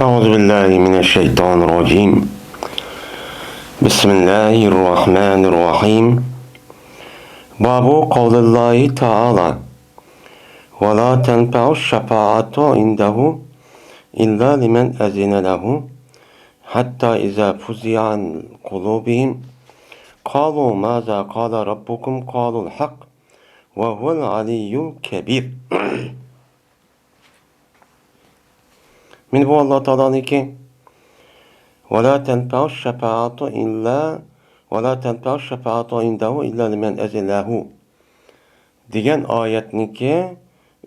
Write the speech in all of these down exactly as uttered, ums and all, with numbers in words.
أعوذ بالله من الشيطان الرجيم. بسم الله الرحمن الرحيم. باب قول الله تعالى: ولا تنفع الشفاعة عنده إلا لمن أذن له، حتى إذا فزع عن قلوبهم، قالوا ماذا قال ربكم، قالوا الحق، وهو العلي الكبير. مانا بۇ ئاللا تائالانىڭكى «ولا تنفع الشفاعة إلا، ولا تنفع الشفاعة عنده إلا لمن أذن له» دېگەن ئايەتنىڭكى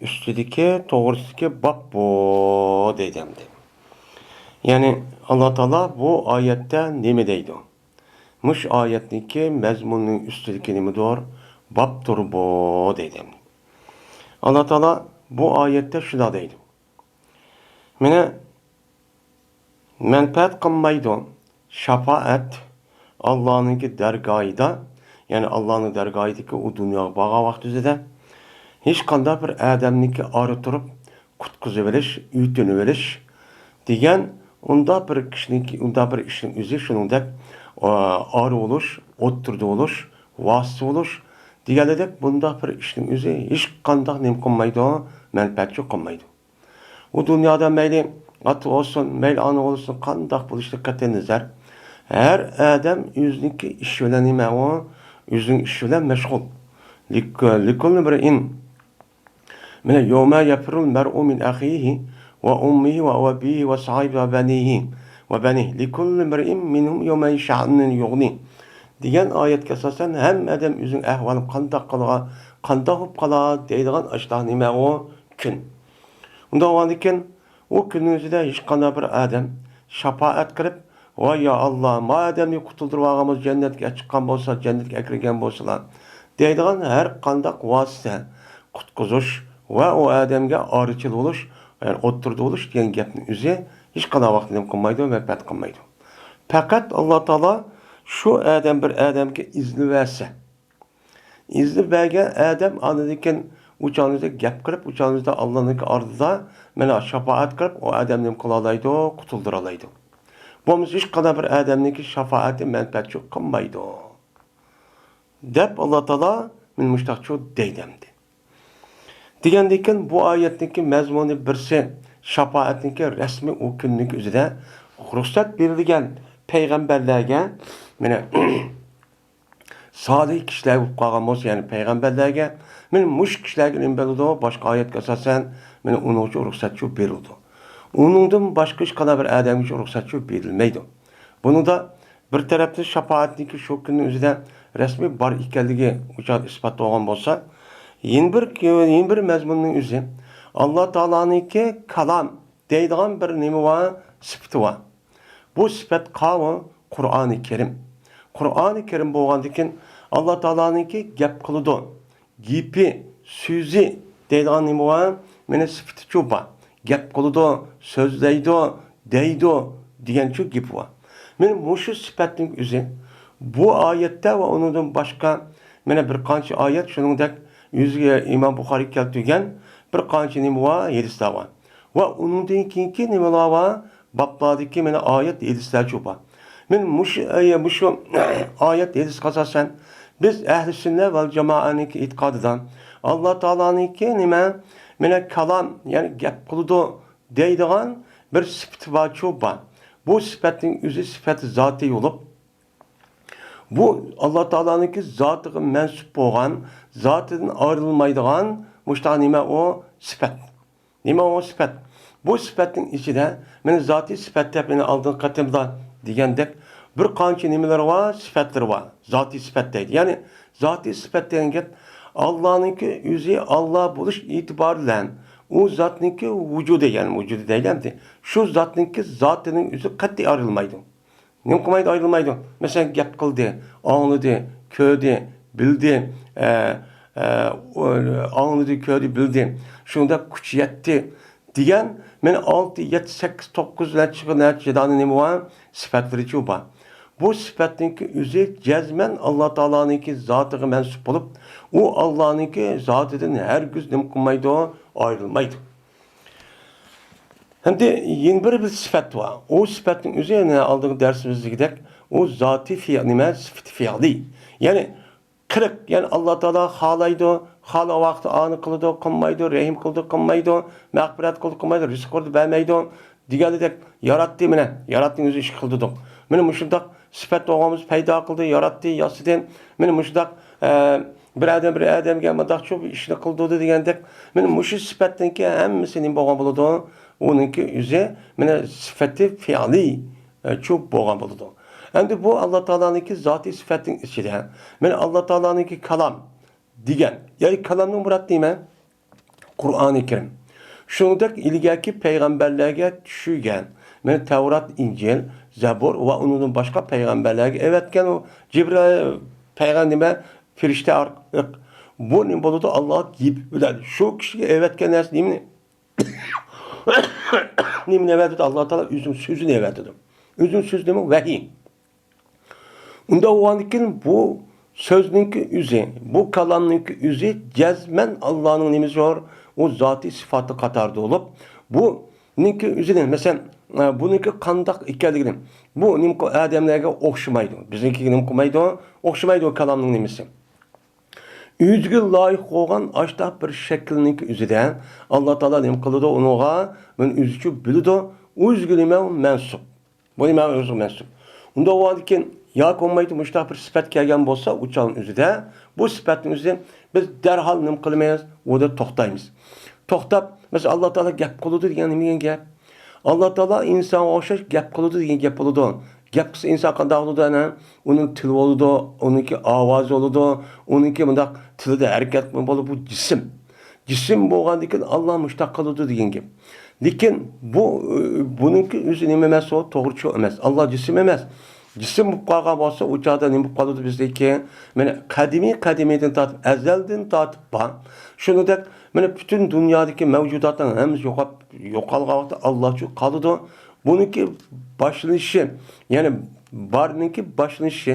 ئۈستىدىكى، توغرىسىدىكى باب بۇ دەيدۇ ئەمدى. يەنى ئاللا تائالا بۇ ئايەتتە نېمە دەيدۇ؟ مۇشۇ ئايەتنىڭكى مەزمۇنىنىڭ ئۈستىدىكى نېمىدۇر؟ بابتۇر بۇ دەيدۇ ئەمدى. ئاللا تائالا بۇ ئايەتتە شۇنداق دەيدۇ. مانا مەنپەئەت قىلمايدۇ شاپائەت ئاللانىڭكى دەرگاھىدا، يەنى ئاللانىڭ دەرگاھىدىكى ئۇ دۇنياغا بارغان ۋاقتىدا ھېچقانداق بىر ئادەمنىڭكى ئارا تۇرۇپ قۇتقۇزۇۋېلىش، ئۆتۈنۈۋېلىش دېگەن ئۇنداق بىر كىشىنىڭكى، ئۇنداق بىر ئىشنىڭ ئۆزى شۇنىڭدەك، ئا، ئارا بولۇش، ئوتتۇرىدا بولۇش، ۋاسىتە بولۇش دېگەنلىدەك بۇنداق بىر ئىشنىڭ ئۆزى ھېچقانداق نېمە قىلمايدۇ، مەنپەئەتچۇ قىلمايدۇ. ئۇ دۇنيادا مەيلى ئاتا بولسۇن، مەيلى ئانا بولسۇن، قانداق بولۇشىدىن قەتئىينەزەر، ھەر ئادەم ئۆزىنىڭكى ئىشى بىلەن نېمە ئۇ، ئۆزىنىڭ ئىشى بىلەن مەشغۇل. لىك-، لىكۇللى ئىمرىئىن، مانا، يوما يفرل مرء من أخيه وأمه وأبيه وصاحبته وبنيه، وبنيه، لكل امرئ منهم يومئذ شأن يغنيه دېگەن ئايەتكە ئاساسەن، ھەممە ئادەم ئۆزىنىڭ ئەھۋالى قانداق قىلغان، قانداق بولۇپ قالا دەيدىغان ئاشۇنداق نېمە ئۇ كۈن. ئۇنداق بولغاندىكىن، ئۇ كۈننىڭ ئۆزىدە ھېچقانداق بىر ئادەم شاپائەت قىلىپ، «ۋاي يا ئاللا، ما ئادەمنى قۇتۇلدۇرۇۋالغان بولسا، جەننەتكە چىققان بولسا، جەننەتكە ئەكىرگەن بولسىلا» دەيدىغان ھەر قانداق ۋاسىتە، قۇتقۇزۇش ۋە ئۇ ئادەمگە ئارىچىل بولۇش، يەنى ئوتتۇرىدا بولۇش دېگەن گەپنىڭ ئۆزى ھېچقانداق ۋاقىتتا نېمە قىلمايدۇ، مەنپەئەت قىلمايدۇ. پەقەت ئاللا تائالا شۇ ئادەم بىر ئادەمگە ئىزنى بەرسە، ئىزنى بەرگەن ئادەم ئاندىن كېيىن ئۇ چاغنىڭدا گەپ قىلىپ، ئۇ چاغنىڭدا ئاللانىڭكى ئالدىدا مانا شاپائەت قىلىپ، ئۇ ئادەم نېمە قىلالايدۇ؟ قۇتۇلدۇرالايدۇ. بولمىسا ھېچقانداق بىر ئادەمنىڭكى شاپائەتى مەنپەئەتچۇ قىلمايدۇ، دەپ ئاللا تائالا مانا مۇشتاقچۇ دەيدۇ ئەمدى. دېگەندىن كېيىن بۇ ئايەتنىڭكى مەزمۇنى بىرسى شاپائەتنىڭكى رەسمىي ئۇ كۈننىڭكى ئۆزىدە رۇخسەت بېرىلگەن پەيغەمبەرلەرگە، مانا، سالىھ كىشىلەر بولۇپ قالغان بولسا، يەنى پەيغەمبەرلەرگە، مانا مۇشۇ كىشىلەرگە نېمە بېرىلىدۇ؟ باشقا ئايەتكە ئاساسەن، مانا ئۇنىڭ ئۈچۈن رۇخسەتچۇ بېرىلىدۇ. ئۇنىڭدىن باشقا ھېچقانداق بىر ئادەمگە رۇخسەتچۇ بېرىلمەيدۇ. بۇنىڭدا بىر تەرەپتىن شاپائەتنىڭكى شۇ كۈننىڭ ئۆزىدە رەسمىي بار ئىكەنلىكى ئۇ چاغدا ئىسپات بولغان بولسا، يەنە بىر، يەنە بىر مەزمۇننىڭ ئۆزى، ئاللا تائالانىڭكى كالام دەيدىغان بىر نېمە بار؟ سۈپىتى بار. بۇ سۈپەت قاۋۇ؟ قۇرئانى كەرىم. قۇرئانى كەرىم بولغاندىكىن، ئاللا تائالانىڭكى گەپ قىلىدۇ، گېپى، سۆزى دەيدىغان نېمە بار؟ مانا سۈپىتىچۇ بار. گەپ قىلىدۇ، سۆزلەيدۇ، دەيدۇ دېگەنچۇ گېپى بار. مانا مۇشۇ سۈپەتنىڭ ئۆزى بۇ ئايەتتە ۋە ئۇنىڭدىن باشقا مانا بىر قانچە ئايەت، شۇنىڭدەك ئۆزىگە ئىمام بۇخارىي كەلتۈرگەن بىر قانچە نېمە بار؟ ھەدىسلەر بار. ۋە ئۇنىڭدىن كېيىنكى نېمىلەر بار؟ بابلاردىكى مانا ئايەت، ھەدىسلەرچۇ بار. مانا مۇشۇ، ئە، مۇشۇ ئايەت، ھەدىسكە ئاساسەن، بىز ئەھلى سۈننە ۋەل جامائەنىڭكى ئېتىقادىدا ئاللا تائالانىڭكى نېمە؟ مانا كالام، يەنى گەپ قىلىدۇ دەيدىغان بىر سۈپىتى بارچۇ بار. بۇ سۈپەتنىڭ ئۆزى سۈپەت زاتىي بولۇپ، بۇ ئاللا تائالانىڭكى زاتىغا مەنسۇپ بولغان، زاتىدىن ئايرىلمايدىغان مۇشۇنداق نېمە ئۇ؟ سۈپەت. نېمە ئۇ سۈپەت؟ بۇ سۈپەتنىڭ ئىچىدە مانا زاتىي سۈپەت دەپ مانا ئالدىنقى قېتىمدا دېگەندەك بىر قانچە نېمىلىرى بار؟ سۈپەتلىرى بار. زاتىي سۈپەت دەيدۇ. يەنى زاتىي سۈپەت دېگەن گەپ ئاللانىڭكى ئۆزى ئاللا بولۇش ئېتىبارى بىلەن ئۇ زاتنىڭكى ۋۇجۇدى، يەنى ۋۇجۇدى دەيلى ئەمدى، شۇ زاتنىڭكى زاتىنىڭ ئۆزى قەتئىي ئايرىلمايدۇ. نېمە قىلمايدۇ؟ ئايرىلمايدۇ. مەسىلەن، گەپ قىلدى، ئاڭلىدى، كۆردى، بىلدى، ئە، ئە، ئۇ، ئاڭلىدى، كۆردى، بىلدى. شۇنداق كۈچ يەتتى دېگەن، مانا ئالتە، يەتتە، سەككىز، توققۇز نەچچە، نەچچە دانە نېمە بار؟ سۈپەتلىرىچۇ بار. بۇ سۈپەتنىڭكى ئۆزى جەزمەن ئاللا تائالانىڭكى زاتىغا مەنسۇپ بولۇپ، ئۇ ئاللانىڭكى زاتىدىن ھەرگىز نېمە قىلمايدۇ؟ ئايرىلمايدۇ. ئەمدى يەنە بىر، بىر سۈپەت بار. ئۇ سۈپەتنىڭ ئۆزى، يەنە ئالدىنقى دەرسىمىزدىكىدەك، ئۇ زاتى فېئىل، نېمە؟ سۈپىتى فېئىلىي. يەنى قىلىق، يەنى ئاللا تائالا خالايدۇ، خالىغان ۋاقىتتا ئانى قىلىدۇ، قىلمايدۇ، رەھىم قىلىدۇ، قىلمايدۇ، مەغپىرەت قىلدى، قىلمايدۇ، رىزىق بەردى، بەرمەيدۇ دېگەندەك، ياراتتى، مانا، ياراتتىڭ، ئۆزى ئىش قىلدى. مانا مۇشۇنداق سۈپەت بولغان بولسا، پەيدا قىلدى، ياراتتى، ياسىدى. مانا مۇشۇنداق، ئە، بىر ئادەم بىر ئادەمگە مۇنداقچە بىر ئىشنى قىلدۇردى دېگەندەك، مانا مۇشۇ سۈپەتنىڭكى ھەممىسى نېمە بولغان بولىدۇ؟ ئۇنىڭكى ئۆزى، مانا سۈپەتى فېئىلىي، ئە، چۇ بولغان بولىدۇ. ئەمدى بۇ ئاللا تائالانىڭكى زاتىي سۈپەتنىڭ ئىچىدە، مانا ئاللا تائالانىڭكى كالام دېگەن، يەنى كالامنىڭ مۇرادى نېمە؟ قۇرئانى كەرىم. شۇنىڭدەك ئىلگەركى پەيغەمبەرلەرگە چۈشۈرگەن، مانا تەۋرات، ئىنجىل، زەبۇر ۋە ئۇنىڭدىن باشقا پەيغەمبەرلەرگە ئەۋەتكەن ئۇ جىبرىئىل پەيغەمبەر، نېمە، پەرىشتە ئارقىلىق. بۇ نېمە بولىدۇ؟ ئاللا گېپى بىلەن شۇ كىشىگە ئەۋەتكەن نەرسە نېمىنى؟ نېمىنى ئەۋەتىدۇ؟ ئاللا تائالا ئۆزىنىڭ سۆزىنى ئەۋەتىدۇ. ئۆزىنىڭ سۆزى نېمە؟ ۋەھىي. ئۇنداق بولغاندىكىن بۇ سۆزنىڭكى ئۆزى، بۇ كالامنىڭكى ئۆزى جەزمەن ئاللانىڭ نېمىسى بار؟ ئۇ زاتىي سۈپىتى قاتارىدا بولۇپ، بۇنىڭكى ئۆزىنى، مەسىلەن، بۇنىڭكى قانداق ئىكەنلىكىنى، بۇ نېمە ئادەملەرگە ئوخشىمايدۇ. بىزنىڭكىگە نېمە قىلمايدۇ؟ ئوخشىمايدۇ كالامنىڭ نېمىسى. ئۆزىگە لايىق بولغان ئاشتاق بىر شەكىلنىڭكى ئۆزىدە ئاللا تائالا نېمە قىلىدۇ؟ ئۇنىڭغا مەن ئۆزىچە بىلىدۇ، ئۆزىگە نېمە مەنسۇپ. بۇ نېمە ئۆزىگە مەنسۇپ. ئۇنداق بولغاندىكىن ياكى بولمايدۇ مۇشۇنداق بىر سۈپەت كەلگەن بولسا، ئۇ چاغنىڭ ئۆزىدە بۇ سۈپەتنىڭ ئۆزى بىز دەرھال نېمە قىلىمىز؟ ئۇدا توختايمىز. توختاپ، مەسىلەن، ئاللا تائالا گەپ قىلىدۇ دېگەن نېمە دېگەن گەپ؟ ئاللا تائالا ئىنسانغا ئوخشاش گەپ قىلىدۇ دېگەن گەپ بولىدۇ. گەپ قىلسا ئىنسان قانداق بولىدۇ ئەنە؟ ئۇنىڭ تىلى بولىدۇ، ئۇنىڭكى ئاۋازى بولىدۇ، ئۇنىڭكى مۇنداق تىلىدا ھەرىكەت بولىدۇ، بۇ جىسىم. جىسىم بولغاندىكىن ئاللا مۇشتاق قىلىدۇ دېگەن گەپ. لېكىن بۇ، بۇنىڭكى ئۆزى نېمە ئەمەس، ئۇ توغرا چۈشەنچە ئەمەس. ئاللا جىسىم ئەمەس. جىسىم بولۇپ قالغان بولسا، ئۇ چاغدا نېمە بولۇپ قالىدۇ بىزدىكى؟ مانا قەدىمىي، قەدىمىيدىن تارتىپ، ئەزەلدىن تارتىپ بار. شۇنىڭدەك، مانا پۈتۈن دۇنيادىكى مەۋجۇداتنىڭ ھەممىسى يوقاپ، يوقالغان ۋاقىتتا ئاللا چۈ قالىدۇ. بۇنىڭكى باشلىنىشى، يەنى بارنىڭكى باشلىنىشى،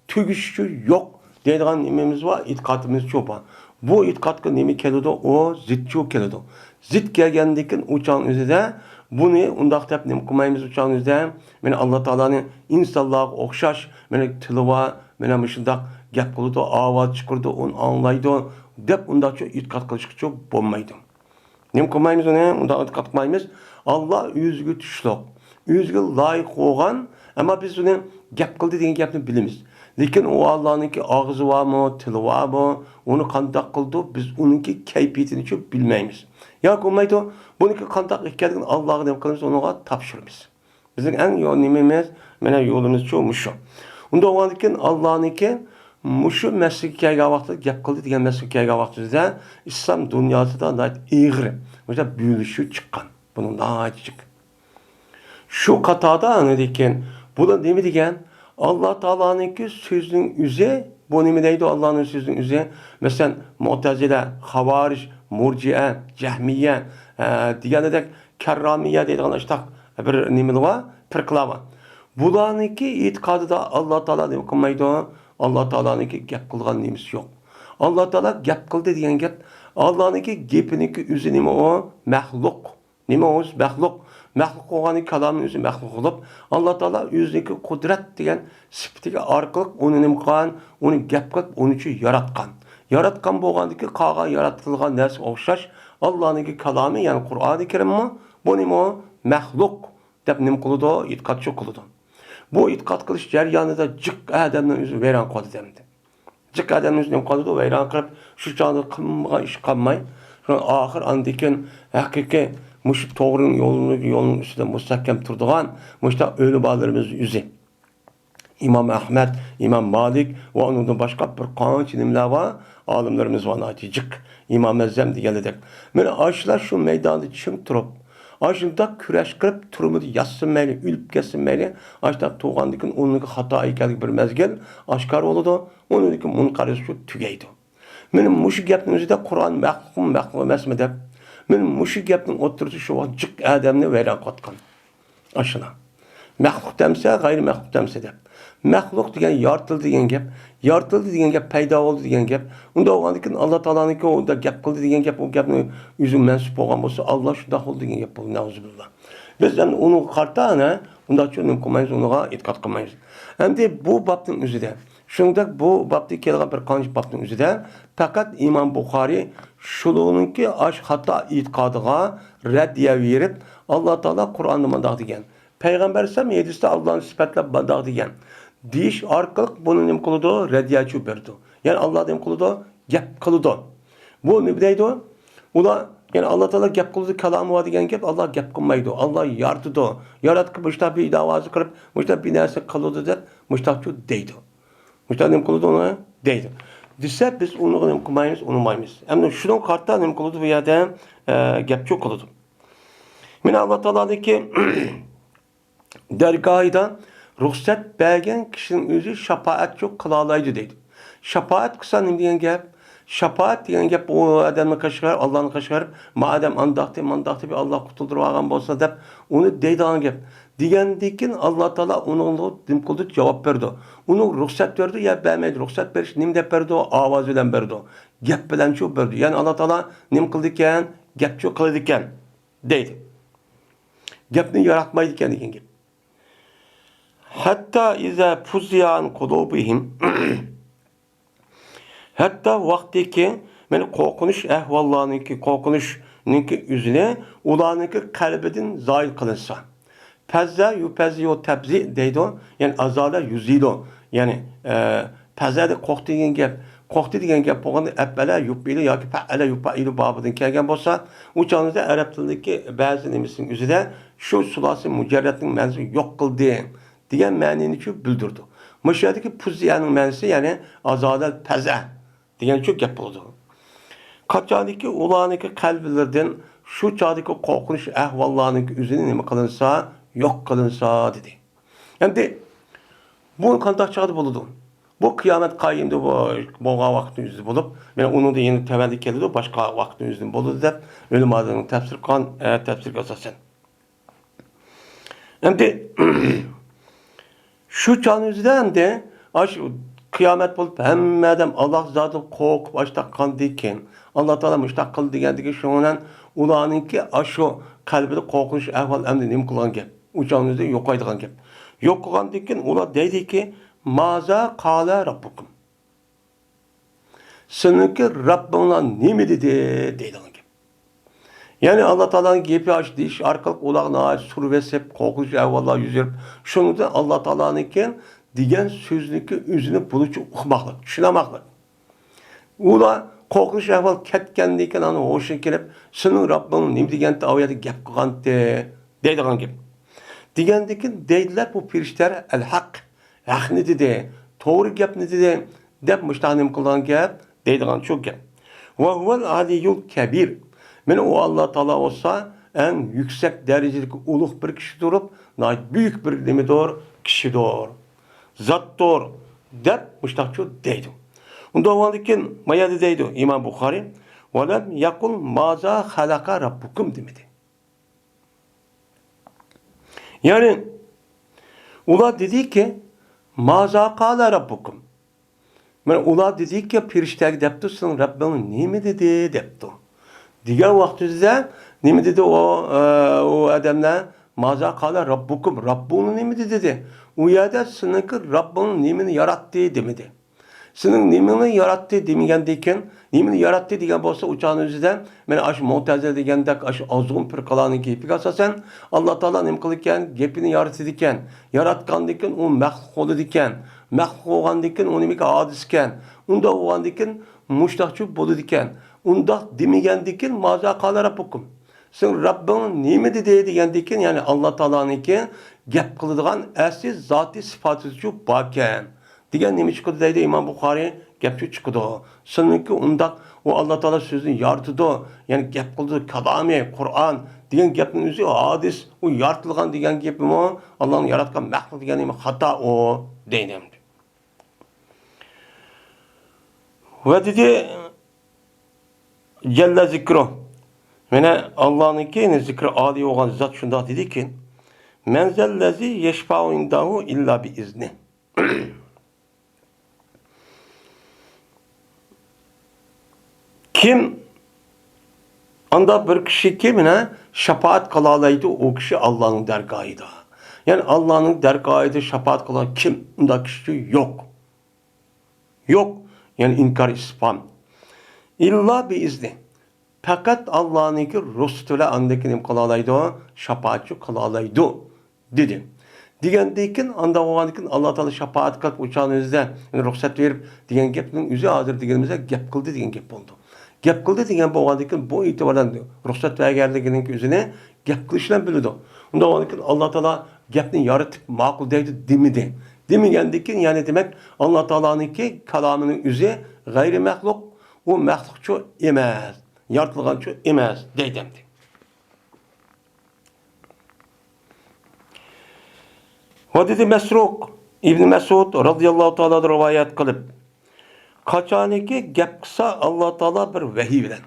تۈگىشى يوق دەيدىغان نېمىمىز بار، ئېتىقادىمىز چۇ بار. بۇ ئېتىقادقا نېمە كېلىدۇ؟ ئۇ زىت چۇ كېلىدۇ. زىت كەلگەندىكىن ئۇ چاغنىڭ ئۆزىدە بۇنى ئۇنداق دەپ نېمە قىلمايمىز ئۇ چاغنىڭ ئۆزىدە. مانا ئاللا تائالانى ئىنسانلارغا ئوخشاش، مانا تىلى بار، مانا مۇشۇنداق گەپ قىلىدۇ، ئاۋاز چىقىرىدۇ، ئۇنى ئاڭلايدۇ دەپ ئۇنداقچۇ ئېتىقاد قىلىشقىچۇ بولمايدۇ. نېمە قىلمايمىز ئۇنى؟ ئۇنداق ئېتىقاد قىلمايمىز. ئاللا ئۆزىگە تۇشلۇق، ئۆزىگە لايىق بولغان، ئەمما بىز ئۇنى گەپ قىلدى دېگەن گەپنى بىلىمىز. لېكىن ئۇ ئاللانىڭكى ئاغزى بارمۇ، تىلى بارمۇ، ئۇنى قانداق قىلىدۇ، بىز ئۇنىڭكى كەيپىيىتىنىچۇ بىلمەيمىز. ياكى بولمايدۇ، بۇنىڭكى قانداق ئىكەنلىكىنى ئاللاغا نېمە قىلىمىز؟ ئۇنىڭغا تاپشۇرىمىز. بىزنىڭ ئەڭ يول نېمىمىز؟ مانا يولىمىزچۇ مۇشۇ. ئۇنداق بولغاندىكىن ئاللانىڭكى مۇشۇ مەسىلىگە كەلگەن ۋاقتىدا، گەپ قىلدى دېگەن مەسىلىگە كەلگەن ۋاقتىمىزدا ئىسلام دۇنياسىدا ناھايىتى ئېغىر مۇشۇ بۆلۈشۈش چىققان. بۇنىڭ ناھايىتى جىق. شۇ قاتاردا ئاندىن كېيىن بۇلار نېمە دېگەن؟ ئاللا تائالانىڭكى سۆزىنىڭ ئۆزى، بۇ نېمە دەيدۇ ئاللانىڭ سۆزىنىڭ ئۆزى؟ مەسىلەن، مۇئتەزىلە، خاۋارىج، مۇرجىئە، جەھمىيە، ئە، دېگەندەك كەررامىيە دەيدىغان ئاشتاق بىر نېمىلەر بار، پىرقىلار بار. بۇلارنىڭكى ئېتىقادىدا ئاللا تائالا نېمە قىلمايدۇ؟ ئاللا تائالانىڭكى گەپ قىلغان نېمىسى يوق. ئاللا تائالا گەپ قىلدى دېگەن گەپ، ئاللانىڭكى گېپىنىڭكى ئۆزى نېمە ئۇ؟ مەخلۇق. نېمە ئۇ مەخلۇق؟ مەخلۇق بولغانى كالامنىڭ ئۆزى مەخلۇق بولۇپ، ئاللا تائالا ئۆزىنىڭكى قۇدرەت دېگەن سۈپىتىگە ئارقىلىق ئۇنى نېمە قىلغان؟ ئۇنى گەپ قىلىپ، ئۇنى چۈ ياراتقان. ياراتقان بولغاندىكى قالغان يارىتىلغان نەرسىگە ئوخشاش ئاللانىڭكى كالامى، يەنى قۇرئانى كەرىممۇ، بۇ نېمە ئۇ؟ مەخلۇق دەپ نېمە قىلىدۇ؟ ئېتىقادچۇ قىلىدۇ. بۇ ئېتىقاد قىلىش جەريانىدا جىق ئادەمنىڭ ئۆزى ۋەيران قىلىدۇ ئەمدى. جىق ئادەمنى ئۆزى نېمە قىلىدۇ، ۋەيران قىلىپ، شۇ چاغدا قىلمىغان ئىش قالماي، شۇ ئاخىر ئاندىن كېيىن ھەقىقىي مۇشۇ توغرا يولنىڭ، يولنىڭ ئۈستىدە مۇستەھكەم تۇرىدىغان مۇشۇنداق ئۆلىمالىرىمىز ئۆزى. ئىمام ئەھمەد، ئىمام مالىك ۋە ئۇنىڭدىن باشقا بىر قانچە نېمىلەر بار، ئالىملىرىمىز بار، ناھايىتى جىق. ئىمام ئەزەم دېگەنلىدەك. مانا ئاشۇلار شۇ مەيداندا چىڭ تۇرۇپ، ئاشۇنداق كۈرەش قىلىپ تۈرمىدە ياتسۇن مەيلى، ئۆلۈپ كەتسۇن مەيلى، ئاشۇنداق تۇرغاندىن كېيىن ئۇنىڭكى خاتا ئىكەنلىكى بىر مەزگىل ئاشكارا بولىدۇ، ئۇنىڭدىن كېيىن مۇنقەرز شۇ تۈگەيدۇ. مانا مۇشۇ گەپنىڭ ئۆزىدە قۇرئان مەخلۇقمۇ، مەخلۇق ئەمەسمۇ دەپ، مانا مۇشۇ گەپنىڭ ئوتتۇرىسى شۇ ۋاقىت جىق ئادەمنى ۋەيران قىلىۋاتقان. ئاشۇنداق. مەخلۇق دەمسە، غەيرىي مەخلۇق دەمسە دەپ. مەخلۇق دېگەن يارىتىلدى دېگەن گەپ. يارىتىلدى دېگەن گەپ پەيدا بولدى دېگەن گەپ. ئۇنداق بولغاندىكىن ئاللا تائالانىڭكى ئۇ گەپ قىلدى دېگەن گەپ، ئۇ گەپنى ئۆزىگە مەنسۇپ بولغان بولسا، ئاللا شۇنداق بولدى دېگەن گەپ بولدى، نەئۇزۇبىللا. بىز ئەمدى ئۇنىڭغا قارىتا ئەنە ئۇنداقچە نېمە قىلمايمىز، ئۇنىڭغا ئېتىقاد قىلمايمىز. ئەمدى بۇ بابنىڭ ئۆزىدە، شۇنىڭدەك بۇ بابتا كېلىدىغان بىر قانچە بابنىڭ ئۆزىدە پەقەت ئىمام بۇخارىي شۇلارنىڭكى ئاش خاتا ئېتىقادىغا رەددىيە بېرىپ، ئاللا تائالا قۇرئاندا مۇنداق دېگەن، پەيغەمبەر ئەلەيھىسسالام ھەدىستە ئاللانى سۈپەتلەپ مۇنداق دېگەن دېيىش ئارقىلىق بۇنى نېمە قىلىدۇ؟ رەددىيەچۇ بېرىدۇ. يەنى ئاللا نېمە قىلىدۇ؟ گەپ قىلىدۇ. بۇ نېمە دەيدۇ؟ ئۇلار، يەنى ئاللا تائالا گەپ قىلىدۇ، كالامى بار دېگەن گەپ، ئاللا گەپ قىلمايدۇ. ئاللا يارىتىدۇ. ياراتقان مۇشۇنداق بىر داۋاسى قىلىپ، مۇشۇنداق بىر نەرسە قىلىدۇ دەپ، مۇشۇنداقچۇ دەيدۇ. مۇشۇنداق نېمە قىلىدۇ ئۇنى؟ دەيدۇ. دېسە، بىز ئۇنى نېمە قىلمايمىز، ئۇنىمايمىز. ئەمدى شۇنىڭغا قارىتا نېمە قىلىدۇ بۇ يەردە؟ ئە، گەپچۇ قىلىدۇ. مانا ئاللا تائالانىڭكى دەرگاھىدا رۇخسەت بەرگەن كىشىنىڭ ئۆزى شاپائەتچۇ قىلالايدۇ دەيدۇ. شاپائەت قىلسا نېمە دېگەن گەپ؟ شاپائەت دېگەن گەپ ئۇ ئادەمنى قېشىغا، ئاللانى قېشىغا بېرىپ، ما ئادەم ئانداقتى، مانداقتى بىر ئاللا قۇتۇلدۇرۇۋالغان بولسا دەپ ئۇنى دەيدىغان گەپ. دېگەندىكىن ئاللا تائالا ئۇنىڭغا نېمە قىلىدۇ؟ جاۋاب بېرىدۇ. ئۇنىڭ رۇخسەت بېرىدۇ يا بەرمەيدۇ. رۇخسەت بېرىش نېمە دەپ بېرىدۇ؟ ئاۋاز بىلەن بېرىدۇ. گەپ بىلەنچۇ بېرىدۇ. يەنى ئاللا تائالا نېمە قىلىدىكەن؟ گەپچۇ قىلىدىكەن دەيدۇ. گەپنى ياراتمايدىكەن دېگەن گەپ. ھەتتا ئىزا فۇززىئە ئەن قۇلۇبىھىم. ھەتتا ۋاقتىكى، مانا قورقۇنچ ئەھۋاللارنىڭكى، قورقۇنچنىڭكى ئۆزىنى ئۇلارنىڭكى قەلبىدىن زايىل قىلىنسا. پەززە يۇپەززىئۇ تەپزىئ دەيدۇ، يەنى ئازالە يۇزىلۇ. يەنى، ئە، پەززە دە قورقتى دېگەن گەپ. قورقتى دېگەن گەپ بولغاندا ئەپئەلە يۇپئىلۇ ياكى پەئەلە يۇپەئىلۇ بابىدىن كەلگەن بولسا، ئۇ چاغدا ئەرەب تىلىدىكى بەزى نېمىسىنىڭ ئۆزىدە شۇ سۇلاسى مۇجەررەتنىڭ مەنىسىنى يوق قىلدى دېگەن مەنىنى شۇ بىلدۈرىدۇ. مۇشۇ يەردىكى پۇززىئەنىڭ مەنىسى، يەنى ئازالە پەزە دېگەن شۇ گەپ بولىدۇ. قاچانكى ئۇلارنىڭكى قەلبلىرىدىن شۇ چاغدىكى قورقۇنچ ئەھۋاللارنىڭكى ئۆزىنى نېمە قىلىنسا، يوق قىلىنسا دېدى. ئەمدى بۇ قانداق چاغدا بولىدۇ؟ بۇ قىيامەت قايىمدا بۇ بولغان ۋاقىتنىڭ ئۆزىدە بولۇپ، يەنە ئۇنىڭدىن يەنە تۆۋەندە كېلىدۇ، باشقا ۋاقىتنىڭ ئۆزىدە بولىدۇ دەپ ئۆلىمالارنىڭ تەپسىر قىلغان، ئە، تەپسىرىگە ئاساسەن. ئەمدى شۇ چاغنىڭ ئۆزىدە ئەمدى ئاشۇ قىيامەت بولۇپ، ھەممە ئادەم ئاللاھ زادىدىن قورقۇپ ئاشتاق قاندىكىن، ئاللاھ تائالا مۇشتاق قىلدى دېگەندىكىن، شۇنىڭ بىلەن ئۇلارنىڭكى ئاشۇ قەلبىدە قورقۇنچ ئەھۋال ئەمدى نېمە قىلغان گەپ؟ ئۇ چاغنىڭ ئۆزىدە يوقايدىغان گەپ. يوقىغاندىكىن ئۇلار دەيدىكى، مازا قالا رەببۇكۇم. سېنىڭكى رەببىڭلار نېمە دېدى؟ دەيدىغان گەپ. يەنى ئاللاھ تائالانىڭ گېپى ئاشۇ دېيىش ئارقىلىق ئۇلارغا ناھايىتى سۇر بېسىپ، قورقۇنچ ئەھۋاللار يۈز بېرىپ، شۇنىڭدىن ئاللاھ تائالانىڭكى دېگەن سۆزنىڭكى ئۆزىنى بۇنىڭچە ئۇقماقلىق، چۈشىنەلمەكلىك. ئۇلار قورقۇنچ ئەھۋال كەتكەندىن كېيىن ئانا ھوشىغا كېلىپ، سېنىڭ رەببىڭ نېمە دېگەنتى، ئاۋۇ يەردە گەپ قىلغانتى دەيدىغان گەپ. دېگەندىكىن دەيدىلەر، بۇ پېرىشتىلەر ئەل ھەق، ھەقنى دېدى، توغرا گەپنى دېدى، دەپ مۇشۇنداق نېمە قىلىدىغان گەپ، دەيدىغان شۇ گەپ. ۋە ھۇۋەل ئالىييۇل كەبىر. مانا ئۇ ئاللاھ تائالا بولسا ئەڭ يۈكسەك دەرىجىدىكى ئۇلۇغ بىر كىشى تۇرۇپ، ناھايىتى بۈيۈك بىر نېمىدۇر، كىشىدۇر، زاتتۇر، دەپ مۇشۇنداقچۇ دەيدۇ. ئۇنداق بولغاندىكىن ما يەردە دەيدۇ ئىمام بۇخارىي، ۋەلەم يەقۇل مازا خەلەقە رەببۇكۇم دېمىدى. يەنى ئۇلار دېدىكى، مازا قالە رەببۇكۇم. مانا ئۇلار دېدىكى، پېرىشتەگە دەپتۇ، سېنىڭ رەببىڭ نېمە دېدى دەپتۇ. دېگەن ۋاقتىدا نېمە دېدى ئۇ، ئە، ئۇ ئادەملەر؟ مازا قالە رەببۇكۇم، رەببۇڭنى نېمە دېدى؟ ئۇ يەردە سېنىڭكى رەببىڭ نېمىنى ياراتتى دېمىدى. سېنىڭ نېمىڭنى ياراتتى دېمىگەندىكىن، نېمىنى ياراتتى دېگەن بولسا، ئۇ چاغنىڭ ئۆزىدە مانا ئاشۇ مۇئتەزىلە دېگەندەك ئاشۇ ئازغۇن پىرقىلارنىڭ گېپىگە ئاساسەن، ئاللا تائالا نېمە قىلىدىكەن؟ گېپىنى يارىتىدىكەن. ياراتقاندىكىن ئۇ مەخلۇق بولىدىكەن. مەخلۇق بولغاندىكىن ئۇ نېمىكى؟ ھادىسىكەن. ئۇنداق بولغاندىكىن مۇشتاقچۇ بولىدىكەن. ئۇنداق دېمىگەندىكىن، مازا قالە رەببۇكۇم. سېنىڭ رەببىڭ نېمە دېدى دېگەندىكىن، يەنى ئاللا تائالانىڭكى گەپ قىلىدىغان ئەسلى زاتىي سىپاتىدىچۇ باركەن. دېگەن نېمە چىقىدۇ دەيدۇ ئىمام بۇخارىي؟ گەپچۇ چىقىدۇ. سېنىڭكى ئۇنداق، ئۇ ئاللا تائالا سۆزنى يارىتىدۇ، يەنى گەپ قىلىدۇ، كالامى، قۇرئان دېگەن گەپنىڭ ئۆزى ھادىس، ئۇ يارىتىلغان دېگەن گېپىمۇ، ئاللانىڭ ياراتقان مەخلۇق دېگەن نېمە خاتا ئۇ، دەيدۇ ئەمدى. ۋە دېدى، جەللە زىكرۇ. مانا ئاللانىڭكى زىكرى ئالىي بولغان زات شۇنداق دېدىكى، مَنْ ذَا الَّذِي يَشْفَعُ عِنْدَهُ إِلَّا بِإِذْنِهِ. كىم، ئانداق بىر كىشىكى مانا شاپائەت قىلالايدۇ، ئۇ كىشى ئاللانىڭ دەرگاھىدا. يەنى ئاللانىڭ دەرگاھىدا شاپائەت قىلغان كىم؟ ئۇنداق كىشى يوق. يوق. يەنى ئىنكار ئىستىفھام. «إِلَّا بِإِذْنِهِ». پەقەت ئاللانىڭكى رۇخسىتى بىلەن ئاندىن كېيىن نېمە قىلالايدۇ؟ شاپائەتچى قىلالايدۇ، دېدى. دېگەندىن كېيىن، ئانداق بولغاندىن كېيىن، ئاللا تائالا شاپائەت قىلىپ، ئۇ چاغنىڭ ئۆزىدە، يەنى رۇخسەت بېرىپ دېگەن گەپنىڭ ئۆزى ھازىر دېگىنىمىزدە گەپ قىلدى دېگەن گەپ بولىدۇ. گەپ قىلدى دېگەن بولغاندىن كېيىن، بۇ ئېتىبار بىلەن رۇخسەت بەرگەنلىكىنىڭ ئۆزىنى گەپ قىلىش بىلەن بىلىدۇ. ئۇنداق بولغاندىن كېيىن، ئاللا تائالا گەپنى يارىتىپ ماقۇل دەيدۇ دېمىدى. دېمىگەندىن كېيىن، يەنى دېمەك، ئاللا تائالانىڭكى كالامىنىڭ ئۆزى غەيرىي مەخلۇق، ئۇ مەخلۇقچۇ ئەمەس. يارىتىلغانچۇ ئەمەس دەيدۇ ئەمدى. ۋە دېدى مەسرۇق، ئىبنى مەسئۇد رازىياللاھۇ تائالا رىۋايەت قىلىپ، قاچانكى گەپ قىلسا، ئاللا تائالا بىر ۋەھىي بىلەن،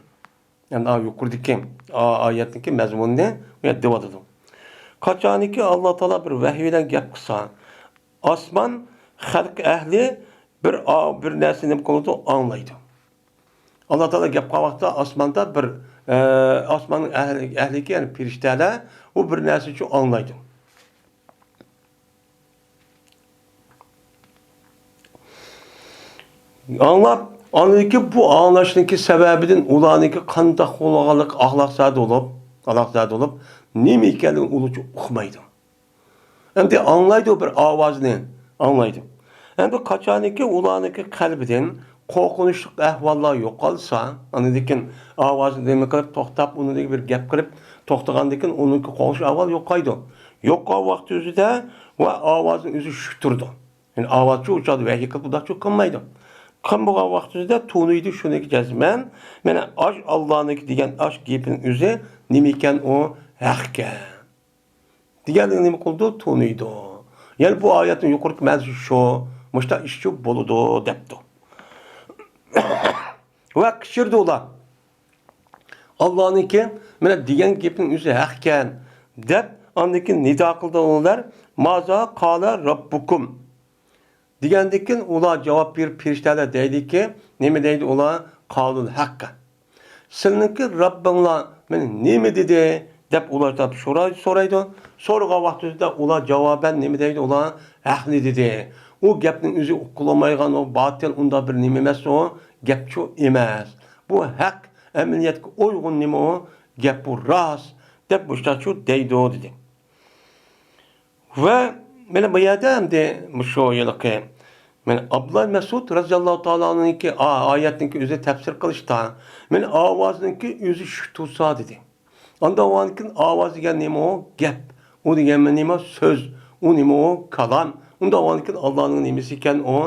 يەنى ئا يۇقىرىدىكى ئا-، ئايەتنىڭكى مەزمۇنىنى بۇ يەردە دەۋاتىدۇ. قاچانكى ئاللا تائالا بىر ۋەھىي بىلەن گەپ قىلسا، ئاسمان خەلق ئەھلى بىر ئا-، بىر نەرسىنى نېمە قىلىدۇ؟ ئاڭلايدۇ. ئاللا تائالا گەپ قىلغان ۋاقىتتا ئاسماندا بىر، ئە، ئاسماننىڭ ئەھلى، ئەھلىكى، يەنى پېرىشتەلەر، ئۇ بىر نەرسىنى شۇ ئاڭلايدۇ. ئاڭلاپ، ئاندىن كېيىن بۇ ئاڭلاشنىڭكى سەۋەبىدىن ئۇلارنىڭكى قانداق بولغانلىقى ئالاقىدار بولۇپ، ئالاقىدار بولۇپ، نېمە ئىكەنلىكىنى ئۇلارچە ئۇقمايدۇ. ئەمدى ئاڭلايدۇ، بىر ئاۋازنى ئاڭلايدۇ. ئەمدى قاچانكى ئۇلارنىڭكى قەلبىدىن قورقۇنچلۇق ئەھۋاللار يوقالسا، ئاندىن كېيىن ئاۋازنى نېمە قىلىپ توختاپ، ئۇنىڭدىن بىر گەپ قىلىپ توختىغاندىن كېيىن ئۇنىڭكى قورقۇنچ ئەھۋال يوقايدۇ. يوقالغان ۋاقتى ئۆزىدە ۋە ئاۋازنى ئۆزى شۈكتۈرىدۇ. يەنى ئاۋازچۇ ئۇ چاغدا ۋەھىي قىلىپ ئۇنداقچۇ قىلمايدۇ. قىلمىغان ۋاقتى ئۆزىدە تونۇيدۇ شۇنىڭكى جەزمەن، مانا ئاش ئاللانىڭكى دېگەن ئاش گېپىنىڭ ئۆزى نېمە ئىكەن، ئۇ ھەق ئىكەن دېگەنلىكنى نېمە قىلىدۇ؟ تونۇيدۇ. يەنى بۇ ئايەتنىڭ يۇقىرىقى مەنىسى شۇ، مۇشۇنداق ئىشچۇ بولىدۇ دەپتۇ. ۋە قىچقىردى ئۇلار، ئاللانىڭكى مانا دېگەن گېپىنىڭ ئۆزى ھەق ئىكەن دەپ، ئاندىن كېيىن نىدا قىلدى ئۇلار، مازا قالا راببۇكۇم. دېگەندىن كېيىن ئۇلار جاۋاب بېرىپ، پېرىشتەلەر دەيدىكى، نېمە دەيدۇ ئۇلار؟ قالۇل ھەققە. سىلىنىڭكى رەببىڭلار مېنى نېمە دېدى؟ دەپ ئۇلار سوراي-، سورايدۇ. سورىغان ۋاقتىدا ئۇلار جاۋابەن نېمە دەيدۇ ئۇلار؟ ھەقنى دېدى. ئۇ گەپنىڭ ئۆزى ئۇقۇلمايدىغان، ئۇ باتىل، ئۇنداق بىر نېمە ئەمەس ئۇ، گەپچۇ ئەمەس. بۇ ھەق، ئەمەلىيەتكە ئۇيغۇن نېمە ئۇ؟ گەپ بۇ راست، دەپ مۇشۇنداقچۇ دەيدۇ، دېدى. ۋە مانا بۇ يەردە ئەمدى مۇشۇ ھېلىقى، مانا ئابدۇللا مەسئۇد رەزىياللاھۇ تائالا ئانھۇنىڭكى ئا-، ئايەتنىڭكى ئۆزى تەپسىر قىلىشتا، مانا ئاۋازنىڭكى ئۆزى شۈك تۇرسا دېدى. ئانداق بولغاندىكىن ئاۋاز دېگەن نېمە ئۇ؟ گەپ. ئۇ دېگەن نېمە؟ سۆز. ئۇ نېمە ئۇ؟ كالام. ئۇنداق بولغاندىكىن ئاللانىڭ نېمىسى ئىكەن ئۇ؟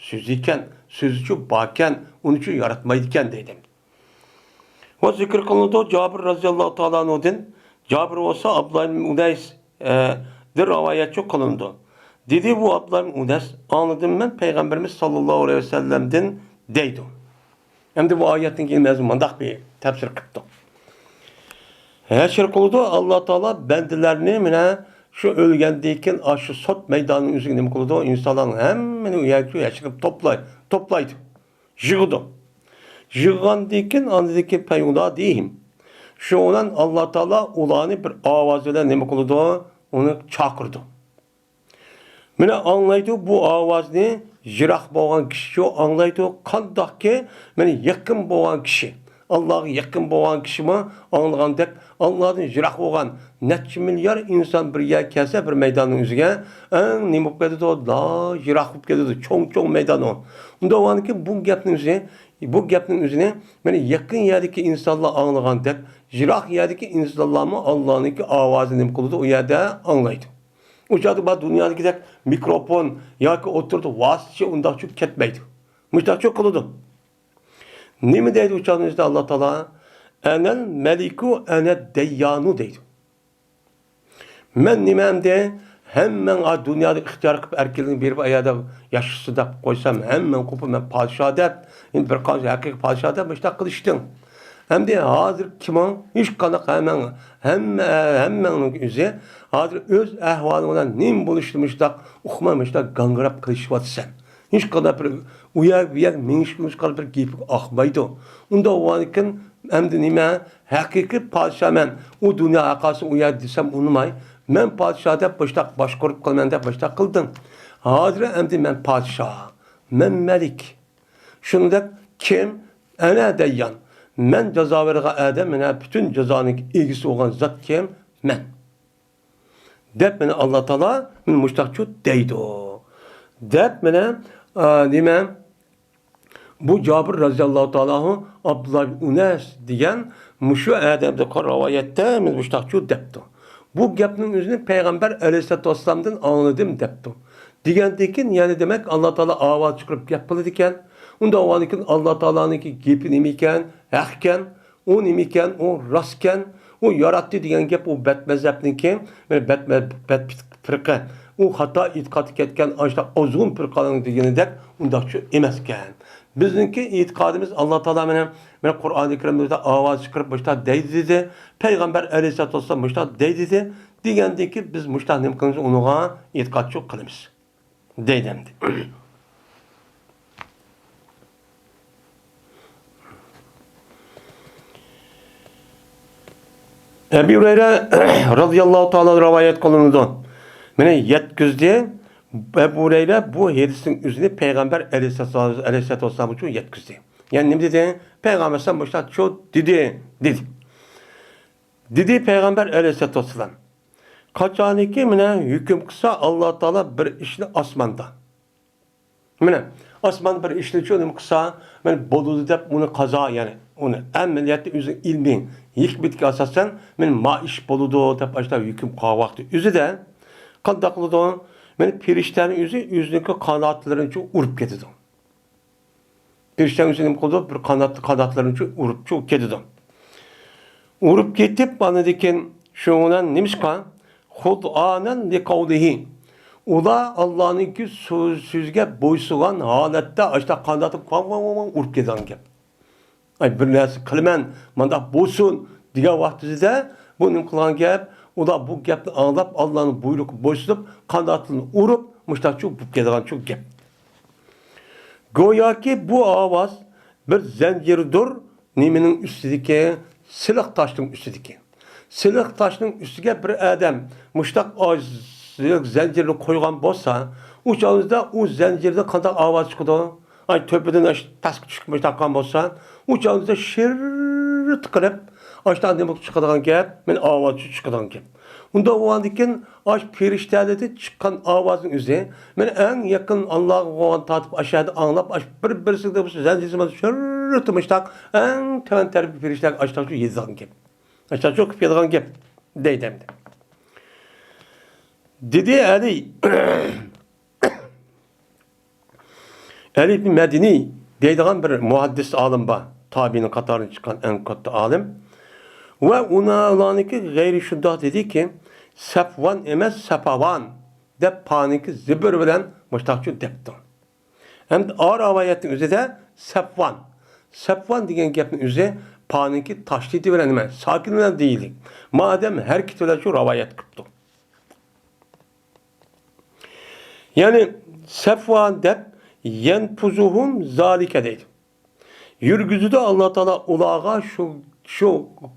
سۆزى ئىكەن. سۆزىچۇ باركەن، ئۇنىچۇ ياراتمايدىكەن دەيدۇ. ۋە زىكىر قىلىنىدۇ جابىر رەزىياللاھۇ تائالا ئانھۇدىن. جابىر بولسا ئابدۇللا ئىبن ئۇنەيس، ئە، دىن رىۋايەتچۇ قىلىنىدۇ. دېدى بۇ ئابدۇللا ئىبن ئۇنەيس، ئاڭلىدىم مەن پەيغەمبىرىمىز ساللاللاھۇ ئەلەيھى ۋەسەللەمدىن دەيدۇ. ئەمدى بۇ ئايەتنىڭ كېيىن مەزمۇن مۇنداق بىر تەپسىر قىپتۇ. ھەشر قىلىدۇ ئاللا تائالا بەندىلەرنى مانا شۇ ئۆلگەندىن كېيىن ئاشۇ سوت مەيدانىنىڭ ئۆزىگە نېمە قىلىدۇ؟ ئىنسانلارنىڭ ھەممىنى ئۇ يەرگە ھەشر قىلىپ توپلاي-، توپلايدۇ. يىغىدۇ. يىغغاندىن كېيىن ئاندىن كېيىن پەيۇنادىھىم. شۇنىڭ بىلەن ئاللا تائالا ئۇلارنى بىر ئاۋاز بىلەن نېمە قىلىدۇ؟ ئۇنى چاقىرىدۇ. مانا ئاڭلايدۇ بۇ ئاۋازنى يىراق بولغان كىشىچۇ ئاڭلايدۇ. قانداقكى مانا يېقىن بولغان كىشى، ئاللاغا يېقىن بولغان كىشىمۇ ئاڭلىغاندەك، ئاللادىن يىراق بولغان نەچچە مىليار ئىنسان بىر يەرگە كەلسە، بىر مەيداننىڭ ئۆزىگە، ئەڭ نېمە بولۇپ كېتىدۇ؟ لا يىراق بولۇپ كېتىدۇ. چوڭ-چوڭ مەيدان ئۇ. ئۇنداق بولغاندىكىن بۇ گەپنىڭ ئۆزى، بۇ گەپنىڭ ئۆزىنى مانا يېقىن يەردىكى ئىنسانلار ئاڭلىغاندەك، يىراق يەردىكى ئىنسانلارمۇ ئاللانىڭكى ئاۋازىنى نېمە قىلىدۇ؟ ئۇ يەردە ئاڭلايدۇ. ئۇ چاغدا بار دۇنيادىكىدەك مىكروفون ياكى ئوتتۇرىدا ۋاسىتىچە ئۇنداقچۇ كەتمەيدۇ. مۇشۇنداقچۇ قىلىدۇ. نېمە دەيدۇ ئۇ چاغنىڭ ئىچىدە ئاللا تائالا؟ «ئەنەل مەلىكۇ ئەنە دەييانۇ» دەيدۇ. مەن نېمە ئەمدى؟ ھەممەڭ ئا دۇنيادا ئىختىيار قىلىپ ئەركىنلىكنى بېرىپ ئايەردە ياشىسا دەپ قويسام، ھەممەڭ قوپۇپ مەن پادىشاھ دەپ، ئەمدى بىر قانچە ھەقىقىي پادىشاھ دەپ مۇشۇنداق قىلىشتىڭ. ئەمدى ھازىر كىمىڭ ھېچقانداق ھەممەڭ، ھەممە، ھەممەڭنىڭ ئۆزى ھازىر ئۆز ئەھۋالىڭ بىلەن نېمە بولۇشىنى مۇشۇنداق ئۇقماي، مۇشۇنداق گاڭگىراپ قېلىشىۋاتىسەن. ھېچقانداق بىر ئۇ يەر، بۇ يەر مېڭىشكە ھېچقانداق بىر گېپىڭ ئاقمايدۇ. ئۇنداق بولغاندىكىن ئەمدى نېمە؟ ھەقىقىي پادىشاھ مەن، ئۇ دۇنيا ھەققاسى ئۇ يەر دېسەم ئۇنىماي، مەن پادىشاھ دەپ مۇشۇنداق باشقۇرۇپ قىلىمەن دەپ مۇشۇنداق قىلدىڭ. ھازىر ئەمدى مەن پادىشاھ، مەن مەلىك. شۇنىڭدەك كىم؟ ئەنە دەييان. مەن جازا بېرىدىغان ئادەم، مانا پۈتۈن جازانىڭ ئىگىسى بولغان زات كىم؟ مەن. دەپ مانا ئاللا تائالا مانا مۇشتاقچۇ دەيدۇ. دەپ مانا، ئا، نېمە؟ بۇ جابىر رەزىياللاھۇ تائالا ئانھۇ، ئابدۇللا ئىبن ئۇنەس دېگەن مۇشۇ ئادەمدىن قىلغان رىۋايەتتە مانا مۇشتاقچۇ دەپتۇ. بۇ گەپنىڭ ئۆزىنى پەيغەمبەر ئەلەيھىسسالاتۇ ۋەسسالامدىن ئاڭلىدىم دەپتۇ. دېگەندىن كېيىن، يەنى دېمەك، ئاللا تائالا ئاۋاز چىقىرىپ گەپ قىلىدىكەن. ئۇنداق بولغاندىن كېيىن ئاللا تائالانىڭكى گېپى نېمە ئىكەن؟ ھەق ئىكەن. ئۇ نېمە ئىكەن؟ ئۇ راست ئىكەن. ئۇ ياراتتى دېگەن گەپ، ئۇ بەت مەزھەپنىڭكى، بەت، بەت، بەت پىرقە. ئۇ خاتا ئېتىقادقا كەتكەن ئاشۇنداق ئازغۇن پىرقىلارنىڭ دېگىنىدەك ئۇنداقچۇ ئەمەسكەن. بىزنىڭكى ئېتىقادىمىز ئاللا تائالا مانا، مانا قۇرئانى كەرىمدە ئاۋاز چىقىرىپ مۇشۇنداق دەيدۇ دېدى. پەيغەمبەر ئەلەيھىسسالاتۇ ۋەسسالام مۇشۇنداق دەيدۇ دېدى. دېگەندىن كېيىن بىز مۇشۇنداق نېمە قىلىمىز؟ ئۇنىڭغا ئېتىقادچۇ قىلىمىز. دەيدۇ ئەمدى. ئەبى ھۇرەيرە رازىياللاھۇ تائالا رىۋايەت قىلىنىدۇ. مانا يەتكۈزدى. ئەبۇ ھۇرەيرە بۇ ھەدىسنىڭ ئۆزىنى پەيغەمبەر ئەلەيھىسسالام، ئەلەيھىسسالاتۇ ۋەسسالام ئۈچۈن يەتكۈزدى. يەنى نېمە دېدى؟ پەيغەمبەر ئەلەيھىسسالام مۇشۇنداق دېدى، دېدى. دېدى پەيغەمبەر ئەلەيھىسسالاتۇ ۋەسسالام. قاچانكى مانا ھۆكۈم قىلسا ئاللا تائالا بىر ئىشنى ئاسماندا. مانا ئاسمان بىر ئىشنىچۇ نېمە قىلسا، مانا بولىدۇ دەپ ئۇنى قازا، يەنى ئۇنى ئەمەلىيەتتە ئۆزىنىڭ ئىلمى، ھېكمىتىگە ئاساسەن، مانا ما ئىش بولىدۇ دەپ ئاشۇنداق ھۆكۈم قىلغان ۋاقتى ئۆزىدە قانداق قىلىدۇ؟ مانا پېرىشتەنى ئۆزى ئۆزىنىڭكى قاناتلىرىنىچۇ ئۇرۇپ كېتىدۇ. پېرىشتە ئۆزى نېمە قىلىدۇ؟ بىر قانات، قاناتلىرىنىچۇ ئۇرۇپچۇ كېتىدۇ. ئۇرۇپ كېتىپ، ئاندىن كېيىن شۇنىڭ بىلەن نېمىشقا؟ خۇزئانەن لىقەۋلىھى. ئۇلار ئاللانىڭكى سۆز، سۆزىگە بويسۇنغان ھالەتتە ئاشۇنداق قاناتى ۋاڭ، ۋاڭ، ۋاڭ، ۋاڭ ئۇرۇپ كېتىدىغان گەپ. ئاي، بىر نەرسە قىلىمەن، مانداق بولسۇن دېگەن ۋاقتىدا بۇ نېمە قىلغان گەپ؟ ئۇلار بۇ گەپنى ئاڭلاپ، ئاللانىڭ بۇيرۇقىغا بويسۇنۇپ، قاناتلىرىنى ئۇرۇپ، مۇشتاقچۇ بولۇپ كېتىدىغانچۇ گەپ. گوياكى بۇ ئاۋاز بىر زەنجىردۇر، نېمىنىڭ ئۈستىدىكى؟ سىلىق تاشنىڭ ئۈستىدىكى. سىلىق تاشنىڭ ئۈستىگە بىر ئادەم مۇشتاق ئاز-، سىلىق زەنجىرنى قويغان بولسا، ئۇ چاغدا ئۇ زەنجىردىن قانداق ئاۋاز چىقىدۇ؟ ئاي، تۆپىدىن ئاش-، پەسكە چۈشۈپ مۇشتاق قىلغان بولسا، ئۇ چاغدا شىررىت قىلىپ، ئاشۇنداق نېمە چىقىدىغان گەپ، مانا ئاۋاز چىقىدىغان گەپ. ئۇنداق بولغاندىن كېيىن، ئاش پېرىشتەلەردىن چىققان ئاۋازنىڭ ئۆزى، مانا ئەڭ يېقىن ئاللاغا بولغان تارتىپ، ئاشۇ يەردە ئاڭلاپ، ئاش بىر-بىرسىگە بۇ زەنجىرسىمان شىررىتى مۇشتاق ئەڭ تۆۋەن تەرەپكە پېرىشتەلەرگە ئاشۇنداقچۇ يېتىدىغان گەپ. ئاشۇنداقچۇ قىلىپ كېتىدىغان گەپ، دەيدۇ ئەمدى. دېدى ئەلى. ئەلى ئىبن مەدىنى دەيدىغان بىر مۇھەددىس ئالىم بار. تابىئىنىڭ قاتارىدىن چىققان ئەڭ كاتتا ئالىم. ۋە ئۇنا-، ئۇلارنىڭكى غەيرى شۇنداق دېدىكى، سەپۋان ئەمەس، سەپاۋان دەپ پانىڭكى زىبىر بىلەن مۇشتاقچۇ دەپتۇ. ھەمدە ئا رىۋايەتنىڭ ئۆزىدە سەپۋان. سەپۋان دېگەن گەپنىڭ ئۆزى پانىڭكى تاشدىتى بىلەن نېمە، ساكىن بىلەن دېيىلدى. مادەم ھەرىكىتى بىلەن شۇ رىۋايەت قىپتۇ. يەنى سەفۋان دەپ يەنپۇزۇھۇم زالىكە دەيدۇ. يۈرگۈزىدۇ ئاللا تائالا ئۇلارغا شۇ، شۇ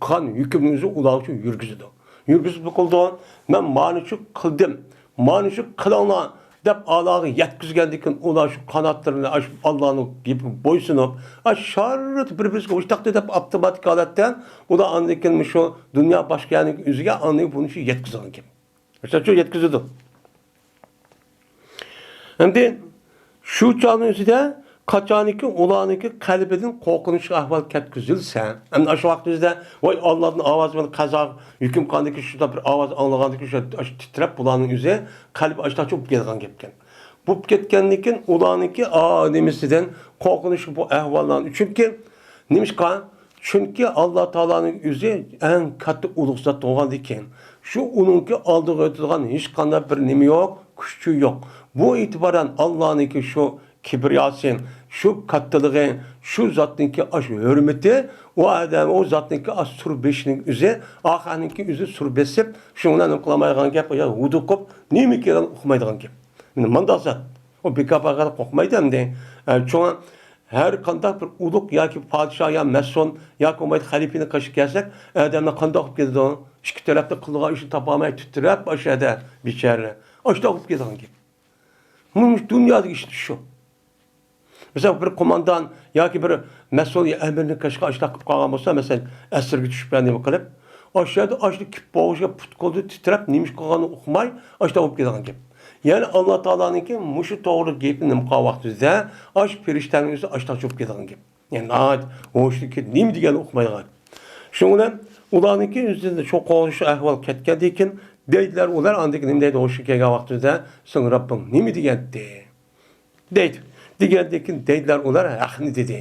قىلغان ھۆكۈمنى ئۆزى ئۇلارغا شۇ يۈرگۈزىدۇ. يۈرگۈزۈپ نېمە قىلىدۇ؟ مەن مانىچۇ قىلدىم، مانىچۇ قىلىڭلار دەپ ئاللاغا يەتكۈزگەندىن كېيىن ئۇلار شۇ قاناتلىرىنى ئاشۇ ئاللانىڭ گېپىگە بويسۇنۇپ، ئاشۇ شاررىت بىر-بىرسىگە ئۇشتاق دەپ ئاپتوماتىك ھالەتتە ئۇلار ئاندىن كېيىن مۇشۇ دۇنيا باشقا يەرنىڭ ئۆزىگە ئاندىن كېيىن بۇنى شۇ يەتكۈزىدىغان گەپ. شۇ يەتكۈزىدۇ. ئەمدى شۇ چاغنىڭ ئۆزىدە قاچانكى ئۇلارنىڭكى قەلبىدىن قورقۇنچلۇق ئەھۋال كەتكۈزۈلسە، ئەمدى ئاشۇ ۋاقىت ئۆزىدە، ۋاي، ئاللادىن ئاۋاز بىلەن قازا ھۆكۈم قىلغاندىكى شۇنداق بىر ئاۋاز ئاڭلىغاندىكى شۇ، شۇ تىترەپ، بۇلارنىڭ ئۆزى قەلبى ئاشتاق چوپ كېتىدىغان گەپكەن. بولۇپ كەتكەندىن كېيىن ئۇلارنىڭكى ئا نېمىسىدىن قورقۇنچلۇق بۇ ئەھۋاللارنى، چۈنكى نېمىشقا؟ چۈنكى ئاللا تائالانىڭ ئۆزى ئەڭ كاتتا ئۇلۇغ زات بولغاندىكىن، شۇ ئۇنىڭكى ئالدىغا ئۆتىدىغان ھېچقانداق بىر نېمە يوق، كۈچى يوق. بۇ ئېتىبارەن ئاللانىڭكى شۇ كىبرىياسى، شۇ كاتتىلىقى، شۇ زاتنىڭكى ئاشۇ ھۆرمىتى، ئۇ ئادەم، ئۇ زاتنىڭكى ئاش سۇر بېشىنىڭ ئۆزى، ئاخىرنىڭكى ئۆزى سۇر بېسىپ، شۇنىڭ بىلەن نېمە قىلالمايدىغان گەپ، يا ھودۇقۇپ، نېمە كېلەن ئۇقمايدىغان گەپ. مانداق زات. ئۇ بىكار پاكار قوقمايدۇ ئەمدى. ئە، شۇڭا ھەر قانداق بىر ئۇلۇغ ياكى پادىشاھ يا مەسئۇل ياكى بولمايدۇ خەلىپىنىڭ قېشىغا كەلسەك، ئادەملەر قانداق بولۇپ كېتىدۇ؟ ئىككى تەرەپتە قىلىدىغان ئىشنى تاپالماي تىترەپ، ئاشۇ يەردە بىچارە. ئاشۇنداق بولۇپ كېتىدىغان گەپ. مۇشۇ دۇنيادىكى ئىشلىتىش شۇ. مىسال، بىر قوماندان ياكى بىر مەسئۇل يا ئەمىرنى كاشقا ئاشۇنداق قىلىپ قالغان بولسا، مەسىلەن، ئەسىرگە چۈشۈپ يا نېمە قىلىپ، ئاشۇ يەردە ئاشۇنداق كىپ بوغۇشىغا پۇت قولدا تىترەپ، نېمە ئىش قىلغاننى ئۇقماي، ئاشۇنداق بولۇپ كېتىدىغان گەپ. يەنى ئاللا تائالانىڭكى مۇشۇ توغرىلىق گېپى نېمە قىلغان ۋاقتىمىزدا، ئاشۇ پېرىشتەنىڭ ئۆزى ئاشۇنداق بولۇپ كېتىدىغان گەپ. يەنى ناھايىتى ھوشلۇق نېمە دېگەننى ئۇقمايدىغان. شۇنىڭ بىلەن ئۇلارنىڭكى ئۆزىدە شۇ قوغلىشىش ئەھۋال كەتكەندىن كېيىن دەيدىلەر، ئۇلار ئاندىن كېيىن نېمە دەيدۇ، ھوشىغا كەلگەن ۋاقتىدا سېنىڭ رەببىڭ نېمە دېگەنتى؟ دەيدۇ. دېگەندىن كېيىن دەيدىلەر، ئۇلار ھەقنى دېدى.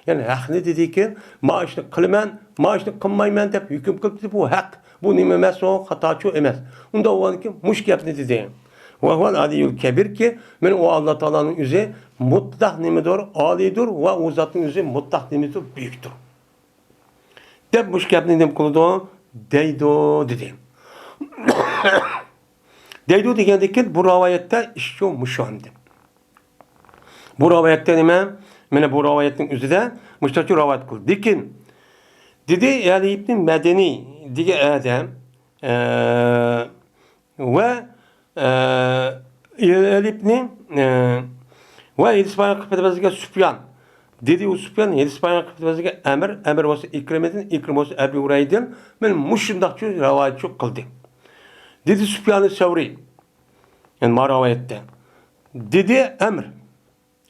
يەنى ھەقنى دېدىكىن، ما ئىشنى قىلىمەن، ما ئىشنى قىلمايمەن دەپ ھۆكۈم قىلىپ دېدى، بۇ ھەق. بۇ نېمە ئەمەس، ئۇ خاتاچۇ ئەمەس. ئۇنداق بولغاندىكىن مۇشۇ گەپنى دېدى. ۋەھۇۋەل ئالىييۇل كەبىركى، مانا ئۇ ئاللا تائالانىڭ ئۆزى مۇتلەق نېمىدۇر، ئالىيدۇر ۋە ئۇ زاتنىڭ ئۆزى مۇتلەق نېمىدۇر، بۈيۈكتۇر. دەپ مۇشۇ گەپنى نېمە قىلىدۇ؟ دەيدۇ، دېدى. دەيدۇ دېگەندىكىن بۇ رىۋايەتتە ئىشچۇ مۇشۇ ئەمدى. بۇ رىۋايەتتە نېمە؟ مانا بۇ رىۋايەتنىڭ ئۆزىدە مۇشۇنداق رىۋايەت قىلدى. لېكىن، دېدى ئەلى ئىبنى مەدىنى دېگەن ئادەم، ئە، ۋە، ئە، ئەلى ئىبنى، ئە، ۋە ھېدىس بايان قىلىپ بەرگەن سۇپيان. دېدى ئۇ سۇپيان، ھېدىس بايان قىلىپ بەرگەن ئەمىر، ئەمىر بولسا ئىكرىمىدىن، ئىكرىم بولسا ئەبۇ ھۇرەيرىدىن، مانا مۇشۇنداقچۇ رىۋايەتچۇ قىلدى. دېدى سۇپيان سەۋرى. يەنى ما رىۋايەتتە. دېدى ئەمىر.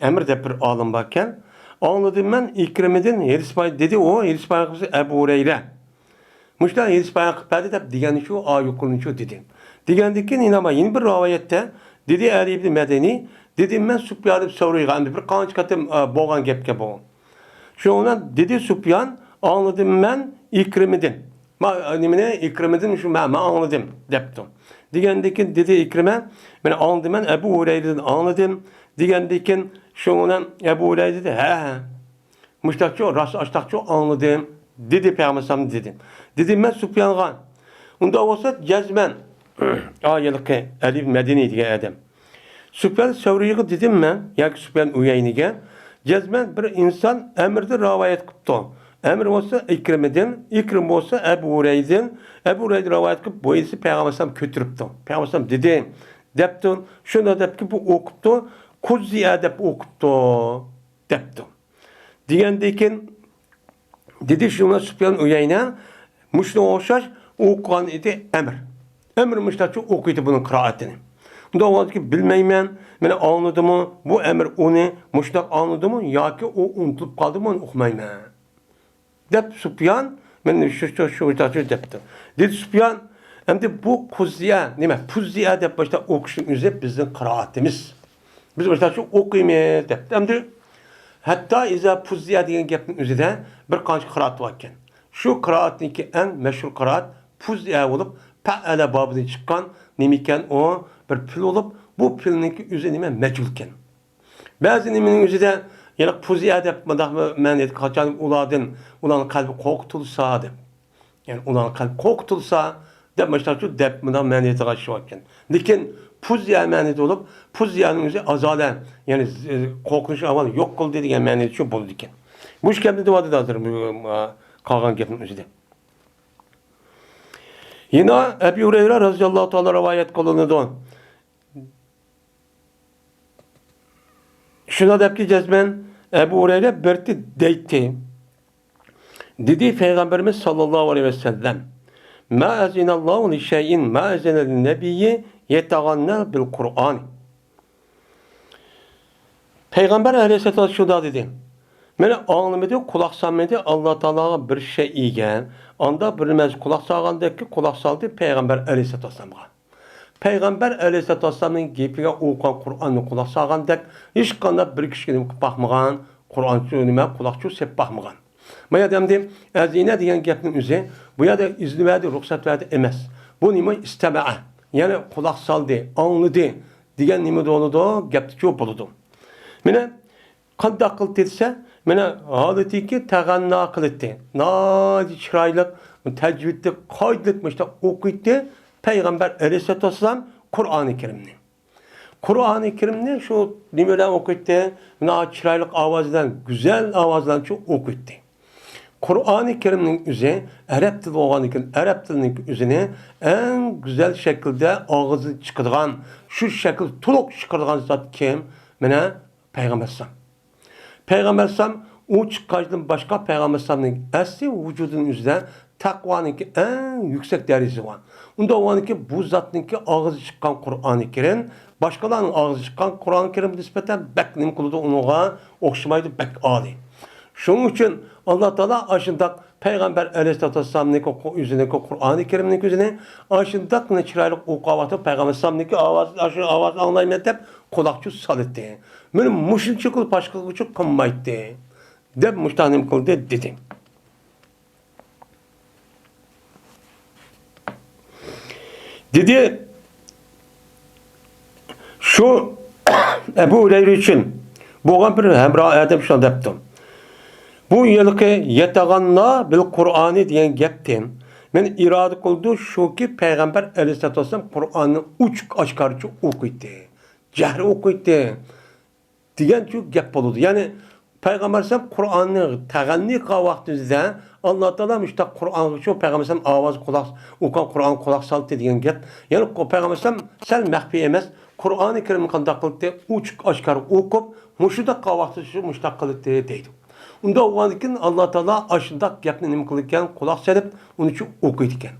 ئەمىر دەپ بىر ئالىم باركەن. ئاڭلىدىم مەن ئىكرىمىدىن ھېدىس بايان، دېدى ئۇ، ھېدىس بايان قىلسا ئەبۇ ھۇرەيرە. مۇشۇنداق ھېدىس بايان قىلىپ بەردى دەپ دېگەننى شۇ، ئا، يۇقىرىنى شۇ دېدى. دېگەندىن كېيىن يەنە بار، يەنە بىر رىۋايەتتە، دېدى ئەلى ئىبنى مەدىنى، دېدىم مەن سۇپيان ئىبن سەۋرىگە، ئەمدى بىر قانچە قېتىم، ئا، بولغان گەپكەن بۇ. شۇنىڭ بىلەن دېدى سۇپيان، ئاڭلىدىم مەن ئىكرىمىدىن. ما، نېمىنى؟ ئىكرىمىدىن شۇ، مەن، مەن ئاڭلىدىم، دەپتۇ. دېگەندىن كېيىن دېدى ئىكرىمە، مەن ئاڭلىدىم، مەن ئەبۇ ھۇرەيرىدىن ئاڭلىدىم. دېگەندىن كېيىن شۇنىڭ بىلەن ئەبۇ ھۇرەيرە دېدى، ھە، ھە. مۇشتاقچۇ، راست ئاشتاقچۇ ئاڭلىدىم، دېدى پەيغەمبەر ئەلەيھىسسالام دېدى. دېدىم مەن سۇپيانغا، ئۇنداق بولسا جەزمەن، ئا، ھېلىقى ئەلى مەدىنى دېگەن ئادەم. سۇپيان سەۋرىيغا دېدىم مەن، ياكى سۇپيان ئۇيەينىگە، جەزمەن بىر ئىنسان ئەمىردىن رىۋايەت قىپتۇ. ئەمىر بولسا ئىكرىمىدىن، ئىكرىم بولسا ئەبۇ ھۇرەيدىن، ئەبۇ ھۇرەيدە رىۋايەت قىلىپ، بۇ ئىنسان پەيغەمبەر ئەلەيھىسسالام كۆتۈرۈپتۇ. پەيغەمبەر ئەلەيھىسسالام دېدى، دەپتۇ. شۇنداق دەپكى، بۇ ئوقۇپتۇ، قۇززىئە دەپ ئوقۇپتۇ، دەپتۇ. دېگەندىن كېيىن دېدى، شۇڭا سۇپيان ئۇيەينە مۇشۇنىڭغا ئوخشاش ئوقۇغان ئىدى ئەمىر. ئەمىر مۇشۇنداقچە ئوقۇيدۇ بۇنىڭ قىرائىتىنى. ئۇنداق بولغاندىكىن بىلمەيمەن، مانا ئاڭلىدىمۇ، بۇ ئەمىر ئۇنى مۇشۇنداق ئاڭلىدىمۇ ياكى ئۇ ئۇنتۇلۇپ قالدىمۇ، ئۇنى ئۇقمايمەن، دەپ سۇپيان، مانا شۇ، شۇ، شۇ، شۇ دەپتۇ. دېدى سۇپيان، ئەمدى بۇ قۇززىئە، نېمە، پۇززىئە دەپ باشتا ئوقۇشنىڭ ئۆزى بىزنىڭ قىرائىتىمىز. بىز مۇشۇنداقچە ئوقۇيمىز دەپتۇ. ئەمدى ھەتتا ئىزا پۇززىئە دېگەن گەپنىڭ ئۆزىدە بىر قانچە قىرائەت باركەن. شۇ قىرائەتنىڭكى ئەڭ مەشھۇر قىرائەت پۇززىئە بولۇپ، پەئەلە بابىدىن چىققان نېمىكەن ئۇ؟ بىر پېئىل بولۇپ، بۇ پېئىلنىڭكى ئۆزى نېمە؟ مەجھۇلكەن. بەزى نېمىنىڭ ئۆزىدە يەنە پۇززىئە دەپ مۇنداق مەنىدە قاچان ئۇلاردىن، ئۇلارنىڭ قەلبى قورقۇتۇلسا دەپ. يەنى ئۇلارنىڭ قەلبى قورقۇتۇلسا دەپ مۇشۇنداقچۇ دەپ مۇنداق مەنىدە قاچىشىۋاتكەن. لېكىن پۇززىئە مەنىدە بولۇپ، پۇززىئەنىڭ ئۆزى ئازالە، يەنى ز-، قورقۇنچ ئەھۋال يوق قىلدى دېگەن مەنىدىچۇ بولىدىكەن. مۇشۇ گەپنى دەۋاتىدۇ ھازىر، قالغان گەپنىڭ ئۆزىدە. يەنە ئەبى ھۇرەيرە رەزىياللاھۇ تائالا رىۋايەت قىلىنىدۇ. شۇنداق دەپكى جەزمەن ئەبۇ ھۇرەيرە بىرتى دەيتتى. دېدى پەيغەمبىرىمىز ساللاللاھۇ ئەلەيھى ۋەسەللەم، ما ئەزىنەللاھۇ لىشەيئىن ما ئەزىنە لىننەبىيي يەتەغەننە بىل قۇرئان. پەيغەمبەر ئەلەيھىسسالام شۇنداق دېدى، مېنى ئاڭلىمىدى، قۇلاق سالمىدى ئاللا تائالاغا بىر شەيئىگە، ئاندا بىر نېمە قۇلاق سالغاندەككى قۇلاق سالدى پەيغەمبەر ئەلەيھىسسالام. پەيغەمبەر ئەلەيھىسسالاتۇ ۋەسسالامنىڭ گېپىگە ئوقۇغان قۇرئاننى قۇلاق سالغاندەك، ھېچقانداق بىر كىشىگە نېمە قىلىپ باقمىغان، قۇرئانچۇ نېمە قۇلاقچۇ سېلىپ باقمىغان. ما يەردە ئەمدى ئەزىنە دېگەن گەپنىڭ ئۆزى، بۇ يەردە ئىزنى بەردى، رۇخسەت بەردى ئەمەس. بۇ نېمە؟ ئىستەمەئە، يەنى قۇلاق سالدى، ئاڭلىدى دېگەن نېمە بولىدۇ؟ گەپتىچۇ بولىدۇ. مانا قانداق قىلدى دېسە، مانا ھالىتىكى تەغەننا قىلىتتى. ناھايىتى چىرايلىق، تەجۋىدلىك، قائىدىلىك مۇشۇنداق ئوقۇيتتى پەيغەمبەر ئەلەيھىسسالاتۇ ۋەسسالام قۇرئانى كەرىمنى. قۇرئانى كەرىمنى شۇ نېمە بىلەن ئوقۇيتتى؟ ناھايىتى چىرايلىق ئاۋاز بىلەن، گۈزەل ئاۋاز بىلەن شۇ ئوقۇيتتى. قۇرئانى كەرىمنىڭ ئۆزى ئەرەب تىلى بولغاندىكىن، ئەرەب تىلىنىڭ ئۆزىنى ئەڭ گۈزەل شەكىلدە ئاغزىدىن چىقىدىغان، شۇ شەكىلدە تولۇق چىقىرىدىغان زات كىم؟ مانا پەيغەمبەر ئەلەيھىسسالام. پەيغەمبەر ئەلەيھىسسالام ئۇ چىققاچتىن باشقا پەيغەمبەر ئەلەيھىسسالامنىڭ ئەسلى ۋۇجۇدىنىڭ ئۆزىدە تەقۋانىڭكى ئەڭ يۈكسەك دەرىجىسى بار. ئۇنداق بولغاندىكىن بۇ زاتنىڭكى ئاغزى چىققان قۇرئانى كەرىم باشقىلارنىڭ ئاغزى چىققان قۇرئانى كەرىمگە نىسبەتەن بەك نېمە قىلىدۇ، ئۇنىڭغا ئوخشىمايدۇ، بەك ئالىي. شۇنىڭ ئۈچۈن ئاللا تائالا ئاشۇنداق پەيغەمبەر ئەلەيھىسسالاتۇ ۋەسسالامنىڭكى قۇ-، ئۆزىنىڭكى قۇرئانى كەرىمنىڭكى ئۆزىنى ئاشۇنداق چىرايلىق ئوقۇۋاتىدۇ، پەيغەمبەر ئەلەيھىسسالامنىڭكى ئاۋازى، ئاشۇ ئاۋازنى ئاڭلايمەن دەپ قۇلاقچا سالىتتى. مانا مۇشۇنچە قىلىپ باشقىلارغىچە قىلمايتتى، دەپ مۇشۇنداق نېمە قىلدى، دېدى. دېدى، شۇ ئەبۇ ھۇرەيرە ئۈچۈن بولغان بىر ھەمراھ ئادەم شۇنداق دەپتۇ. بۇ ھېلىقى يەتەغەننا بىل قۇرئانى دېگەن گەپتىن مېنى ئىرادە قىلدى، شۇكى پەيغەمبەر ئەلەيھىسسالاتۇ ۋەسسالام قۇرئاننى ئوچۇق ئاشكارىچە ئوقۇيتتى، جەھرى ئوقۇيتتى. دېگەنچۇ گەپ بولىدۇ. يەنى پەيغەمبەر ئەلەيھىسسالام قۇرئاننى تەغەننى قىلغان ۋاقتىمىزدا ئاللا تائالا مۇشۇنداق قۇرئانغا شۇ پەيغەمبەر ئەلەيھىسسالام ئاۋازى قۇلاق، ئوقۇغان قۇرئانغا قۇلاق سالدى دېگەن گەپ. يەنى قۇ-، پەيغەمبەر ئەلەيھىسسالام سەل مەخپىي ئەمەس، قۇرئانى كەرىمنى قانداق قىلدى؟ ئوچۇق ئاشكارا ئوقۇپ، مۇشۇنداق قىلغان ۋاقتىدا شۇ مۇشۇنداق قىلدى دەيدۇ. ئۇنداق بولغاندىكىن ئاللا تائالا ئاشۇنداق گەپنى نېمە قىلىدىكەن؟ قۇلاق سېلىپ، ئۇنى شۇ ئوقۇيدىكەن.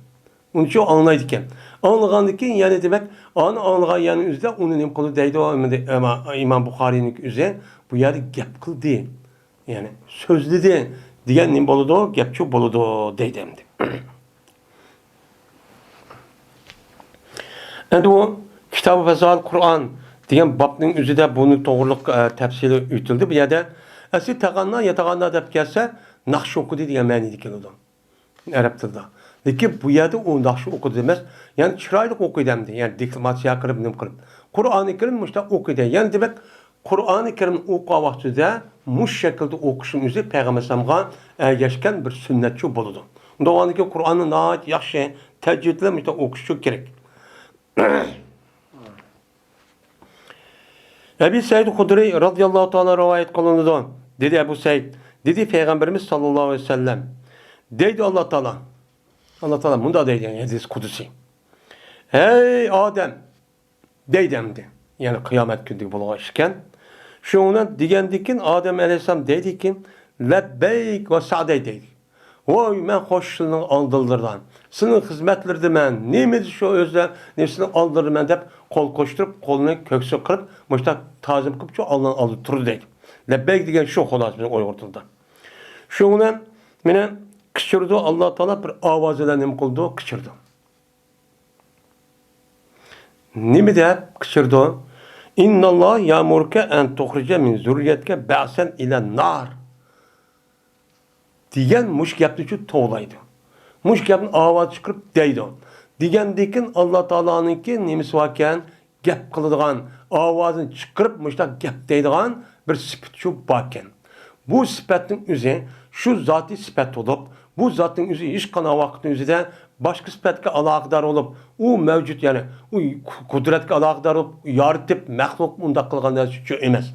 ئۇنى شۇ ئاڭلايدىكەن. ئاڭلىغاندىن كېيىن يەنە دېمەك، ئانى ئاڭلىغان يەرنىڭ ئۆزىدە ئۇنى نېمە قىلىدۇ دەيدۇ، ئىمام، ئىمام بۇخارىينىڭ ئۆزى بۇ يەردە گەپ قىلدى، يەنى سۆزلىدى دېگەن نېمە بولىدۇ؟ گەپچۇ بولىدۇ دەيدۇ ئەمدى. ئەمدى بۇ كىتابى فەزائىل قۇرئان دېگەن بابنىڭ ئۆزىدە بۇنى توغرىلىق، ئە، تەپسىلى ئۆتۈلدى. بۇ يەردە ئەسلى تەغەننا، يەتەغەننا دەپ كەلسە، ناخشا ئوقۇدى دېگەن مەنىدە كېلىدۇ. ئەرەب تىلىدا. لېكىن بۇ يەردە ئۇ ناخشا ئوقۇدى ئەمەس، يەنى چىرايلىق ئوقۇيدۇ ئەمدى، يەنى دېكلاماتسىيە قىلىپ، نېمە قىلىپ. قۇرئانى كەرىم مۇشۇنداق ئوقۇيدۇ. يەنى دېمەك، قۇرئانى كەرىمنى ئوقۇغان ۋاقتىدا مۇشۇ شەكىلدە ئوقۇشنىڭ ئۆزى پەيغەمبەر ئەلەيھىسسالامغا ئەگەشكەن بىر سۈننەتچۇ بولىدۇ. ئۇنداق بولغاندىكىن قۇرئاننى ناھايىتى ياخشى تەجۋىد بىلەن مۇشۇنداق ئوقۇشچۇ كېرەك. ئەبى سەئىد خۇدرىي رازىياللاھۇ تائالا رىۋايەت قىلىنىدۇ. دېدى ئەبۇ سەئىد، دېدى پەيغەمبىرىمىز ساللاللاھۇ ئەلەيھى ۋەسەللەم، دەيدۇ ئاللا تائالا. ئاللا تائالا مۇنداق دەيدۇ، يەنى ھەدىس قۇدسىي. ھەي ئادەم، دەيدۇ ئەمدى. يەنى قىيامەت كۈنىدىكى بولغان ئىش ئىكەن. شۇنىڭ بىلەن دېگەندىكىن ئادەم ئەلەيھىسسالام دەيدىكىن، لەببەيك ۋە سەئدەي دەيدۇ. ۋوي، مەن خوش سىلىنىڭ ئالدىلىرىدىن، سىلىنىڭ خىزمەتلىرىدىمەن، نېمە دېسە شۇ ئۆزلەر، نېمە سىلىنىڭ ئالدىلىرىدىمەن دەپ قول قوشتۇرۇپ، قولىنى كۆكسىگە قىلىپ، مۇشۇنداق تازىم قىلىپ شۇ ئاللىنىڭ ئالدىدا تۇرىدۇ دەيدۇ. لەببەيك دېگەن شۇ خۇلاسە بىزنىڭ ئۇيغۇر تىلىدا. شۇنىڭ بىلەن مېنى قىچۇرىدۇ ئاللا تائالا بىر ئاۋاز بىلەن نېمە قىلىدۇ؟ قىچۇرىدۇ. نېمە دەپ قىچۇرىدۇ؟ ئىنناللاھ يەئمۇرۇكە ئەن تۇخرىجە مىن زۇررىيەتىكە بەئسەن ئىلەن نار. دېگەن مۇشۇ گەپنى شۇ توۋلايدۇ. مۇشۇ گەپنى ئاۋاز چىقىرىپ دەيدۇ. دېگەندىكىن ئاللا تائالانىڭكى نېمىسى باركەن؟ گەپ قىلىدىغان، ئاۋازىنى چىقىرىپ مۇشۇنداق گەپ دەيدىغان بىر سۈپىتى شۇ باركەن. بۇ سۈپەتنىڭ ئۆزى شۇ زاتىي سۈپەت بولۇپ، بۇ زاتنىڭ ئۆزى ھېچقانداق ۋاقىتنىڭ ئۆزىدە باشقا سۈپەتكە ئالاقىدار بولۇپ، ئۇ مەۋجۇت، يەنى ئۇ قۇدرەتكە ئالاقىدار بولۇپ، يارىتىپ، مەخلۇق ئۇنداق قىلغان نەرسە ئۈچۈن ئەمەس.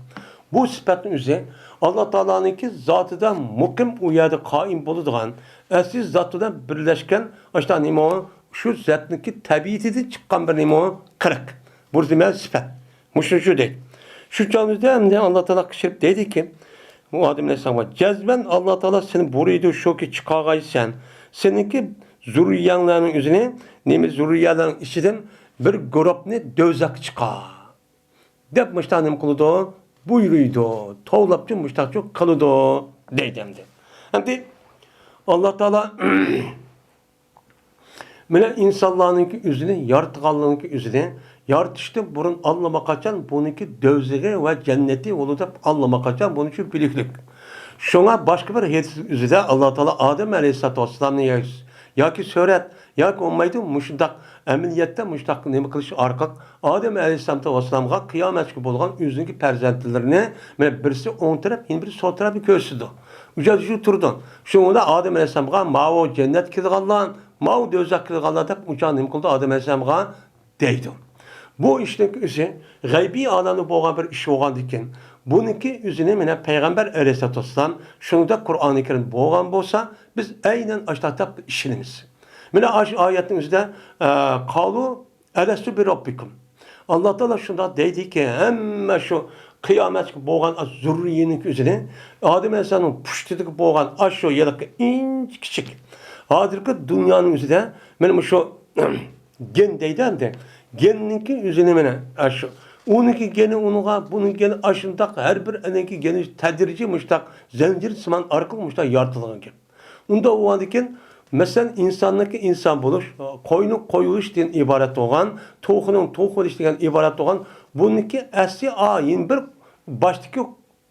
بۇ سۈپەتنىڭ ئۆزى ئاللا تائالانىڭكى زاتىدا مۇقىم، ئۇ يەردە قائىم بولىدىغان، ئەسلى زات بىلەن بىرلەشكەن، ئاشۇنداق نېمە، شۇ زاتنىڭكى تەبىئىتىدىن چىققان بىر نېمە، قىلىق. بۇ نېمە؟ سۈپەت. مۇشۇ شۇ دەيدۇ. شۇ چاغدا ئەمدى ئاللا تائالا قىچقىرىپ دەيدىكى، ئۇ ئادەم ئەلەيھىسسالامغا، جەزمەن ئاللا تائالا سېنى بۇيرۇيدۇ، شۇكى چىقارغايسەن. سېنىڭكى زۇررىيەڭلارنىڭ ئۆزىنى، نېمە، زۇررىيەلەرنىڭ ئىچىدىن بىر گۇرۇپنى دوزاخقا چىقار. دەپ مۇشۇنداق نېمە قىلىدۇ؟ بۇيرۇيدۇ. توۋلاپچۇ مۇشۇنداقچۇ قىلىدۇ دەيدۇ ئەمدى. ئەمدى ئاللا تائالا مانا ئىنسانلارنىڭكى ئۆزىنى يارىتقانلىقىنىڭكى ئۆزىنى، يارىتىشتىن بۇرۇن ئاللىماقاچان بۇنىڭكى دوزىخى ۋە جەننىتى بولىدۇ دەپ ئاللىماقاچان بۇنى شۇ بىلىكلىك. شۇڭا باشقا بىر ھەدىس ئۆزىدە ئاللا تائالا ئادەم ئەلەيھىسسالاتۇ ۋەسسالامنى يا-، ياكى سۈرەت، ياكى بولمايدۇ، مۇشۇنداق ئەمەلىيەتتە مۇشۇنداق نېمە قىلىش ئارقىلىق ئادەم ئەلەيھىسسالام ۋەسسالامغا قىيامەتكە بولغان ئۆزىنىڭكى پەرزەنتلىرىنى، مانا، بىرسى ئوڭ تەرەپ، يەنە بىرسى سول تەرەپنى كۆرسىتىدۇ. ئۇ جايدا شۇ تۇرىدۇ. شۇنىڭدا ئادەم ئەلەيھىسسالامغا ماۋۇ جەننەتكە كىرىدىغانلار، ماۋۇ دوزاخقا كىرىدىغانلار دەپ ئۇ چاغ نېمە قىلىدۇ ئادەم ئەلەيھىسسالامغا؟ دەيدۇ. بۇ ئىشنىڭ ئۆزى غەيبىي ئالەمدە بولغان بىر ئىش بولغاندىكىن، بۇنىڭكى ئۆزىنى مانا پەيغەمبەر ئەلەيھىسسالاتۇ ۋەسسالام شۇنىڭدەك قۇرئانى كەرىم بولغان بولسا، بىز ئەينەن ئاشۇنداق دەپ ئىشىنىمىز. مانا ئاشۇ ئايەتنىڭ ئۆزىدە، ئە، قالۇ ئەلەستۇ بىراببىكۇم. ئاللا تائالا شۇنداق دەيدىكى، ھەممە شۇ قىيامەتكە بولغان ئاشۇ زۇررىيىنىڭ ئۆزىنى، ئادەم ئەلەيھىسسالامنىڭ پۇشتىدىكى بولغان ئاشۇ ھېلىقى ئىنچىكىچىك، ھازىرقى دۇنيانىڭ ئۆزىدە مانا مۇشۇ گېن دەيدۇ ئەمدى. گېننىڭكى ئۆزىنى مانا ئاشۇ. ئۇنىڭكى گېنى ئۇنىڭغا، بۇنىڭ گېنى ئاشۇنداق، ھەر بىر ئەنىڭكى گېنى تەدرىجىي مۇشتاق زەنجىر سىمان ئارقىلىق مۇشتاق يارىتىلغان گەپ. ئۇنداق بولغاندىكىن، مەسىلەن، ئىنساننىڭكى ئىنسان بولۇش، قوينىڭ قوي بولۇشتىن ئىبارەت بولغان، توخۇنىڭ توخۇ بولۇشتىن ئىبارەت بولغان، بۇنىڭكى ئەسلى ئايىن بىر باشتىكى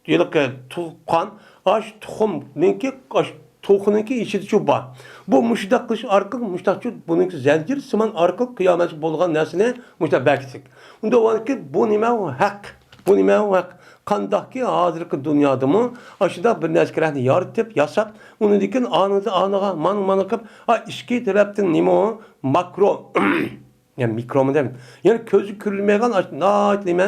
ھېلىقى تۇغقان، ئاش تۇخۇمنىڭكى، ئاش توخۇنىڭكى ئىچىدىچۇ بار. بۇ مۇشۇنداق قىلىش ئارقىلىق، مۇشۇنداقچۇ بۇنىڭكى زەنجىر سىمان ئارقىلىق قىيامەتكە بولغان نەرسىنى مۇشۇنداق بەكىتتۇق. ئۇنداق بولغاندىكىن، بۇ نېمە ئۇ ھەق؟ بۇ نېمە ئۇ ھەق؟ قانداقكى ھازىرقى دۇنيادىمۇ ئاشۇنداق بىر نەرسىكەرەكنى يارىتىپ، ياساپ، ئۇنىڭدىن كېيىن ئانىدىن ئانىغا، مانا، مانا قىلىپ، ئا، ئىچكى تەرەپتىن نېمە ئۇ؟ ماكرو. يەنى مىكرومۇ دەيمەن. يەنى كۆزگە كۆرۈنمەيدىغان ئاش-، ناھايىتى نېمە،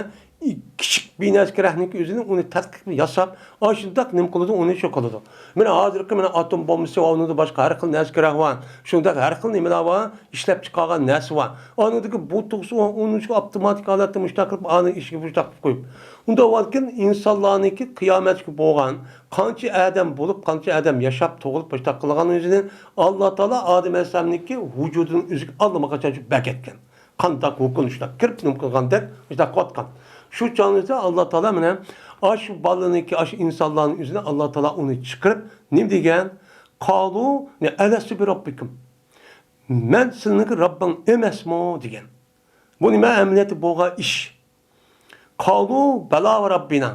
كىچىك بىر نەرسىكەرەكنىڭكى ئۆزىنى ئۇنى تەتقىق قىلىپ ياساپ، ئاشۇنداق نېمە قىلىدۇ، ئۇنى شۇ قىلىدۇ. مانا ھازىرقى مانا ئاتوم بومبىسى ۋە ئۇنىڭدىن باشقا ھەر خىل نەرسىكەرەك بار. شۇنداق ھەر خىل نېمىلەر بار، ئىشلەپ چىقارغان نەرسە بار. ئانىڭدىكى بۇ تۇغسا ئۇنىڭ ئاپتوماتىك ھالەتتە مۇشۇنداق قىلىپ، ئانىڭ ئىشىكى مۇشۇنداق قىلىپ قويۇپ. ئۇنداق بولغاندىكىن ئىنسانلارنىڭكى قىيامەتكە بولغان قانچە ئادەم بولۇپ، قانچە ئادەم ياشاپ، تۇغۇلۇپ، مۇشۇنداق قىلغان ئۆزىنى ئاللا تائالا ئادەم ئەلەيھىسسالامنىڭكى ۋۇجۇدىنىڭ ئۆزىگە ئاللىماقاچان شۇ بەكەتكەن. قانداق ھۇكۇم شۇنداق كىرىپ نېمە قىلغاندەك مۇشۇنداق قىلىۋاتقان. شۇ چاغنىڭدا ئاللا تائالا مانا ئاشۇ بالىنىڭكى، ئاشۇ ئىنسانلارنىڭ ئۆزىنى ئاللا تائالا ئۇنى چىقىرىپ نېمە دېگەن؟ قالۇ ئەلەستۇ بىراببىكۇم. مەن سىلىنىڭكى رەببىڭ ئەمەسمۇ دېگەن. بۇ نېمە ئەمەلىيەتتە بولغان ئىش؟ قالۇ بەلا ۋە رەببىنا.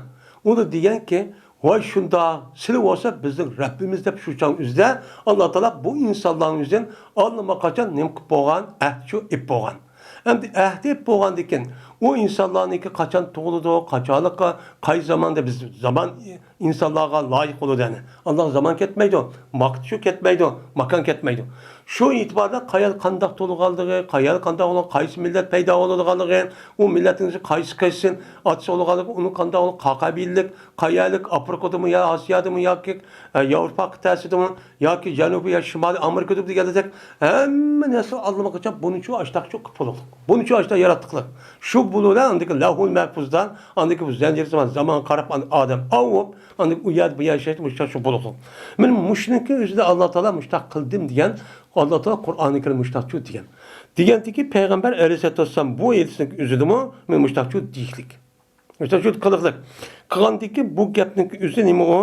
ئۇلار دېگەنكى، ۋاي شۇنداق، سىلى بولسا بىزنىڭ رەببىمىز دەپ شۇ چاغ ئۆزىدە ئاللا تائالا بۇ ئىنسانلارنىڭ ئۆزىدىن ئاللىماقاچان نېمە قىلىپ بولغان؟ ئەھدىچۇ ئېلىپ بولغان. ئەمدى ئەھدى ئېلىپ بولغاندىكىن، ئۇ ئىنسانلارنىڭكى قاچان تۇغۇلىدۇ، قاچانلىقى، قايسى زاماندا بىز زامان ئىنسانلارغا لايىق بولىدۇ، يەنى ئاللاغا زامان كەتمەيدۇ، ۋاقىت شۇ كەتمەيدۇ، ماكان كەتمەيدۇ. شۇ ئېتىباردا قايەر قانداق تۇغۇلغانلىقى، قايەر قانداق بولغان، قايسى مىللەت پەيدا بولىدىغانلىقى، ئۇ مىللەتنىڭ قايسى قايسى ئاتىسى بولغانلىقى، ئۇنىڭ قانداق بولغان، قاقابىيلىك، قايەرلىك، ئافرىقىدىمۇ يا ئاسىيادىمۇ ياكى، ئە، ياۋروپا قىتئەسىدىمۇ ياكى جەنۇبىي يا شىمالىي ئامېرىكىدىمۇ دېگەندەك ھەممە نەرسە ئاللىماقاچان بۇنىچۇ ئاشتاقچۇ قىلىپ بولدۇق. بۇنىچۇ ئاشتاق ياراتتۇقلار. شۇ بولۇۋېرە ئاندىكى لەۋھۇل مەھپۇزدا، ئاندىكى بۇ زەنجىر سىمان زامان قاراپ ئادەم ئاۋۇپ، ئاندىن ئۇ يەردە بۇ يەردە ياشايدۇ، مۇشۇنداق شۇ بولىدۇ. مانا مۇشۇنىڭكى ئۆزىدە ئاللا تائالا مۇشۇنداق قىلدىم دېگەن، ئاللا تائالا قۇرئانى كەرىم مۇشۇنداقچۇ دېگەن. دېگەنتىكى پەيغەمبەر ئەلەيھىسسالاتۇ ۋەسسالام بۇ ھەدىسنىڭ ئۆزىدىمۇ مانا مۇشۇنداقچۇ دېيىشلىك. مۇشۇنداقچۇ قىلىقلىق. قىلغاندىكى بۇ گەپنىڭكى ئۆزى نېمە ئۇ؟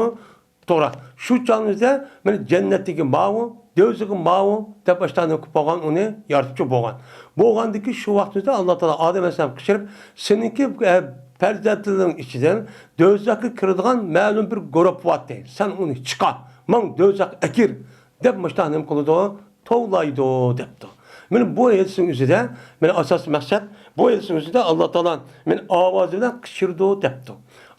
توغرا. شۇ چاغنىڭدا مانا جەننەتتىكى ماۋۇ، دوزىخى ماۋۇ دەپ ئاشتانى قىلىپ بولغان، ئۇنى يارىتىپچۇ بولغان. بولغاندىكى شۇ ۋاقتىمىزدا ئاللا تائالا ئادەم ئەلەيھىسسالامغا قىچقىرىپ، سېنىڭكى، ئە، پەرزەنتلىرىڭ ئىچىدىن دوزاخقا كىرىدىغان مەلۇم بىر گۇرۇپپا بار دەيدۇ. سەن ئۇنى چىقار، ماڭ دوزاخقا ئەكىر دەپ مۇشۇنداق نېمە قىلىدۇ؟ توۋلايدۇ دەپتۇ. مانا بۇ ھەدىسنىڭ ئۆزىدە، مانا ئاساسىي مەقسەت، بۇ ھەدىسنىڭ ئۆزىدە ئاللا تائالا مانا ئاۋازى بىلەن قىچقىرىدۇ دەپتۇ.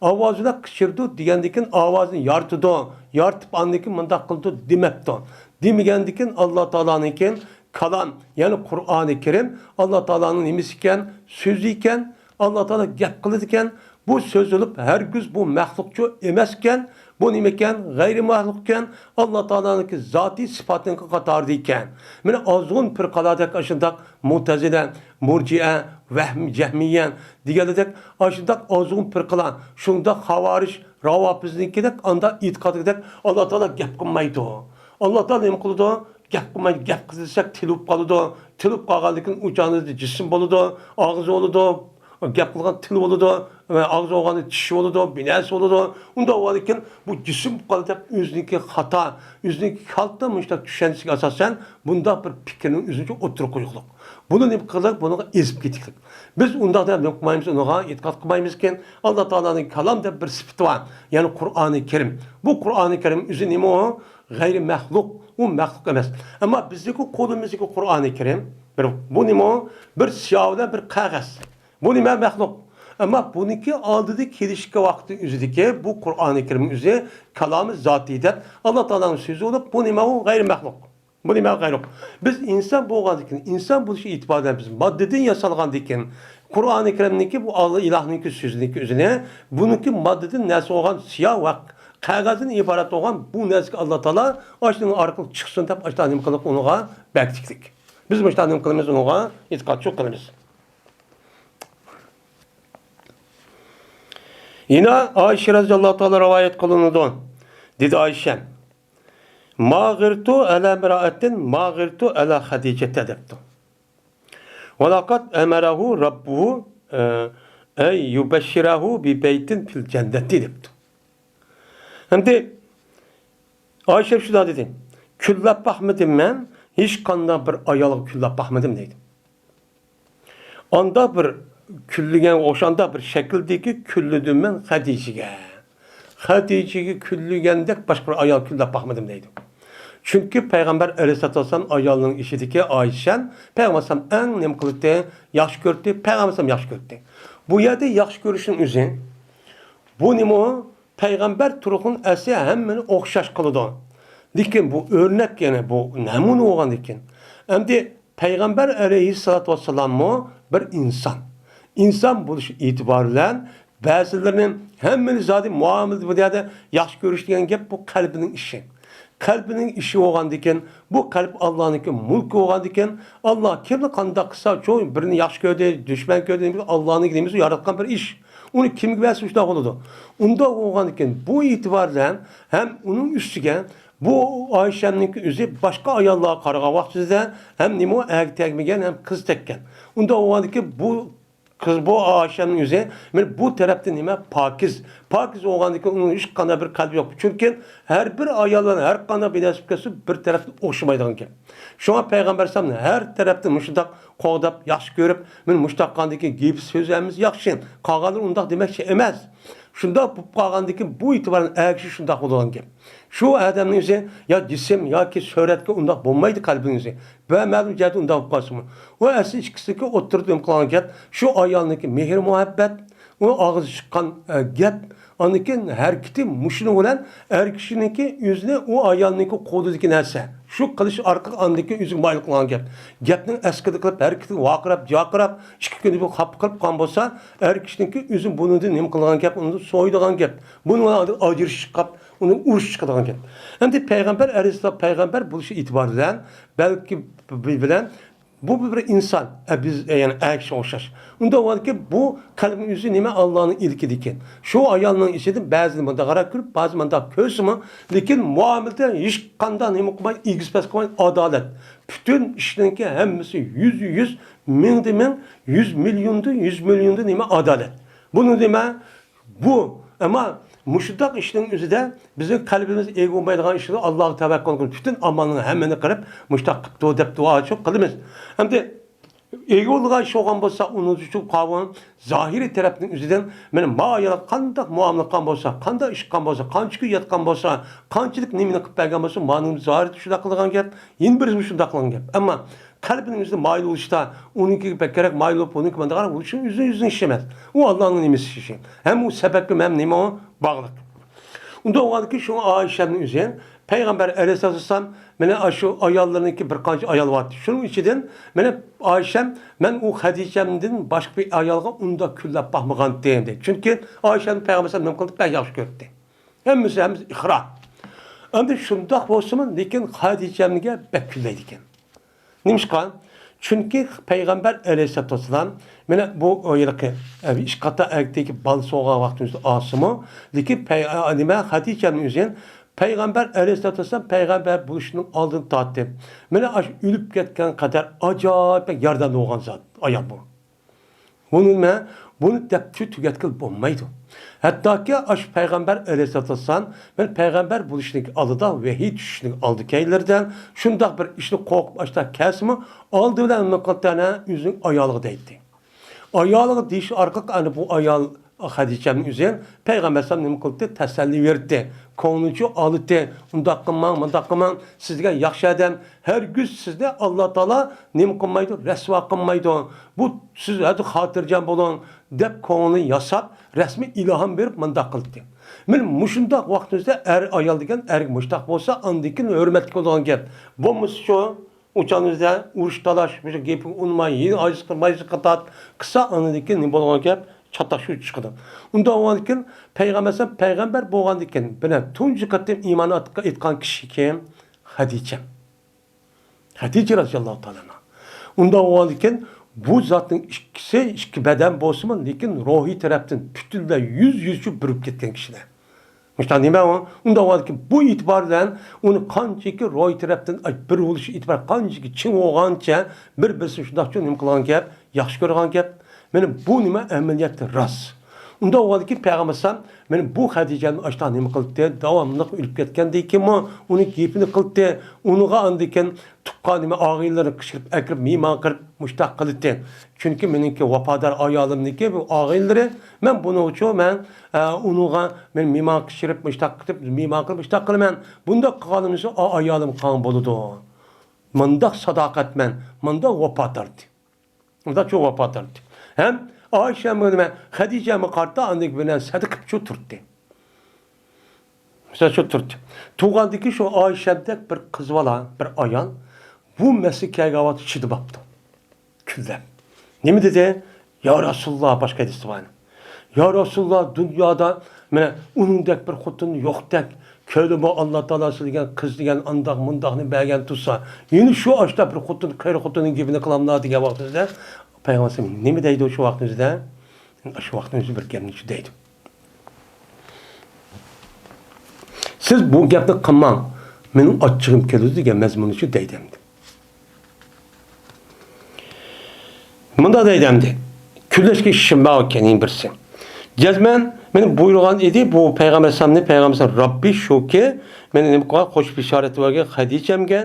ئاۋازى بىلەن قىچقىرىدۇ دېگەندىكىن ئاۋازىنى يارىتىدۇ، يارىتىپ ئاندىن كېيىن مۇنداق قىلىدۇ دېمەپتۇ. دېمىگەندىكىن ئاللا تائالانىڭكىن كالام، يەنى قۇرئانى كەرىم ئاللا تائالانىڭ نېمىسى ئىكەن؟ سۆزى ئىكەن. ئاللا تائالا گەپ قىلىدىكەن، بۇ سۆز بولۇپ ھەرگىز بۇ مەخلۇقچۇ ئەمەسكەن، بۇ نېمىكەن؟ غەيرىي مەخلۇقكەن، ئاللا تائالانىڭكى زاتىي سىپاتىنىڭكى قاتارىدا ئىكەن. مانا ئازغۇن پىرقىلەردەك ئاشۇنداق مۇتەزىلە، مۇرجىئە، ۋەھمى، جەھمىيە دېگەنلەردەك ئاشۇنداق ئازغۇن پىرقىلار، شۇنداق خاۋارىج، راۋاپىزنىڭكىدەك ئانداق ئېتىقادىدەك ئاللا تائالا گەپ قىلمايدۇ. ئاللا تائالا نېمە قىلىدۇ؟ گەپ قىلمايدۇ. گەپ قىلساق تىل بولۇپ قالىدۇ. تىل بولۇپ قالغاندىن كېيىن ئۇ چاغدا جىسىم بولىدۇ، ئاغزى بولىدۇ، گەپ قىلغان تىل بولىدۇ، ئاغزى بولغاندا چىشى بولىدۇ، بىناسى بولىدۇ. ئۇنداق بولغاندىكىن بۇ جىسىم بولۇپ قالدى دەپ ئۆزىنىڭكى خاتا، ئۆزىنىڭكى كالتە مۇشۇنداق چۈشەنچىسىگە ئاساسەن بۇنداق بىر پىكىرنى ئۆزىنىڭكى ئوتتۇرىغا قويغۇلۇق. بۇنى نېمە قىلدۇق؟ بۇنىڭغا ئېزىپ كېتىكلىك. بىز ئۇنداق دەپ نېمە قىلمايمىز؟ ئۇنىڭغا ئېتىقاد قىلمايمىزكەن. ئاللا تائالانىڭ كالام دەپ بىر سۈپىتى بار. يەنى قۇرئانى كەرىم. بۇ قۇرئانى كەرىم ئۆزى نېمە ئۇ؟ غەيرىي مەخلۇق، ئۇ مەخلۇق ئەمەس. ئەمما بىزدىكى قولىمىزدىكى قۇرئانى كەرىم، بىر، بۇ نېمە؟ بىر سىياھ بىلەن بىر قەغەز. بۇ نېمە؟ مەخلۇق. ئەمما بۇنىڭكى ئالدىدا كېلىشكە ۋاقىتنىڭ ئۆزىدىكى بۇ قۇرئانى كەرىمنىڭ ئۆزى كالامى زاتىي دەپ، ئاللا تائالانىڭ سۆزى بولۇپ، بۇ نېمە؟ ئۇ غەيرىي مەخلۇق. بۇ نېمە؟ غەيرۇ. بىز ئىنسان بولغاندىكىن، ئىنسان بولۇش ئېتىبارى بىلەن بىز ماددىدىن ياسالغاندىكىن، قۇرئانى كەرىمنىڭكى بۇ ئاللا ئىلاھنىڭكى سۆزىنىڭكى ئۆزىنى، بۇنىڭكى ماددىدىن نەرسە بولغان سىياھ ۋە قەغەزدىن ئىبارەت بولغان بۇ نەرسىگە ئاللا تائالا ئاشۇنىڭ ئارقىلىق چىقسۇن دەپ، ئاشۇنداق نېمە قىلدۇق ئۇنىڭغا بەكتىكلىك. بىز مۇشۇنداق نېمە قىلىمىز ئۇنىڭغا؟ ئېتىقادچىلىق قىلىمىز. يەنە ئائىشە رەزىياللاھۇ تائالا رىۋايەت قىلىنىدۇ. دېدى ئائىشە، ما غىرتۇ ئەلە مىرائەتىن، ما غىرتۇ ئەلە خەدىجەتە دەپتۇ. ۋەلەقەد ئەمەرەھۇ رەببۇھۇ، ئە، ئەي يۇبەششىرەھۇ بىبەيتىن فىل جەننەتى دەپتۇ. ئەمدى ئائىشە شۇنداق دېدى، كۈنلەپ باقمىدىم مەن، ھېچقانداق بىر ئايالغا كۈنلەپ باقمىدىم دەيدۇ. ئاندا بىر كۈنلىگەن، ئوشاندا بىر شەكىلدىكى كۈنلىدىم مەن خەدىچىگە. خەدىچىگە كۈنلىگەندەك باشقا بىر ئايال كۈنلەپ باقمىدىم دەيدۇ. چۈنكى پەيغەمبەر ئەلەيھىسسالاتۇ ۋەسسالام ئايالنىڭ ئىچىدىكى ئائىشەن پەيغەمبەر ئەلەيھىسسالام ئەڭ نېمە قىلاتتى؟ ياخشى كۆرەتتى. پەيغەمبەر ئەلەيھىسسالام ياخشى كۆرەتتى. بۇ يەردە ياخشى كۆرۈشنىڭ ئۆزى، بۇ نېمە؟ پەيغەمبەر تۇرغان ئەسلى ھەممىنى ئوخشاش قىلىدۇ. لېكىن بۇ ئۆرنەك، يەنى بۇ نەمۇنە بولغاندىكىن. ئەمدى پەيغەمبەر ئەلەيھىسسالاتۇ ۋەسسالاممۇ بىر ئىنسان. ئىنسان بولۇش ئېتىبارى بىلەن بەزىلىرىنى ھەممىنى زادى مۇئامىلىدە بۇ يەردە ياخشى كۆرۈش دېگەن گەپ بۇ قەلبىنىڭ ئىشى. قەلبىنىڭ ئىشى بولغاندىكىن، بۇ قەلب ئاللانىڭكى مۇلكى بولغاندىكىن، ئاللا كىمنى قانداق قىلسا، شۇ بىرىنى ياخشى كۆردى، دۈشمەن كۆردى، ئاللانىڭكى نېمىسى ياراتقان بىر ئىش. ئۇنى كىمگە بەرسە شۇنداق بولىدۇ. ئۇنداق بولغاندىكىن بۇ ئېتىبار بىلەن ھەم ئۇنىڭ ئۈستىگە بۇ ئائىشەمنىڭكى ئۆزى باشقا ئاياللارغا قارىغان ۋاقتىدا ھەم نېمە ئەرگە تەگمىگەن ھەم قىز تەگكەن. ئۇنداق بولغاندىكىن بۇ قىز بۇ ئائىشەمنىڭ ئۆزى مەن بۇ تەرەپتىن نېمە پاكىز. پاكىز بولغاندىكىن ئۇنىڭ ھېچقانداق بىر قەلبى يوق. چۈنكى ھەر بىر ئايال بىلەن ھەر قانداق بىر نەرسە كەلسە بىر تەرەپتىن ئوخشىمايدىغان گەپ. شۇڭا پەيغەمبەر ئەلەيھىسسالام ھەر تەرەپتىن مۇشۇنداق قوغداپ، ياخشى كۆرۈپ، مەن مۇشۇنداق قىلغاندىكىن گېپى سۆزى ھەممىسى ياخشى. قالغانلىرى ئۇنداق دېمەكچى ئەمەس. شۇنداق بولۇپ قالغاندىكىن بۇ ئېتىبارەن ئەگىشى شۇنداق بولىدىغان گەپ. شۇ ئادەمنىڭ ئۆزى يا جىسىم ياكى سۈرەتكە ئۇنداق بولمايدۇ قەلبىنىڭ ئۆزى. بىر مەلۇم جەھەتتە ئۇنداق بولۇپ قالسىمۇ. ئۇ ئەسلى ئىككىسىنىڭكى ئوتتۇرىدا نېمە قىلغان گەپ؟ شۇ ئايالنىڭكى مېھىر مۇھەببەت، ئۇ ئاغزى چىققان، ئە، گەپ، ئاندىن كېيىن ھەرىكىتى مۇشۇنىڭ بىلەن ئەر كىشىنىڭكى ئۆزىنى ئۇ ئايالنىڭكى قولىدىكى نەرسە. شۇ قىلىش ئارقىلىق ئاندىن كېيىن ئۆزىگە مايىل قىلغان گەپ. گەپنىڭ ئەسكىدە قىلىپ، ھەرىكىتىگە ۋارقىراپ، جارقىراپ، ئىككى كۈندە بىر خاپا قىلىپ قالغان بولسا، ئەر كىشىنىڭكى ئۆزى بۇنىڭدىن نېمە قىلىدىغان گەپ، ئۇنىڭدىن سويىدىغان گەپ. بۇنىڭ بىلەن ئاندىن ئاجرىشىش چىقىپ، ئۇنى ئۇرۇش چىقىدىغان گەپ. ئەمدى پەيغەمبەر ئەلەيھىسسالام پەيغەمبەر بولۇش ئېتىبارى بىلەن، بەلكى بىلەن بۇ بىر ئىنسان، ئە، بىز، ئە، يەنى ئەر كىشىگە ئوخشاش. ئۇنداق بولغاندىكىن بۇ قەلبنىڭ ئۆزى نېمە؟ ئاللانىڭ ئىلكىدىكەن. شۇ ئايالنىڭ ئىچىدىن بەزىنى مۇنداقراق كۆرۈپ، بەزى مۇنداق كۆرسىمۇ، لېكىن مۇئامىلىدە ھېچقانداق نېمە قىلماي، ئېگىز پەس قىلماي، ئادالەت. پۈتۈن ئىشنىڭكى ھەممىسى يۈزدە يۈز، مىڭدا مىڭ، يۈز مىليوندا يۈز مىليوندا نېمە؟ ئادالەت. بۇنى نېمە؟ بۇ، ئەمما مۇشۇنداق ئىشنىڭ ئۆزىدە بىزنىڭ قەلبىمىز ئىگە بولمايدىغان ئىشلار ئاللاغا تەۋەككۈل قىلىپ، پۈتۈن ئامالنىڭ ھەممىنى قىلىپ، مۇشۇنداق قىپتۇ دەپ دۇئا شۇ قىلىمىز. ئەمدى ئىگە بولىدىغان ئىش بولغان بولسا، ئۇنىڭ ئۈچۈن قاۋۇن زاھىرىي تەرەپنىڭ ئۆزىدىن، مانا، ما ئايالغا قانداق مۇئامىلە قىلغان بولسا، قانداق ئىش قىلغان بولسا، قانچە كۈن ياتقان بولسا، قانچىلىك نېمىنى قىلىپ بەرگەن بولسا، مانىڭ زاھىرىدا شۇنداق قىلغان گەپ، يەنە بىرسى شۇنداق قىلغان گەپ. ئەمما قەلبىنىڭ ئۆزىدە مايىل بولۇشتا، ئۇنىڭكىگە بەكرەك مايىل بولۇپ، بۇنىڭكى مانداقراق بولۇشى ئۆزىنىڭ ئۆزىنىڭ ئىشى ئەمەس. ئۇ ئاللانىڭ نېمىسى ئىشى. ھەم ئۇ سەۋەبكە ھەم نېمە ئۇ باغلىق. ئۇنداق بولغاندىكىن شۇڭا ئائىشەمنىڭ ئۆزى پەيغەمبەر ئەلەيھىسسالام مانا ئاشۇ ئاياللىرىنىڭكى بىر قانچە ئايال بار. شۇنىڭ ئىچىدىن مانا ئائىشەم، مەن ئۇ خەدىچەمدىن باشقا بىر ئايالغا ئۇنداق كۈنلەپ باقمىغانتىم دەيدۇ. چۈنكى ئائىشەمنى پەيغەمبەر ئەلەيھىسسالام نېمە قىلدى؟ بەك ياخشى كۆرەتتى. ھەممىسى، ھەممىسى ئىقرار. ئەمدى شۇنداق بولسىمۇ، لېكىن خەدىچەمگە بەك كۈنلەيدىكەن. نېمىشقا؟ چۈنكى پەيغەمبەر ئەلەيھىسسالاتۇ ۋەسسالام، مانا بۇ ھېلىقى، ئە، ئىككى قاتا ئەركىدىكى بالا سوغان ۋاقتىمىزدا ئاسىمۇ، لېكىن پەي-، ئە، نېمە، خەدىچەمنىڭ ئۆزى پەيغەمبەر ئەلەيھىسسالاتۇ ۋەسسالام پەيغەمبەر بولۇشنىڭ ئالدىدىن تارتىپ، مانا ئاشۇ ئۆلۈپ كەتكەن قەدەر ئاجايىپ ياردەمدە بولغان زات، ئايال بۇ. بۇنى نېمە؟ بۇنى دەپ تۈ-، تۈگەتكىلى بولمايدۇ. ھەتتاكى ئاشۇ پەيغەمبەر ئەلەيھىسسالاتۇ ۋەسسالام، مەن پەيغەمبەر بولۇشنىڭ ئالدىدا، ۋەھىي چۈشۈشنىڭ ئالدى كەينىلىرىدە شۇنداق بىر ئىشنى قورقۇپ ئاشتا كەلسىمۇ، ئالدى بىلەن نېمە قىلىپتۇ؟ ئەنە ئۆزىنىڭ ئايالىغا دەيتتى. ئايالىغا دېيىش ئارقىلىق ئەنە بۇ ئايال خەدىچەمنىڭ ئۆزى پەيغەمبەر ئەلەيھىسسالام نېمە قىلدى؟ تەسەللى بېرىدۇ. كۆڭلىنى ئالىدۇ. ئۇنداق قىلماڭ، مۇنداق قىلماڭ، سىز دېگەن ياخشى ئادەم. ھەرگىز سىزنى ئاللا تائالا نېمە قىلمايدۇ؟ رەسۋا قىلمايدۇ. بۇ سىز ھەدە خاتىرجەم بولۇڭ، دەپ كۆڭلىنى ياساپ، رەسمىي ئىلھام بېرىپ مۇنداق قىلدى. مانا مۇشۇنداق ۋاقتىمىزدا ئەر ئايال دېگەن، ئەرگە مۇشتاق بولسا، ئاندىن كېيىن ھۆرمەتلىك بولىدىغان گەپ. بولمىسا شۇ، ئۇ چاغنىڭىزدا ئۇرۇش تالاش، مۇشۇ گېپىڭ ئۇنىماي، يېنى ئايرىلسا قىلمايسىز قاتات قىلسا، ئاندىن كېيىن نېمە بولىدىغان گەپ؟ چاتاقشۇ چىقىدۇ. ئۇنداق بولغاندىن كېيىن پەيغەمبەر، پەيغەمبەر بولغاندىن كېيىن بىلەن تۇنجى قېتىم ئىمان ئېيتقان كىشى كىم؟ خەدىچە. خەدىچە رەزىياللاھۇ تائالا ئەنھا. ئۇنداق بولغاندىكىن، بۇ زاتنىڭ ئىككىسى، ئىككى بەدەن بولسىمۇ، لېكىن روھىي تەرەپتىن پۈتۈنلەي يۈز يۈزچە بېرىپ كەتكەن كىشىلەر. مۇشۇنداق نېمە ئۇ؟ ئۇنداق بولغاندىكىن، بۇ ئېتىبار بىلەن ئۇنى قانچىكى روھىي تەرەپتىن، ئاي، بىر بولۇش ئېتىبار قانچىكى چىڭ بولغانچە، بىر-، بىرسىنى شۇنداقچۇ نېمە قىلغان گەپ، ياخشى كۆرىدىغان گەپ. مانا بۇ نېمە ئەمەلىيەتتە راست. ئۇنداق بولغاندىكىن پەيغەمبەر ئەلەيھىسسالام مانا بۇ خەدىچەنى ئاشتا نېمە قىلدى؟ داۋاملىق ئۆلۈپ كەتكەندىن كېيىنمۇ ئۇنىڭ گېپىنى قىلدى. ئۇنىڭغا ئاندىن كېيىن تۇغقان نېمە ئاغىنىلىرىنى قىچقىرىپ ئەكىرىپ مېھمان قىلىپ مۇشتاق قىلدى. چۈنكى مېنىڭكى ۋاپادار ئايالىمنىڭكى بۇ ئاغىنىلىرى، مەن بۇنىڭ ئۈچۈن مەن، ئە، ئۇنىڭغا مەن مېھمان قىچقىرىپ مۇشتاق قىلىپ، مېھمان قىلىپ مۇشتاق قىلىمەن. بۇنداق قىلغىنىم ئۈچۈن ئا-، ئايالىم قاڭ بولىدۇ. مۇنداق ساداقەتمەن، مۇنداق ۋاپادار ئىدى. ئۇنداق چوڭ ۋاپادار ئىدى. ھەم ئائىشەمۇ نېمە، خەدىچەمۇ قارىتا ئاندىن بىر نەرسە سەدىقە قىلىپ شۇ تۇردى. مىسال شۇ تۇردى. تۇغاندىكى شۇ ئائىشەدەك بىر قىز بالا، بىر ئايال بۇ مەسىلە كەلگەن ۋاقىت چىدىماپتۇ. كۈنلەپ. نېمە دېدى؟ يا رەسۇلاللا، باشقا ھەدىستە بار. يا رەسۇلاللا، دۇنيادا مانا ئۇنىڭدەك بىر خوتۇن يوقتەك، كۆلىمۇ ئاللا تائالا سىلىگەن قىز دېگەن ئانداق مۇنداقنى بەرگەن تۇرسا، يەنە شۇ ئاشتا بىر خوتۇن، قېرى خوتۇننىڭ گېپىنى قىلاملا دېگەن ۋاقتىمىزدا، پەيغەمبەر نېمە دەيدۇ شۇ ۋاقتىمىزدا؟ شۇ ۋاقتىمىزدا بىر گەپنى شۇ دەيدۇ. سىز بۇ گەپنى قىلماڭ، مېنىڭ ئاچچىقىم كېلىدۇ دېگەن مەزمۇنى شۇ دەيدۇ ئەمدى. مۇنداق دەيدۇ ئەمدى. كۈنلەشكە ئىشىم بار ئىكەن، يەنە بىرسى. جەزمەن مېنى بۇيرۇغان ئىدى، بۇ پەيغەمبەر ئەلەيھىسسالامنى، پەيغەمبەر ئەلەيھىسسالام، رەببى شۇكى، مېنى نېمە قىلغان، خوش بېشارەت بەرگەن خەدىچەمگە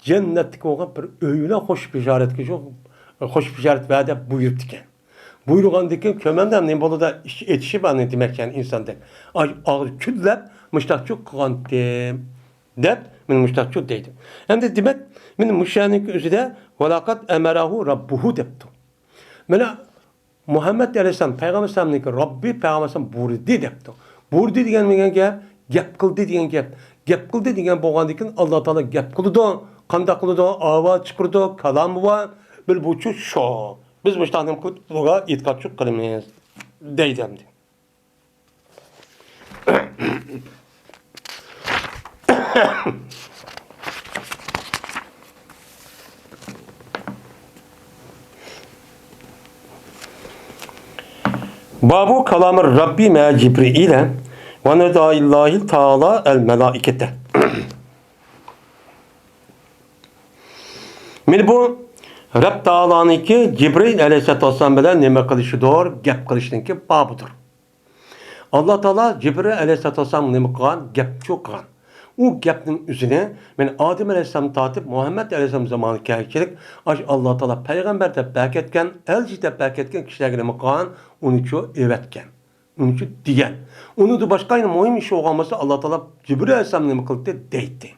جەننەتتىكى بولغان بىر ئۆي بىلەن خوش بېشارەتكە شۇ، خوش بېشارەت بەر دەپ بۇيرۇپتىكەن. بۇيرۇغاندىن كېيىن كۆرمەمدە نېمە بولىدۇ، ئېتىشى بارنى دېمەك، يەنى ئىنساندەك. ئاي، ئاغزى كۈنلەپ مۇشتاقچۇ قىلغانتىم. دەپ، مانا مۇشتاقچۇ دەيدۇ. ئەمدى دېمەك، مانا مۇشۇ يەرنىڭ ئۆزىدە، ۋەلاقەت ئەمەرەھۇ رەببۇھۇ دەپتۇ. مانا مۇھەممەد ئەلەيھىسسالام، پەيغەمبەر ئەلەيھىسسالامنىڭكى رەببى پەيغەمبەر ئەلەيھىسسالام بۇيرۇدى دەپتۇ. بۇيرۇدى دېگەن، دېگەن گەپ، گەپ قىلدى دېگەن گەپ. گەپ قىلدى دېگەن بولغاندىن كېيىن، ئاللا تائالا گەپ قىلىدۇ. قانداق قىلىدۇ؟ ئاۋاز چىقىرىدۇ، كالامى بار. بىر بۇچۇ شۇ. بىز مۇشۇنداق نېمە قىلىپ، بۇنىڭغا ئېتىقادچۇ قىلىمىز. دەيدۇ ئەمدى. بابۇ كالامى رەببى مەئە جىبرىئىلە ۋە نىدائىللاھى تائالا ئەل مەلائىكەتە. مانا بۇ رەب تائالانىڭكى جىبرىئىل ئەلەيھىسسالاتۇ ۋەسسالام بىلەن نېمە قىلىشىدۇر؟ گەپ قىلىشنىڭكى بابىدۇر. ئاللا تائالا جىبرىئىل ئەلەيھىسسالاتۇ ۋەسسالامغا نېمە قىلغان؟ گەپچۇ قىلغان. ئۇ گەپنىڭ ئۆزىنى، مانا ئادەم ئەلەيھىسسالامدىن تارتىپ مۇھەممەد ئەلەيھىسسالام زامانىغا كەلگۈچىلىك، ئاشۇ ئاللا تائالا پەيغەمبەر دەپ بەركەتكەن، ئەلچى دەپ بەركەتكەن كىشىلەرگە نېمە قىلغان؟ ئۇنىچۇ ئەۋەتكەن. ئۇنىچۇ دېگەن. ئۇنىڭدىن باشقا يەنە مۇھىم ئىش بولغان بولسا، ئاللا تائالا جىبرىئىل ئەلەيھىسسالام نېمە قىلدى؟ دەيتتى.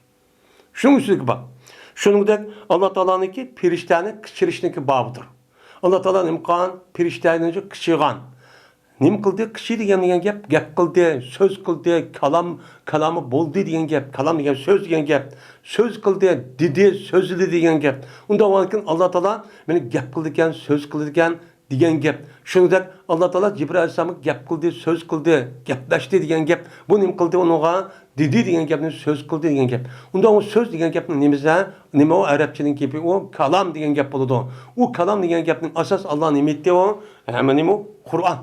شۇنىڭ ئۈستىدىكى باب. شۇنىڭدەك ئاللا تائالانىڭكى پېرىشتەنى قىچىرىشنىڭكى بابىدۇر. ئاللا تائالا نېمە قىلغان؟ پېرىشتەنى قىچىرغان. نېمە قىلدى؟ قىچىر دېگەن، دېگەن گەپ، گەپ قىلدى، سۆز قىلدى، كالام، كالامى بولدى دېگەن گەپ، كالام دېگەن سۆز دېگەن گەپ، سۆز قىلدى، دېدى، سۆزلىدى دېگەن گەپ. ئۇنداق بولغاندىكىن ئاللا تائالا مانا گەپ قىلىدىكەن، سۆز قىلىدىكەن، دېگەن گەپ. شۇنىڭدەك ئاللا تائالا جىبرىئىل ئەلەيھىسسالامغا گەپ قىلدى، سۆز قىلدى، گەپلەشتى دېگەن گەپ. بۇ نېمە قىلدى ئۇنىڭغا؟ دېدى دېگەن گەپنى سۆز قىلدى دېگەن گەپ. ئۇنداق ئۇ سۆز دېگەن گەپنىڭ نېمىسى؟ نېمە ئۇ ئەرەبچىنىڭ گېپى ئۇ؟ كالام دېگەن گەپ بولىدۇ. ئۇ كالام دېگەن گەپنىڭ ئاساس ئاللا نېمە ئېيتتى ئۇ؟ ھەممە نېمە ئۇ؟ قۇرئان.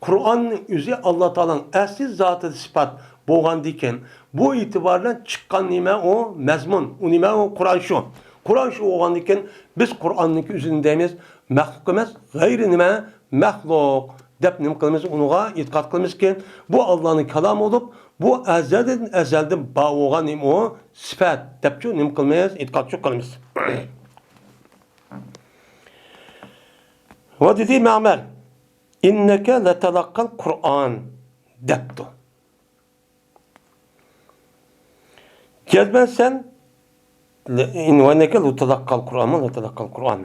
قۇرئاننىڭ ئۆزى ئاللا تائالانىڭ ئەسلى زاتىدا سىپات بولغاندىكىن، بۇ ئېتىبار بىلەن چىققان نېمە ئۇ؟ مەزمۇن. ئۇ نېمە ئۇ؟ قۇرئان شۇ. قۇرئان شۇ بولغاندىكىن، بىز قۇرئاننىڭكى ئۆزىنى دەيمىز، مەخلۇق ئەمەس، غەيرىي نېمە؟ مەخلۇق دەپ نېمە قىلىمىز؟ ئۇنىڭغا ئېتىقاد قىلىمىزكى، بۇ ئاللانىڭ كالامى بولۇپ، بۇ ئەزەلدىن ئەزەلدىن بار بولغان نېمە ئۇ؟ سۈپەت دەپچۇ نېمە قىلىمىز؟ ئېتىقادچۇ قىلىمىز. ۋە دېدى مەمەر، «ئىننەكە لەتەلەققەل قۇرئان» دەپتۇ. جەزمەن سەن، ۋە ئىننەكە لەتەلەققەل قۇرئان، لەتەلەققەل قۇرئان.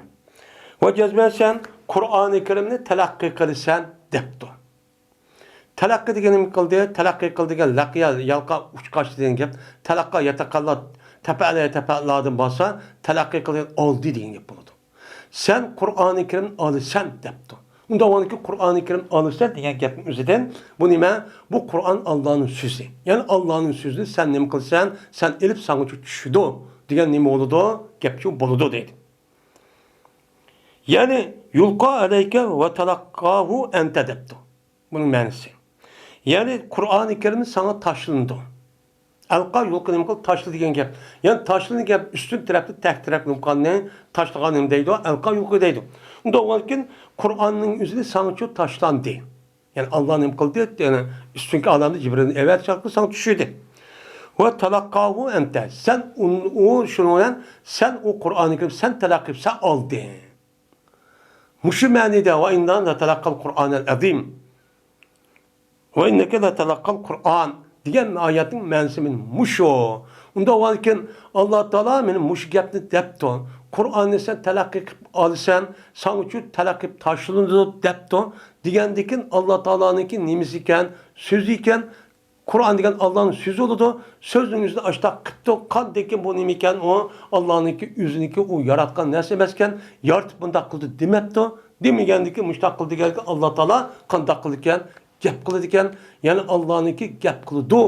ۋە جەزمەن سەن قۇرئانى كەرىمنى تەلەققى قىلىسەن دەپتۇ. تەلەققى دېگەن نېمە قىلدى؟ تەلەققى قىلدى دېگەن لەققە يەلقا ئۇچقاچ دېگەن گەپ. تەلەققا يەتەقەللا، تەپەئەلە يەتەپەئەللادىن بارسا، تەلەققى قىلدى ئالدى دېگەن گەپ بولىدۇ. سەن قۇرئانى كەرىمنى ئالىسەن دەپتۇ. ئۇنداق بولغاندىكىن قۇرئانى كەرىم ئالىسەن دېگەن گەپنىڭ ئۆزىدىن بۇ نېمە؟ بۇ قۇرئان ئاللانىڭ سۆزى. يەنى ئاللانىڭ سۆزىنى سەن نېمە قىلىسەن؟ سەن ئېلىپ ساڭىچۇ چۈشىدۇ دېگەن نېمە بولىدۇ؟ گەپچۇ بولىدۇ دەيدۇ. يەنى يۇلقا ئەلەيكە ۋە تەلەققاھۇ ئەنتە دەپتۇ. بۇنىڭ مەنىسى. يەنى قۇرئانى كەرىم ساڭا تاشلىنىدۇ. ئەلقا يۇلقى نېمە قىلدى؟ تاشلا دېگەن گەپ. يەنى تاشلىنى گەپ ئۈستۈن تەرەپتە تەك تەرەپ نېمە قىلغاننى تاشلىغان نېمە دەيدۇ؟ ئەلقا يۇلقى دەيدۇ. ئۇنداق بولغاندىكىن قۇرئاننىڭ ئۆزىنى ساڭىچۇ تاشلاندى. يەنى ئاللا نېمە قىلدى؟ يەنى ئۈستۈنكى ئالەمدە جىبرىلنى ئەۋەتىپ چاقتى، ساڭا چۈشۈردى. ۋە تەلەققاھۇ ئەنتە. سەن ئۇن-، ئۇ شۇنىڭ بىلەن سەن ئۇ قۇرئانى كەرىم سەن تەلەققى قىلىپ سەن ئالدىڭ. مۇشۇ مەنىدە ۋە ئىننا لەتەلەققەل قۇرئانەل ئەزىم. ۋە ئىننەكە لەتەلەققەل قۇرئان دېگەن ئايەتنىڭ مەنىسى مانا مۇشۇ. ئۇنداق بولغاندىكىن ئاللا تائالا مانا مۇشۇ گەپنى دەپتۇ. قۇرئاننى سەن تەلەققى قىلىپ ئالىسەن، ساڭىچۇ تەلەققى قىلىپ تاشلىنىدۇ دەپتۇ. دېگەندىكىن ئاللا تائالانىڭكى نېمىسى ئىكەن؟ سۆزى ئىكەن. قۇرئان دېگەن ئاللانىڭ سۆزى بولىدۇ. سۆزنىڭ ئۆزىنى ئاشتاق قىپتۇ. قاندىكىن بۇ نېمە ئىكەن؟ ئۇ ئاللانىڭكى ئۆزىنىڭكى، ئۇ ياراتقان نەرسە ئەمەسكەن. يارىتىپ بۇنداق قىلدى دېمەپتۇ. دېمىگەندىكىن مۇشتاق قىلدى دېگەنكى ئاللا تائالا قانداق قىلىدىكەن؟ گەپ قىلىدىكەن. يەنى ئاللانىڭكى گەپ قىلىدۇ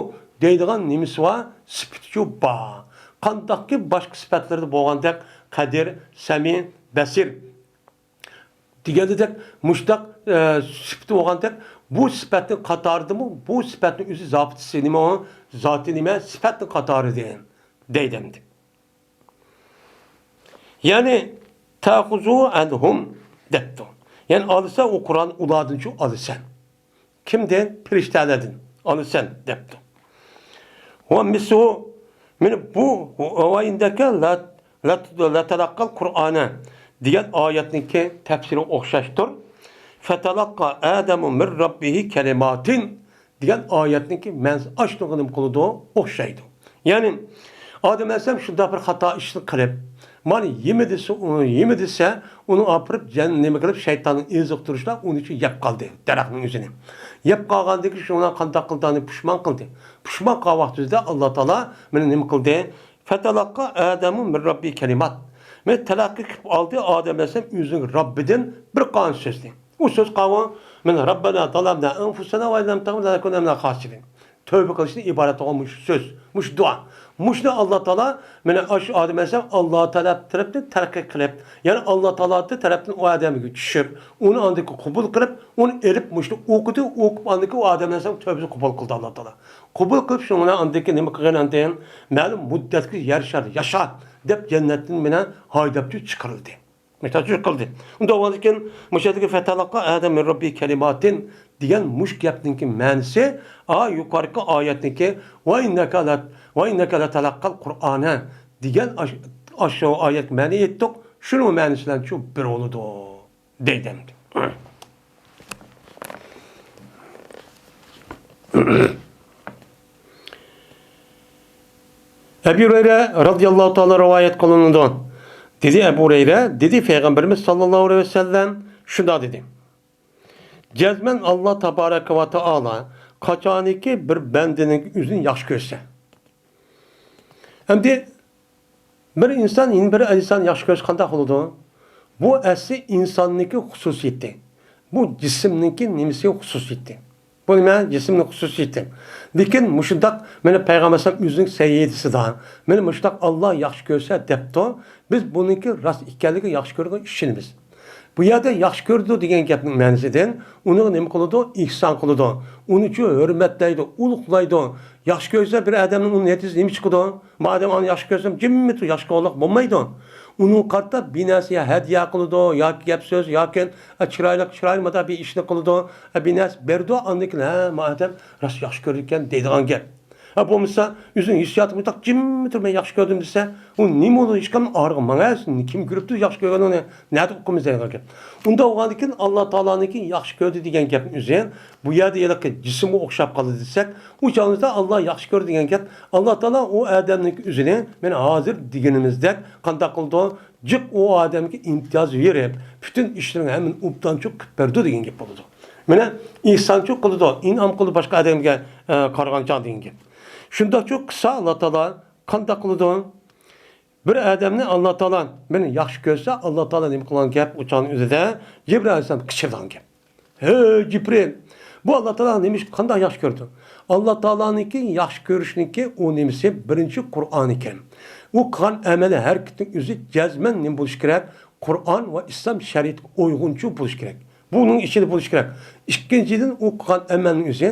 دەيدىغان نېمىسى بار؟ سۈپىتىچۇ بار. قانداقكى باشقا سۈپەتلىرىدە بولغاندەك قەدىر، سەمىئ، بەسىر دېگەندەك مۇشتاق، ئە، سۈپىتى بولغاندەك بۇ سۈپەتنىڭ قاتارىدىمۇ، بۇ سۈپەتنىڭ ئۆزى زاپىتىسى نېمە ئۇ؟ زاتى نېمە؟ سۈپەتنىڭ قاتارىدىن دەيدۇ ئەمدى. يەنى تەخۇزۇ ئەنھۇم دەپتۇ. يەنى ئالىسەن ئۇ قۇرئان ئۇلاردىنچۇ ئالىسەن. كىمدىن؟ پەرىشتەلەردىن ئالىسەن دەپتۇ. ۋە مىسلۇ، مانا بۇ ۋە ئىننەكە لە، لە، لەتەلەققەل قۇرئانە دېگەن ئايەتنىڭكى تەپسىرىگە ئوخشاشتۇر. فەتەلەققا ئادەمۇ مىن رەببىھى كەلىماتىن دېگەن ئايەتنىڭكى مەنىسى ئاشۇنىڭغا نېمە قىلىدۇ؟ ئوخشايدۇ. يەنى ئادەم ئەلەيھىسسالام شۇنداق بىر خاتا ئىشنى قىلىپ، مانا يېمە دېسە، ئۇنى يېمە دېسە، ئۇنى ئاپىرىپ جەن-، نېمە قىلىپ، شەيتاننىڭ ئېزىقتۇرۇشىدا ئۇنى يەپ قالدى، دەرەخنىڭ ئۆزىنى. يەپ قالغاندىن كېيىن شۇنىڭ بىلەن قانداق قىلدى؟ ئۇنى پۇشمان قىلدى. پۇشمان قىلغان ۋاقتىمىزدا ئاللا تائالا مانا نېمە قىلدى؟ فەتەلەققا ئادەمۇ مىن رەببىھى كەلىمات. مانا تەلەققى قىلىپ ئالدى ئادەم ئەلەيھىسسالام ئۆزىنىڭ رەببىدىن بىر قانچە سۆزنى. ئۇ سۆز قاۋۇ، مانا رەببەنا زەلەمنا ئەنفۇسەنا ۋە ئىن لەم تەغفىر لەنە لەنەكۇنەننە مىنەل خاسىرىن. تەۋبە قىلىشتىن ئىبارەت بولغان مۇشۇ سۆز، مۇشۇ دۇئا. مۇشۇنى ئاللا تائالا مانا ئاشۇ ئادەم ئەلەيھىسسالام ئاللا تائالا تەرەپتىن تەلەققى قىلىپ، يەنى ئاللا تائالا تەرەپتىن ئۇ ئادەمگە چۈشۈپ، ئۇنى ئاندىن كېيىن قوبۇل قىلىپ، ئۇنى ئېلىپ مۇشۇنى ئوقۇدى، ئوقۇپ ئاندىن كېيىن ئۇ ئادەم ئەلەيھىسسالام تەۋبىسىنى قوبۇل قىلدى ئاللا تائالا. قوبۇل قىلىپ، شۇنىڭ بىلەن ئاندىن كېيىن نېمە قىلغان ئاندىن؟ مەلۇم مۇددەتكە يەر شار ياشا دەپ جەننەتتىن مانا ھايداپ چىقىرىلدى. مەسەلەن، شۇ قىلدى. ئۇنداق بولغاندىكىن، مۇشۇ يەردىكى فەتەلەققا ئادەم مىن رەببىھى كەلىماتىن دېگەن مۇشۇ گەپنىڭكى مەنىسى، ئا، يۇقىرىقى ئايەتنىڭكى ۋە ئىننەكە لە، ۋە ئىننەكە لەتەلەققەل قۇرئانە دېگەن ئاش-، ئاشۇ ئايەتكە مەنە ئېيتتۇق، شۇنىڭ مەنىسى بىلەن شۇ بىر بولىدۇ. دەيدۇ ئەمدى. ئەبۇ ھۇرەيرە رەزىياللاھۇ تائالا رىۋايەت قىلىنىدۇ. دېدى ئەبۇ ھۇرەيرە، دېدى پەيغەمبىرىمىز ساللاللاھۇ ئەلەيھى ۋەسەللەم شۇنداق دېدى. جەزمەن ئاللا تابارەكە ۋە تائالا قاچانكى بىر بەندىنىڭ ئۆزىنى ياخشى كۆرسە. ئەمدى بىر ئىنسان يەنە بىر ئىنسان ياخشى كۆرسە قانداق بولىدۇ؟ بۇ ئەسلى ئىنساننىڭكى خۇسۇسىيىتى. بۇ جىسىمنىڭكى نېمىسى خۇسۇسىيىتى. بۇ نېمە؟ جىسىمنىڭ خۇسۇسىيىتى. لېكىن مۇشۇنداق مانا پەيغەمبەر ئەلەيھىسسالام ئۆزىنىڭ سەھىھىدىسىدا، مانا مۇشۇنداق ئاللا ياخشى كۆرسە دەپتۇ. بىز بۇنىڭكى راست ئىكەنلىكىگە ياخشى كۆرگەن ئىشىنىمىز. بۇ يەردە ياخشى كۆرىدۇ دېگەن گەپنىڭ مەنىسىدىن ئۇنىڭغا نېمە قىلىدۇ؟ ئېھسان قىلىدۇ. ئۇنى چۇ ھۆرمەتلەيدۇ، ئۇلۇغلايدۇ. ياخشى كۆرسە بىر ئادەمنىڭ ئۇنىڭ نەتىجىسى نېمە چىقىدۇ؟ مادەم ئانى ياخشى كۆرسەم، جىممىدە ياخشى كۆرگەنلىك بولمايدۇ. ئۇنىڭغا قارىتا بىر نەرسە يا ھەدىيە قىلىدۇ، ياكى گەپ سۆز، ياكى، ئە، چىرايلىق، چىرايلىق مادا بىر ئىشنى قىلىدۇ، ئە، بىر نەرسە بېرىدۇ، ئاندىن كېيىن، ھە، ما ئادەم راست ياخشى كۆرىدىكەن دەيدىغان گەپ. ھە، بولمىسا، ئۆزىنىڭ ھېسسىياتى مۇنداق جىممىدە تۇرۇپ مەن ياخشى كۆردۈم دېسە، ئۇ نېمە بولدى؟ ھېچكىم ئارىغا ماڭا، كىم كۆرۈپتۇ ياخشى كۆرگىنىڭنى، نەدە ئۇقىمىز دەيدىغان گەپ. ئۇنداق بولغاندىكىن ئاللا تائالانىڭكى ياخشى كۆردى دېگەن گەپنىڭ ئۆزى، بۇ يەردە ھېلىقى جىسىمغا ئوخشاپ قالدى دېسەك، ئۇ چاغىمىزدا ئاللا ياخشى كۆردى دېگەن گەپ، ئاللا تائالا ئۇ ئادەمنىڭكى ئۆزىنى مەن ھازىر دېگىنىمىزدەك قانداق قىلىدۇ؟ جىق ئۇ ئادەمگە ئىمتىياز بېرىپ، پۈتۈن ئىشلىرىنى ھەممىنى ئوبدانچۇ قىلىپ بەردى دېگەن گەپ بولىدۇ. مانا، ئېھسانچۇ قىلىدۇ، ئىنئام قىلىدۇ باشقا ئادەمگە، ئە، قارىغانچە دېگەن گەپ. شۇنداقچۇ قىلسا ئاللا تائالا قانداق قىلىدۇ؟ بىر ئادەمنى ئاللا تائالا مېنى ياخشى كۆرسە، ئاللا تائالا نېمە قىلغان گەپ؟ ئۇ چاغنىڭ ئۆزىدە جىبرىل ئەلەيھىسسالام قىچقىرىدىغان گەپ. ھەي، جىبرىل! بۇ ئاللا تائالا نېمە ئىش، قانداق ياخشى كۆردى؟ ئاللا تائالانىڭكى ياخشى كۆرۈشنىڭكى ئۇ نېمىسى، بىرىنچى، قۇرئانى كەرىم. ئۇ قىلغان ئەمەلى، ھەرىكىتىنىڭ ئۆزى جەزمەن نېمە بولۇشى كېرەك؟ قۇرئان ۋە ئىسلام شەرىئىتىگە ئۇيغۇنچۇ بولۇشى كېرەك. بۇنىڭ ئىچىدە بولۇشى كېرەك. ئىككىنچىدىن، ئۇ قىلغان ئەمەلنىڭ ئۆزى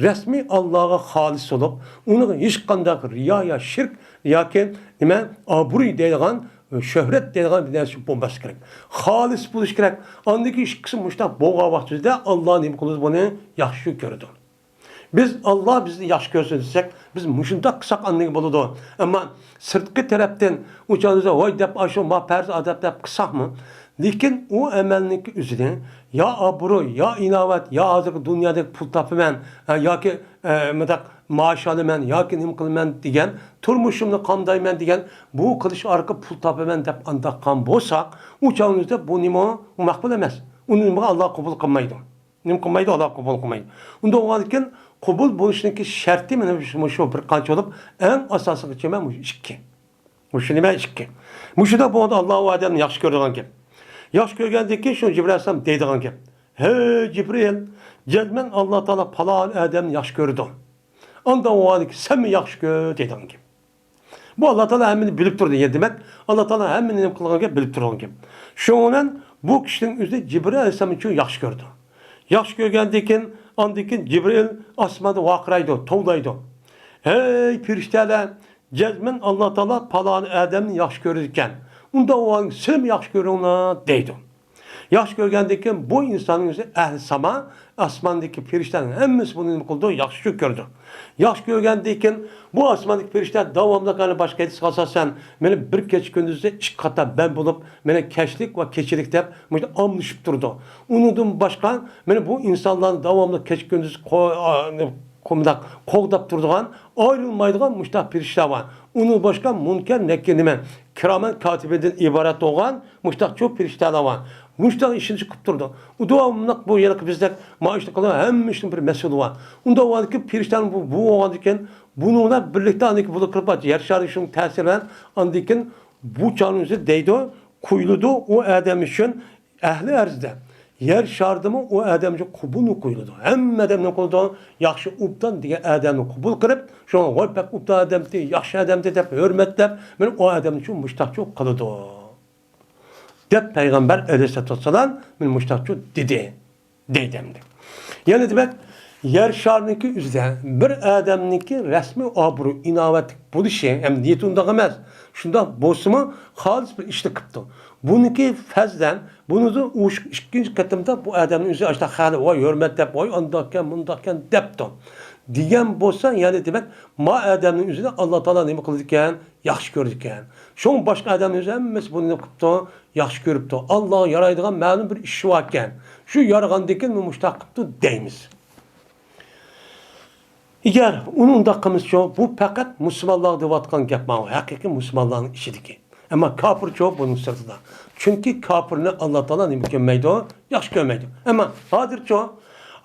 رەسمىي ئاللاغا خالىس بولۇپ، ئۇنىڭغا ھېچقانداق رىيا يا شىرك ياكى نېمە، ئابرۇي دەيدىغان، شۆھرەت دەيدىغان بىر نەرسە بولماسلىقى كېرەك. خالىس بولۇشى كېرەك. ئاندىن كېيىن ئىككىسى مۇشۇنداق بولغان ۋاقتىمىزدا ئاللا نېمە قىلىدۇ؟ بۇنى ياخشى كۆرىدۇ. بىز ئاللا بىزنى ياخشى كۆرسۇن دېسەك، بىز مۇشۇنداق قىلساق ئاندىن بولىدۇ. ئەمما سىرتقى تەرەپتىن ئۇ چاغدا ۋاي دەپ، ئاشۇ ما پەرز ئادەت دەپ قىلساقمۇ، لېكىن ئۇ ئەمەلنىڭكى ئۆزىدە يا ئابرۇي، يا ئىناۋەت، يا ھازىرقى دۇنيادەك پۇل تاپىمەن، ھە، ياكى، ئە، مۇنداق مائاش ئالىمەن ياكى نېمە قىلىمەن دېگەن، تۇرمۇشۇمنى قامدايمەن دېگەن، بۇ قىلىش ئارقىلىق پۇل تاپىمەن دەپ ئانداق قىلغان بولساق، ئۇ چاغىمىزدا بۇ نېمە، ئۇ مەقبۇل ئەمەس. ئۇنى نېمىگە ئاللا قوبۇل قىلمايدۇ؟ نېمە قىلمايدۇ؟ ئاللا قوبۇل قىلمايدۇ. ئۇنداق بولغاندىكىن قوبۇل بولۇشنىڭكى شەرتى مانا مۇشۇ، مۇشۇ بىر قانچە بولۇپ، ئەڭ ئاساسلىقى مانا مۇشۇ ئىككى. مۇشۇ نېمە ئىككى؟ مۇشۇنداق بولغاندا ئاللا ئۇ ئادەمنى ياخشى كۆرىدىغان گەپ. ياخشى كۆرگەندىن كېيىن شۇ جىبرىل ئەلەيھىسسالام دەيدىغان گەپ. ھەي جىبرىل، جەزمەن ئاللا تائالا پالان ئادەمنى ياخشى كۆرىدۇ. ئانداق بولغاندىن كېيىن سەنمۇ ياخشى كۆر دەيدىغان گەپ. بۇ ئاللا تائالا ھەممىنى بىلىپ تۇرىدۇ. يەنى دېمەك، ئاللا تائالا ھەممىنى نېمە قىلغان گەپ، بىلىپ تۇرغان گەپ. شۇنىڭ بىلەن بۇ كىشىنىڭ ئۆزى جىبرىل ئەلەيھىسسالامنى ياخشى كۆرىدۇ. ياخشى كۆرگەندىن كېيىن، ئاندىن كېيىن جىبرىل ئاسماندا ۋارقىرايدۇ، توۋلايدۇ. ھەي پىرىشتەلەر، جەزمەن ئاللا تائالا پالان ئادەمنى ياخشى كۆرىدىكەن. ئۇنداق بولغاندا سىلىمۇ ياخشى كۆرۈڭلار دەيدۇ. ياخشى كۆرگەندىن كېيىن بۇ ئىنساننىڭ ئۆزى ئەھلى ساما، ئاسماندىكى پىرىشتىلەرنىڭ ھەممىسى بۇنى نېمە قىلىدۇ؟ ياخشى كۆرىدۇ. ياخشى كۆرگەندىن كېيىن بۇ ئاسماندىكى پىرىشتىلەر داۋاملىق، يەنى باشقا ھەدىسكە ئاساسەن، مانا بىر كېچە كۈندۈزدە ئىككى قاتار بەند بولۇپ، مانا كەچلىك ۋە كېچىلىك دەپ مۇشۇ ئالمىشىپ تۇرىدۇ. ئۇنىڭدىن باشقا، مانا بۇ ئىنسانلارنى داۋاملىق كېچە كۈندۈز قو-، ئا، قومداق قوغداپ تۇرىدىغان، ئايرىلمايدىغان مۇشۇنداق پىرىشتىلەر بار. ئۇنىڭ باشقا مۇنكەر نەكىر نېمە، كىرامەن كاتىبىندىن ئىبارەت بولغان مۇشۇنداق چوڭ پىرىشتەلەر بار. مۇشۇنداق ئىشنى قىلىپ تۇرىدۇ. ئۇ داۋاملىق بۇ ھېلىقى بىزدەك مانا ئىشنى قىلىدۇ، ھەممە ئىشنىڭ بىر مەسئۇلى بار. ئۇنداق بولغاندىكىن پىرىشتەنىڭ بۇ، بۇ بولغاندىكىن بۇنىڭ بىلەن بىرلىكتە ئاندىن كېيىن بۇلار كىرىپ بار. يەر شارى شۇنىڭ تەسىرى بىلەن ئاندىن كېيىن بۇ چاغنىڭ ئۆزى دەيدۇ، قويۇلىدۇ ئۇ ئادەم ئۈچۈن ئەھلى ئەرزدە. يەر شارىدىمۇ ئۇ ئادەم ئۈچۈن قوبۇلمۇ قويۇلىدۇ. ھەممە ئادەم نېمە قىلىدۇ؟ ياخشى ئوبدان دېگەن ئادەمنى قوبۇل قىلىپ، شۇڭا ۋاي بەك ئوبدان ئادەمتى، ياخشى ئادەمتى دەپ ھۆرمەتلەپ، مانا ئۇ ئادەم ئۈچۈن مۇشتاقچۇ قىلىدۇ. دەپ پەيغەمبەر ئەلەيھىسسالاتۇ ۋەسسالام مانا مۇشتاقچۇ دېدى، دەيدۇ ئەمدى. يەنى دېمەك، يەر شارىنىڭكى ئۆزىدە بىر ئادەمنىڭكى رەسمىي ئابرۇي، ئىناۋەتلىك بولۇشى، ھەم نىيىتى ئۇنداق ئەمەس. شۇنداق بولسىمۇ، خالىس بىر ئىشنى قىپتۇ. بۇنىڭكى پەزلەن، بۇنىڭدىن ئۇ ئىككىنچى قېتىمدا بۇ ئادەمنىڭ ئۆزى ئاشۇنداق خەلى ۋاي ھۆرمەتلەپ، ۋاي ئانداقكەن، مۇنداقكەن دەپتۇ. دېگەن بولسا، يەنى دېمەك، ما ئادەمنىڭ ئۆزىنى ئاللا تائالا نېمە قىلىدىكەن؟ ياخشى كۆرىدىكەن. شۇڭا باشقا ئادەمنىڭ ئۆزى ھەممىسى بۇنى نېمە قىپتۇ؟ ياخشى كۆرۈپتۇ. ئاللاغا يارايدىغان مەلۇم بىر ئىشى باركەن. شۇ يارىغاندىكىن مۇشتاق قىپتۇ دەيمىز. ئەگەر ئۇنى ئۇنداق قىلمىسىچۇ، بۇ پەقەت مۇسۇلمانلارغا دەۋاتقان گەپ ماۋۇ، ھەقىقىي مۇسۇلمانلارنىڭ ئىچىدىكى. ئەمما كاپىرچۇ بۇنىڭ سىرتىدا. چۈنكى كاپىرنى ئاللا تائالا نېمە كۆرمەيدۇ؟ ياخشى كۆرمەيدۇ. ئەمما ھازىرچۇ،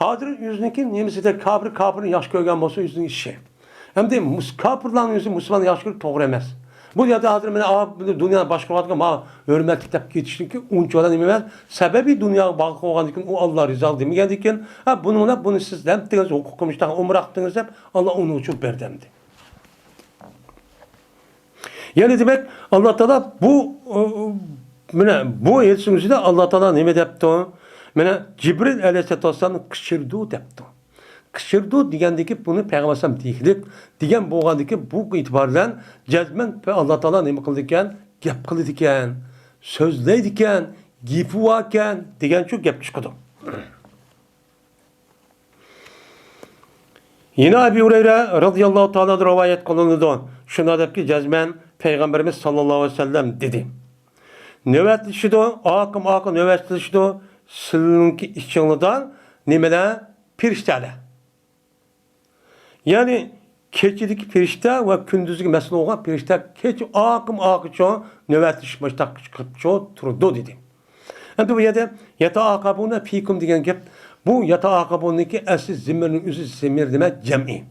ھازىر ئۆزىنىڭكى نېمىسىدە كاپىر كاپىرنى ياخشى كۆرگەن بولسا ئۆزىنىڭ ئىشى. ئەمدى مۇس-، كاپىرلارنىڭ ئۆزى مۇسۇلماننى ياخشى كۆرۈپ توغرا ئەمەس. بۇ يەردە ھازىر مانا، ئا، بۇ دۇنيانى باشقۇرۇۋاتقان ما ھۆرمەتلىك دەپ كېتىشنىڭكى ئۇنچىۋالا نېمە ئەمەس. سەبەبى دۇنياغا باغلىق بولغاندىن كېيىن ئۇ ئاللا رىزالىق دېمىگەندىن كېيىن، ھە، بۇنىڭ بىلەن بۇنى سىز نېمە دېدىڭىز، ھوقۇقۇم ئىشتاق ئۇمراق دېدىڭىز دەپ ئاللا ئۇنىڭ ئۈچۈن بەردى ئەمدى. يەنى دېمەك، ئاللا تائالا بۇ، ئۇ، ئۇ، مانا بۇ ھېدىسنىڭ ئۆزىدە ئاللا تائالا نېمە دەپتۇ؟ مانا جىبرىل ئەلەيھىسسالاتۇ ۋەسسالامنى قىچىرىدۇ دەپتۇ. قىچىرىدۇ دېگەندىكى بۇنى پەيغەمبەر ئەلەيھىسسالام دېگىلىك دېگەن بولغاندىكى بۇ ئېتىبار بىلەن جەزمەن ئاللا تائالا نېمە قىلىدىكەن؟ گەپ قىلىدىكەن، سۆزلەيدىكەن، گېپى باركەن دېگەن شۇ گەپ چىقىدۇ. يەنە ئەبۇ ھۇرەيرە رەزىياللاھۇ تائالا ئانھۇدىن رىۋايەت قىلىنىدۇ. شۇنداق دەپكى، جەزمەن پەيغەمبىرىمىز ساللاللاھۇ ئەلەيھى ۋەسەللەم دېدى: نۆۋەتلىشىدۇ، ئاقىم ئاقا نۆۋەتلىشىدۇ، سىلىنىڭكى ئىچىڭلىدا نېمىلەر؟ پىرىشتەلەر. يەنى كېچىدىكى پىرىشتە ۋە كۈندۈزدىكى مەسئۇل بولغان پىرىشتە كېچە ئاقىم ئاقىچۇ نۆۋەتلىشىپ مۇشتاق چىقىپچۇ تۇرىدۇ دېدى. ئەمدى بۇ يەردە يەتەئاقابۇنە فىكۇم دېگەن گەپ، بۇ يەتەئاقابۇننىڭكى ئەسلى زىمىرنىڭ ئۆزى، زىمىر دېمەك جەمئىي.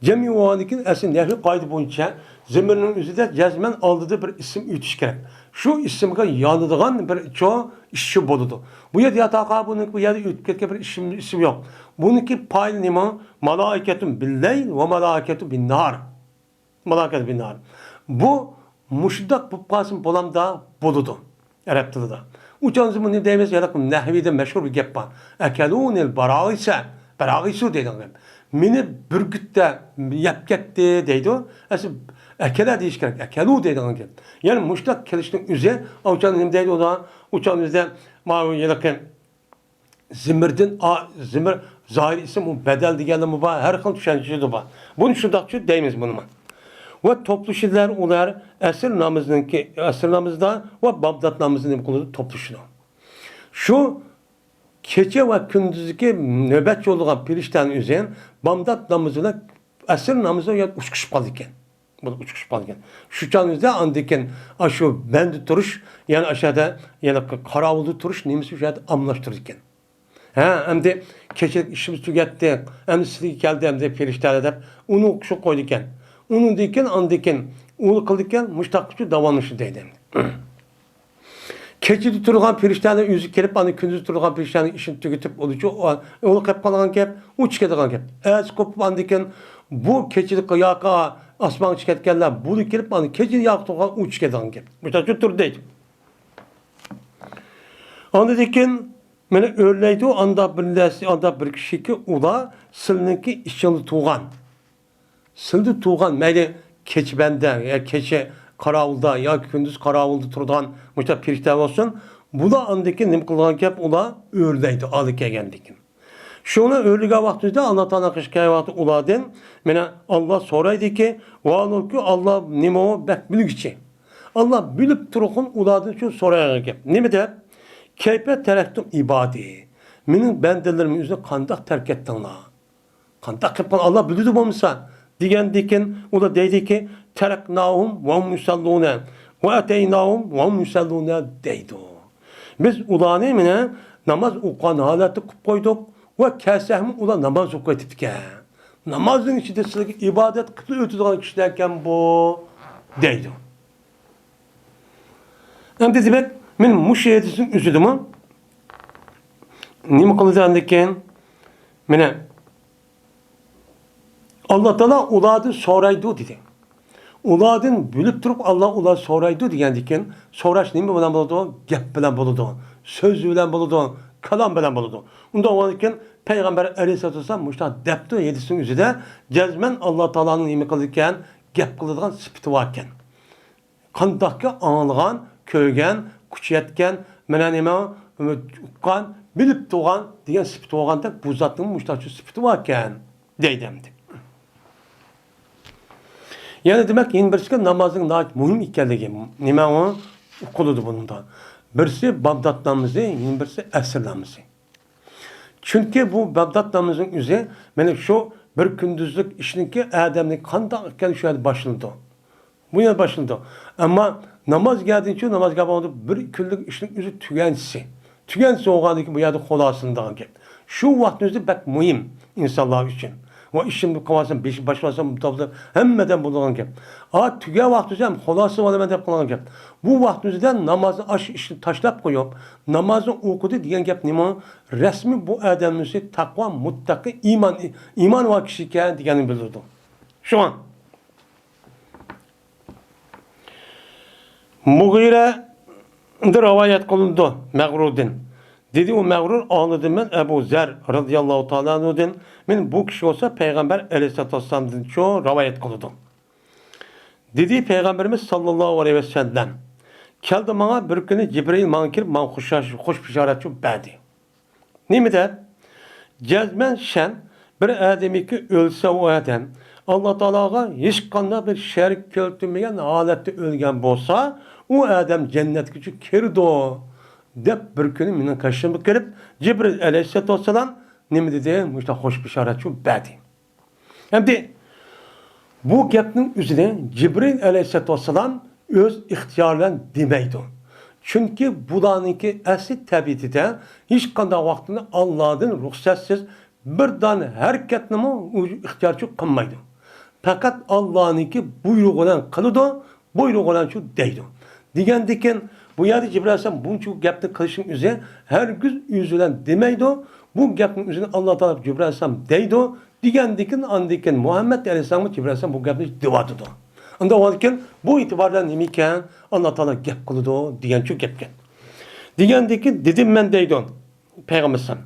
جەمئىي بولغاندىن كېيىن ئەسلى نەھۋىي قائىدە بويىچە زىمىرنىڭ ئۆزىدە جەزمەن ئالدىدا بىر ئىسىم ئۆتۈش كېرەك. شۇ ئىسىمغا يانىدىغان بىر چوڭ ئىشچى بولىدۇ. بۇ يەردە يەتەئاقابۇننىڭكى بۇ يەردە ئۆتۈپ كەتكەن بىر ئىسىم، ئىسىم يوق. بۇنىڭكى پائىلى نېمە؟ مالائىكەتۇن بىللەيل ۋە مالائىكەتۇن بىننار. مالاكەت بىنار. بۇ مۇشۇنداق بولۇپ قالسىمۇ بولامدا؟ بولىدۇ. ئەرەب تىلىدا. ئۇ چاغدا بۇنى دەيمىز، يەنە نەھۋىدە مەشھۇر بىر گەپ بار. ئەكەلۇنىل باراغىسە، باراغىسۇ دەيدىغان گەپ. مېنى بۈركۈت يەپ كەتتى دەيدۇ. ئەسلى ئەكەلە دېيىش كېرەك. ئەكەلۇ دەيدىغان گەپ. يەنى مۇشۇنداق كېلىشنىڭ ئۆزى، ئۇ چاغدا نېمە دەيدۇ ئۇلار؟ ئۇ چاغدا بىزدە ماۋۇ ھېلىقى زىمىردىن، ئا، زىمىر، زاھىر ئىسىم، ئۇ بەدەل دېگەنلىرىمۇ بار، ھەر خىل چۈشەنچىدە بار. بۇنى شۇنداقچۇ دەيمىز بۇنىمۇ. ۋە توپلىشىدىلەر ئۇلار ئەسىر نامىزىنىڭكى، ئەسىر نامىزىدا ۋە بامدات نامىزىنى نېمە قىلىدۇ؟ توپلىشىدۇ. شۇ كېچە ۋە كۈندۈزدىكى نۆۋەتچى بولىدىغان پىرىشتەنىڭ ئۆزى بامدات نامىزى بىلەن ئەسىر نامىزى يەنە ئۇچقۇشۇپ قالىدىكەن. بۇ ئۇچقۇشۇپ قالىدىكەن. شۇ چاغنىڭىزدا ئاندىن كېيىن ئاشۇ بەندە تۇرۇش، يەنى ئاشۇ يەردە يەنە قاراۋۇلدا تۇرۇش نېمىسى شۇ يەردە ئالماشتۇرىدىكەن. ھە، ئەمدى كېچىلىك ئىشىمىز تۈگەتتى، ئەمدى سىلىگە كەلدى ئەمدى پىرىشتەلەر دەپ ئۇنى ئوقۇشقا قويىدىكەن. ئۇنىڭدىن كېيىن ئاندىن كېيىن ئۇنى قىلىدىكەن، مۇشۇنداق قىلىپ داۋاملىشىدۇ دەيدۇ ئەمدى. كېچىدە تۇرغان پىرىشتەنىڭ ئۆزى كېلىپ، ئانا كۈندۈز تۇرغان پىرىشتەنىڭ ئىشىنى تۈگىتىپ، ئۇنىچۇ ئۇ قېلىپ قالغان گەپ، ئۇ چىقىدىغان گەپ. ئەتىسى قوپۇپ ئاندىن كېيىن بۇ كېچىدە ياقا ئاسمانغا چىقىپ كەتكەنلەر، بۇنى كېلىپ، ئانا كېچىدە ياقا تۇرغان ئۇ چىقىدىغان گەپ. مۇشۇنداق تۇر دەيدۇ. ئاندىن كېيىن مېنى ئۆرلەيدۇ، ئاندا بىر نەرسە، ئاندا بىر كىشىكى ئۇلار سىلنىڭكى ئىچىڭدە تۇرغان. سىلدە تۇرغان، مەيلى كېچە بەندە يا كېچە قاراۋۇلدا ياكى كۈندۈز قاراۋۇلدا تۇرىدىغان مۇشۇنداق پىرىشتە بولسۇن، بۇلار ئاندىن كېيىن نېمە قىلىدىغان گەپ، ئۇلار ئۆرلەيدۇ، ئالدى كەلگەندىن كېيىن. شۇنى ئۆرلىگەن ۋاقتىمىزدا، ئاللا تائالا قىش كەلگەن ۋاقتى ئۇلاردىن، مانا، ئاللا سورايدىكى، ۋاھالەنكى، ئاللا نېمە ئۇ؟ بەك بىلگۈچى. ئاللا بىلىپ تۇرغىن ئۇلاردىن شۇ سورايدىغان گەپ. نېمە دەپ؟ كەيپە تەرەكتۇم ئىبادى. مېنىڭ بەندىلىرىمنى ئۆزىنى قانداق تەرك ئەتتىڭلار؟ قانداق قىلىپ قال-، ئاللا بىلىدۇ بولمىسا، دېگەندىكىن ئۇلار دەيدىكى، تەرەكناھۇم ۋەھۇم يۇسەللۇنە ۋە ئەتەيناھۇم ۋەھۇم يۇسەللۇنە دەيدۇ. بىز ئۇلارنى مانا ناماز ئوقۇغان ھالەتتە قىلىپ قويدۇق ۋە كەلسەكمۇ ئۇلار ناماز ئوقۇۋېتىپتىكەن. نامازنىڭ ئىچىدە سىلەرگە ئىبادەت قىلىپ ئۆتىدىغان كىشىلەركەن بۇ دەيدۇ. ئەمدى دېمەك، مەن مۇشۇ ھەدىسنىڭ ئۆزىدىمۇ نېمە قىلدى ئاندىن كېيىن؟ مانا، ئاللا تائالا ئۇلاردىن سورايدۇ دېدى. ئۇلاردىن بىلىپ تۇرۇپ ئاللا ئۇلار سورايدۇ دېگەندىن كېيىن، سوراش نېمە بىلەن بولىدۇ؟ گەپ بىلەن بولىدۇ، سۆز بىلەن بولىدۇ، كالام بىلەن بولىدۇ. ئۇنداق بولغاندىن كېيىن پەيغەمبەر ئەلەيھىسسالاتۇ ۋەسسالام مۇشۇنداق دەپتۇ ھەدىسنىڭ ئۆزىدە، جەزمەن ئاللا تائالانىڭ نېمە قىلىدىكەن؟ گەپ قىلىدىغان سۈپىتى باركەن. قانداقكى ئاڭلىغان، كۆرگەن، كۈچ يەتكەن، مانا نېمە، ئۇققان، بىلىپ تۇرغان دېگەن سۈپىتى بولغاندەك، بۇ زاتنىڭ مۇشۇنداق سۈپىتى باركەن، دەيدۇ ئەمدى. يەنە دېمەك، يەنە بىرسىگە نامازنىڭ ناھايىتى مۇھىم ئىكەنلىكى، نېمە ئۇ؟ ئۇقۇلىدۇ بۇنىڭدا. بىرسى بامدات نامىزى، يەنە بىرسى ئەسىر نامىزى. چۈنكى بۇ بامدات نامىزىنىڭ ئۆزى، مانا شۇ بىر كۈندۈزلۈك ئىشنىڭكى ئادەمنىڭ قانداق ئىكەنلىكى شۇ يەردە باشلىنىدۇ. بۇ يەردە باشلىنىدۇ. ئەمما ناماز گەلدىنچۇ، ناماز گەل بولغاندا بىر كۈنلۈك ئىشنىڭ ئۆزى تۈگەنچىسى. تۈگەنچىسى بولغاندىن كېيىن بۇ يەردە خۇلاسىلىنىدىغان گەپ. شۇ ۋاقىتنىڭ ئۆزى بەك مۇھىم ئىنسانلار ئۈچۈن. ۋە ئىشىمنى قىلىۋالسام، بېشىم باشلىۋالسام، ھەممىدىن بولىدىغان گەپ. ئا، تۈگەن ۋاقتى ئۆزى ھەم خۇلاسە بولىمەن دەپ قىلغان گەپ. بۇ ۋاقىتنىڭ ئۆزىدە نامازنى، ئاشۇ ئىشنى تاشلاپ قويۇپ، نامازنى ئوقۇدى دېگەن گەپ نېمە؟ رەسمىي بۇ ئادەمنىڭ ئۆزى تەقۋا، مۇتتەقى، ئىمان، ئىمانى بار كىشى ئىكەن دېگەننى بىلدۈرىدۇ. شۇڭا مۇغىرەدىن رىۋايەت قىلىنىدۇ، مەغرۇردىن. دېدى ئۇ مەغرۇر، ئاڭلىدىم مەن ئەبۇ زەر رەزىياللاھۇ تائالا ئەنھۇدىن. مەن بۇ كىشى بولسا پەيغەمبەر ئەلەيھىسسالاتۇ ۋەسسالامدىنچۇ رىۋايەت قىلىدۇ. دېدى پەيغەمبىرىمىز ساللاللاھۇ ئەلەيھى ۋەسەللەم، كەلدى ماڭا بىر كۈنى جىبرىئىل ماڭا كىرىپ، ماڭا خۇش، خۇش بېشارەتچۇ بەردى. نېمە دەپ؟ جەزمەن سەن بىر ئادەمكى ئۆلسە، ئۇ ئادەم ئاللا تائالاغا ھېچقانداق بىر شەرىك كەلتۈرمىگەن ھالەتتە ئۆلگەن بولسا، ئۇ ئادەم جەننەتكىچۇ كىرىدۇ، دەپ بىر كۈنى مېنىڭ قېشىمغا كېلىپ، جىبرىل ئەلەيھىسسالاتۇ ۋەسسالام نېمە دېدى؟ مۇشۇنداق خۇش بېشارەتچۇ بەردى. ئەمدى بۇ گەپنىڭ ئۆزىنى جىبرىل ئەلەيھىسسالاتۇ ۋەسسالام ئۆز ئىختىيارى بىلەن دېمەيدۇ. چۈنكى بۇلارنىڭكى ئەسلى تەبىئىتىدە ھېچقانداق ۋاقىتتا ئاللادىن رۇخسەتسىز بىر دانە ھەرىكەتنىمۇ ئۇ ئىختىيارچۇ قىلمايدۇ. پەقەت ئاللانىڭكى بۇيرۇقى بىلەن قىلىدۇ، بۇيرۇقى بىلەنچۇ دەيدۇ. دېگەندىكىن، بۇ يەردە جىبرىل ئەلەيھىسسالام بۇنچە گەپنى قىلىشنىڭ ئۆزى ھەرگىز ئۆزى بىلەن دېمەيدۇ. بۇ گەپنىڭ ئۆزىنى ئاللا تائالا جىبرىل ئەلەيھىسسالام دەيدۇ. دېگەندىكىن، ئاندىكىن مۇھەممەد ئەلەيھىسسالامغا جىبرىل ئەلەيھىسسالام بۇ گەپنى دېۋاتىدۇ. ئۇنداق بولغاندىكىن، بۇ ئېتىبار بىلەن نېمە ئىكەن؟ ئاللا تائالا گەپ قىلىدۇ دېگەنچۇ گەپكەن. دېگەندىكىن، دېدىم مەن دەيدۇ پەيغەمبەر ئەلەيھىسسالام.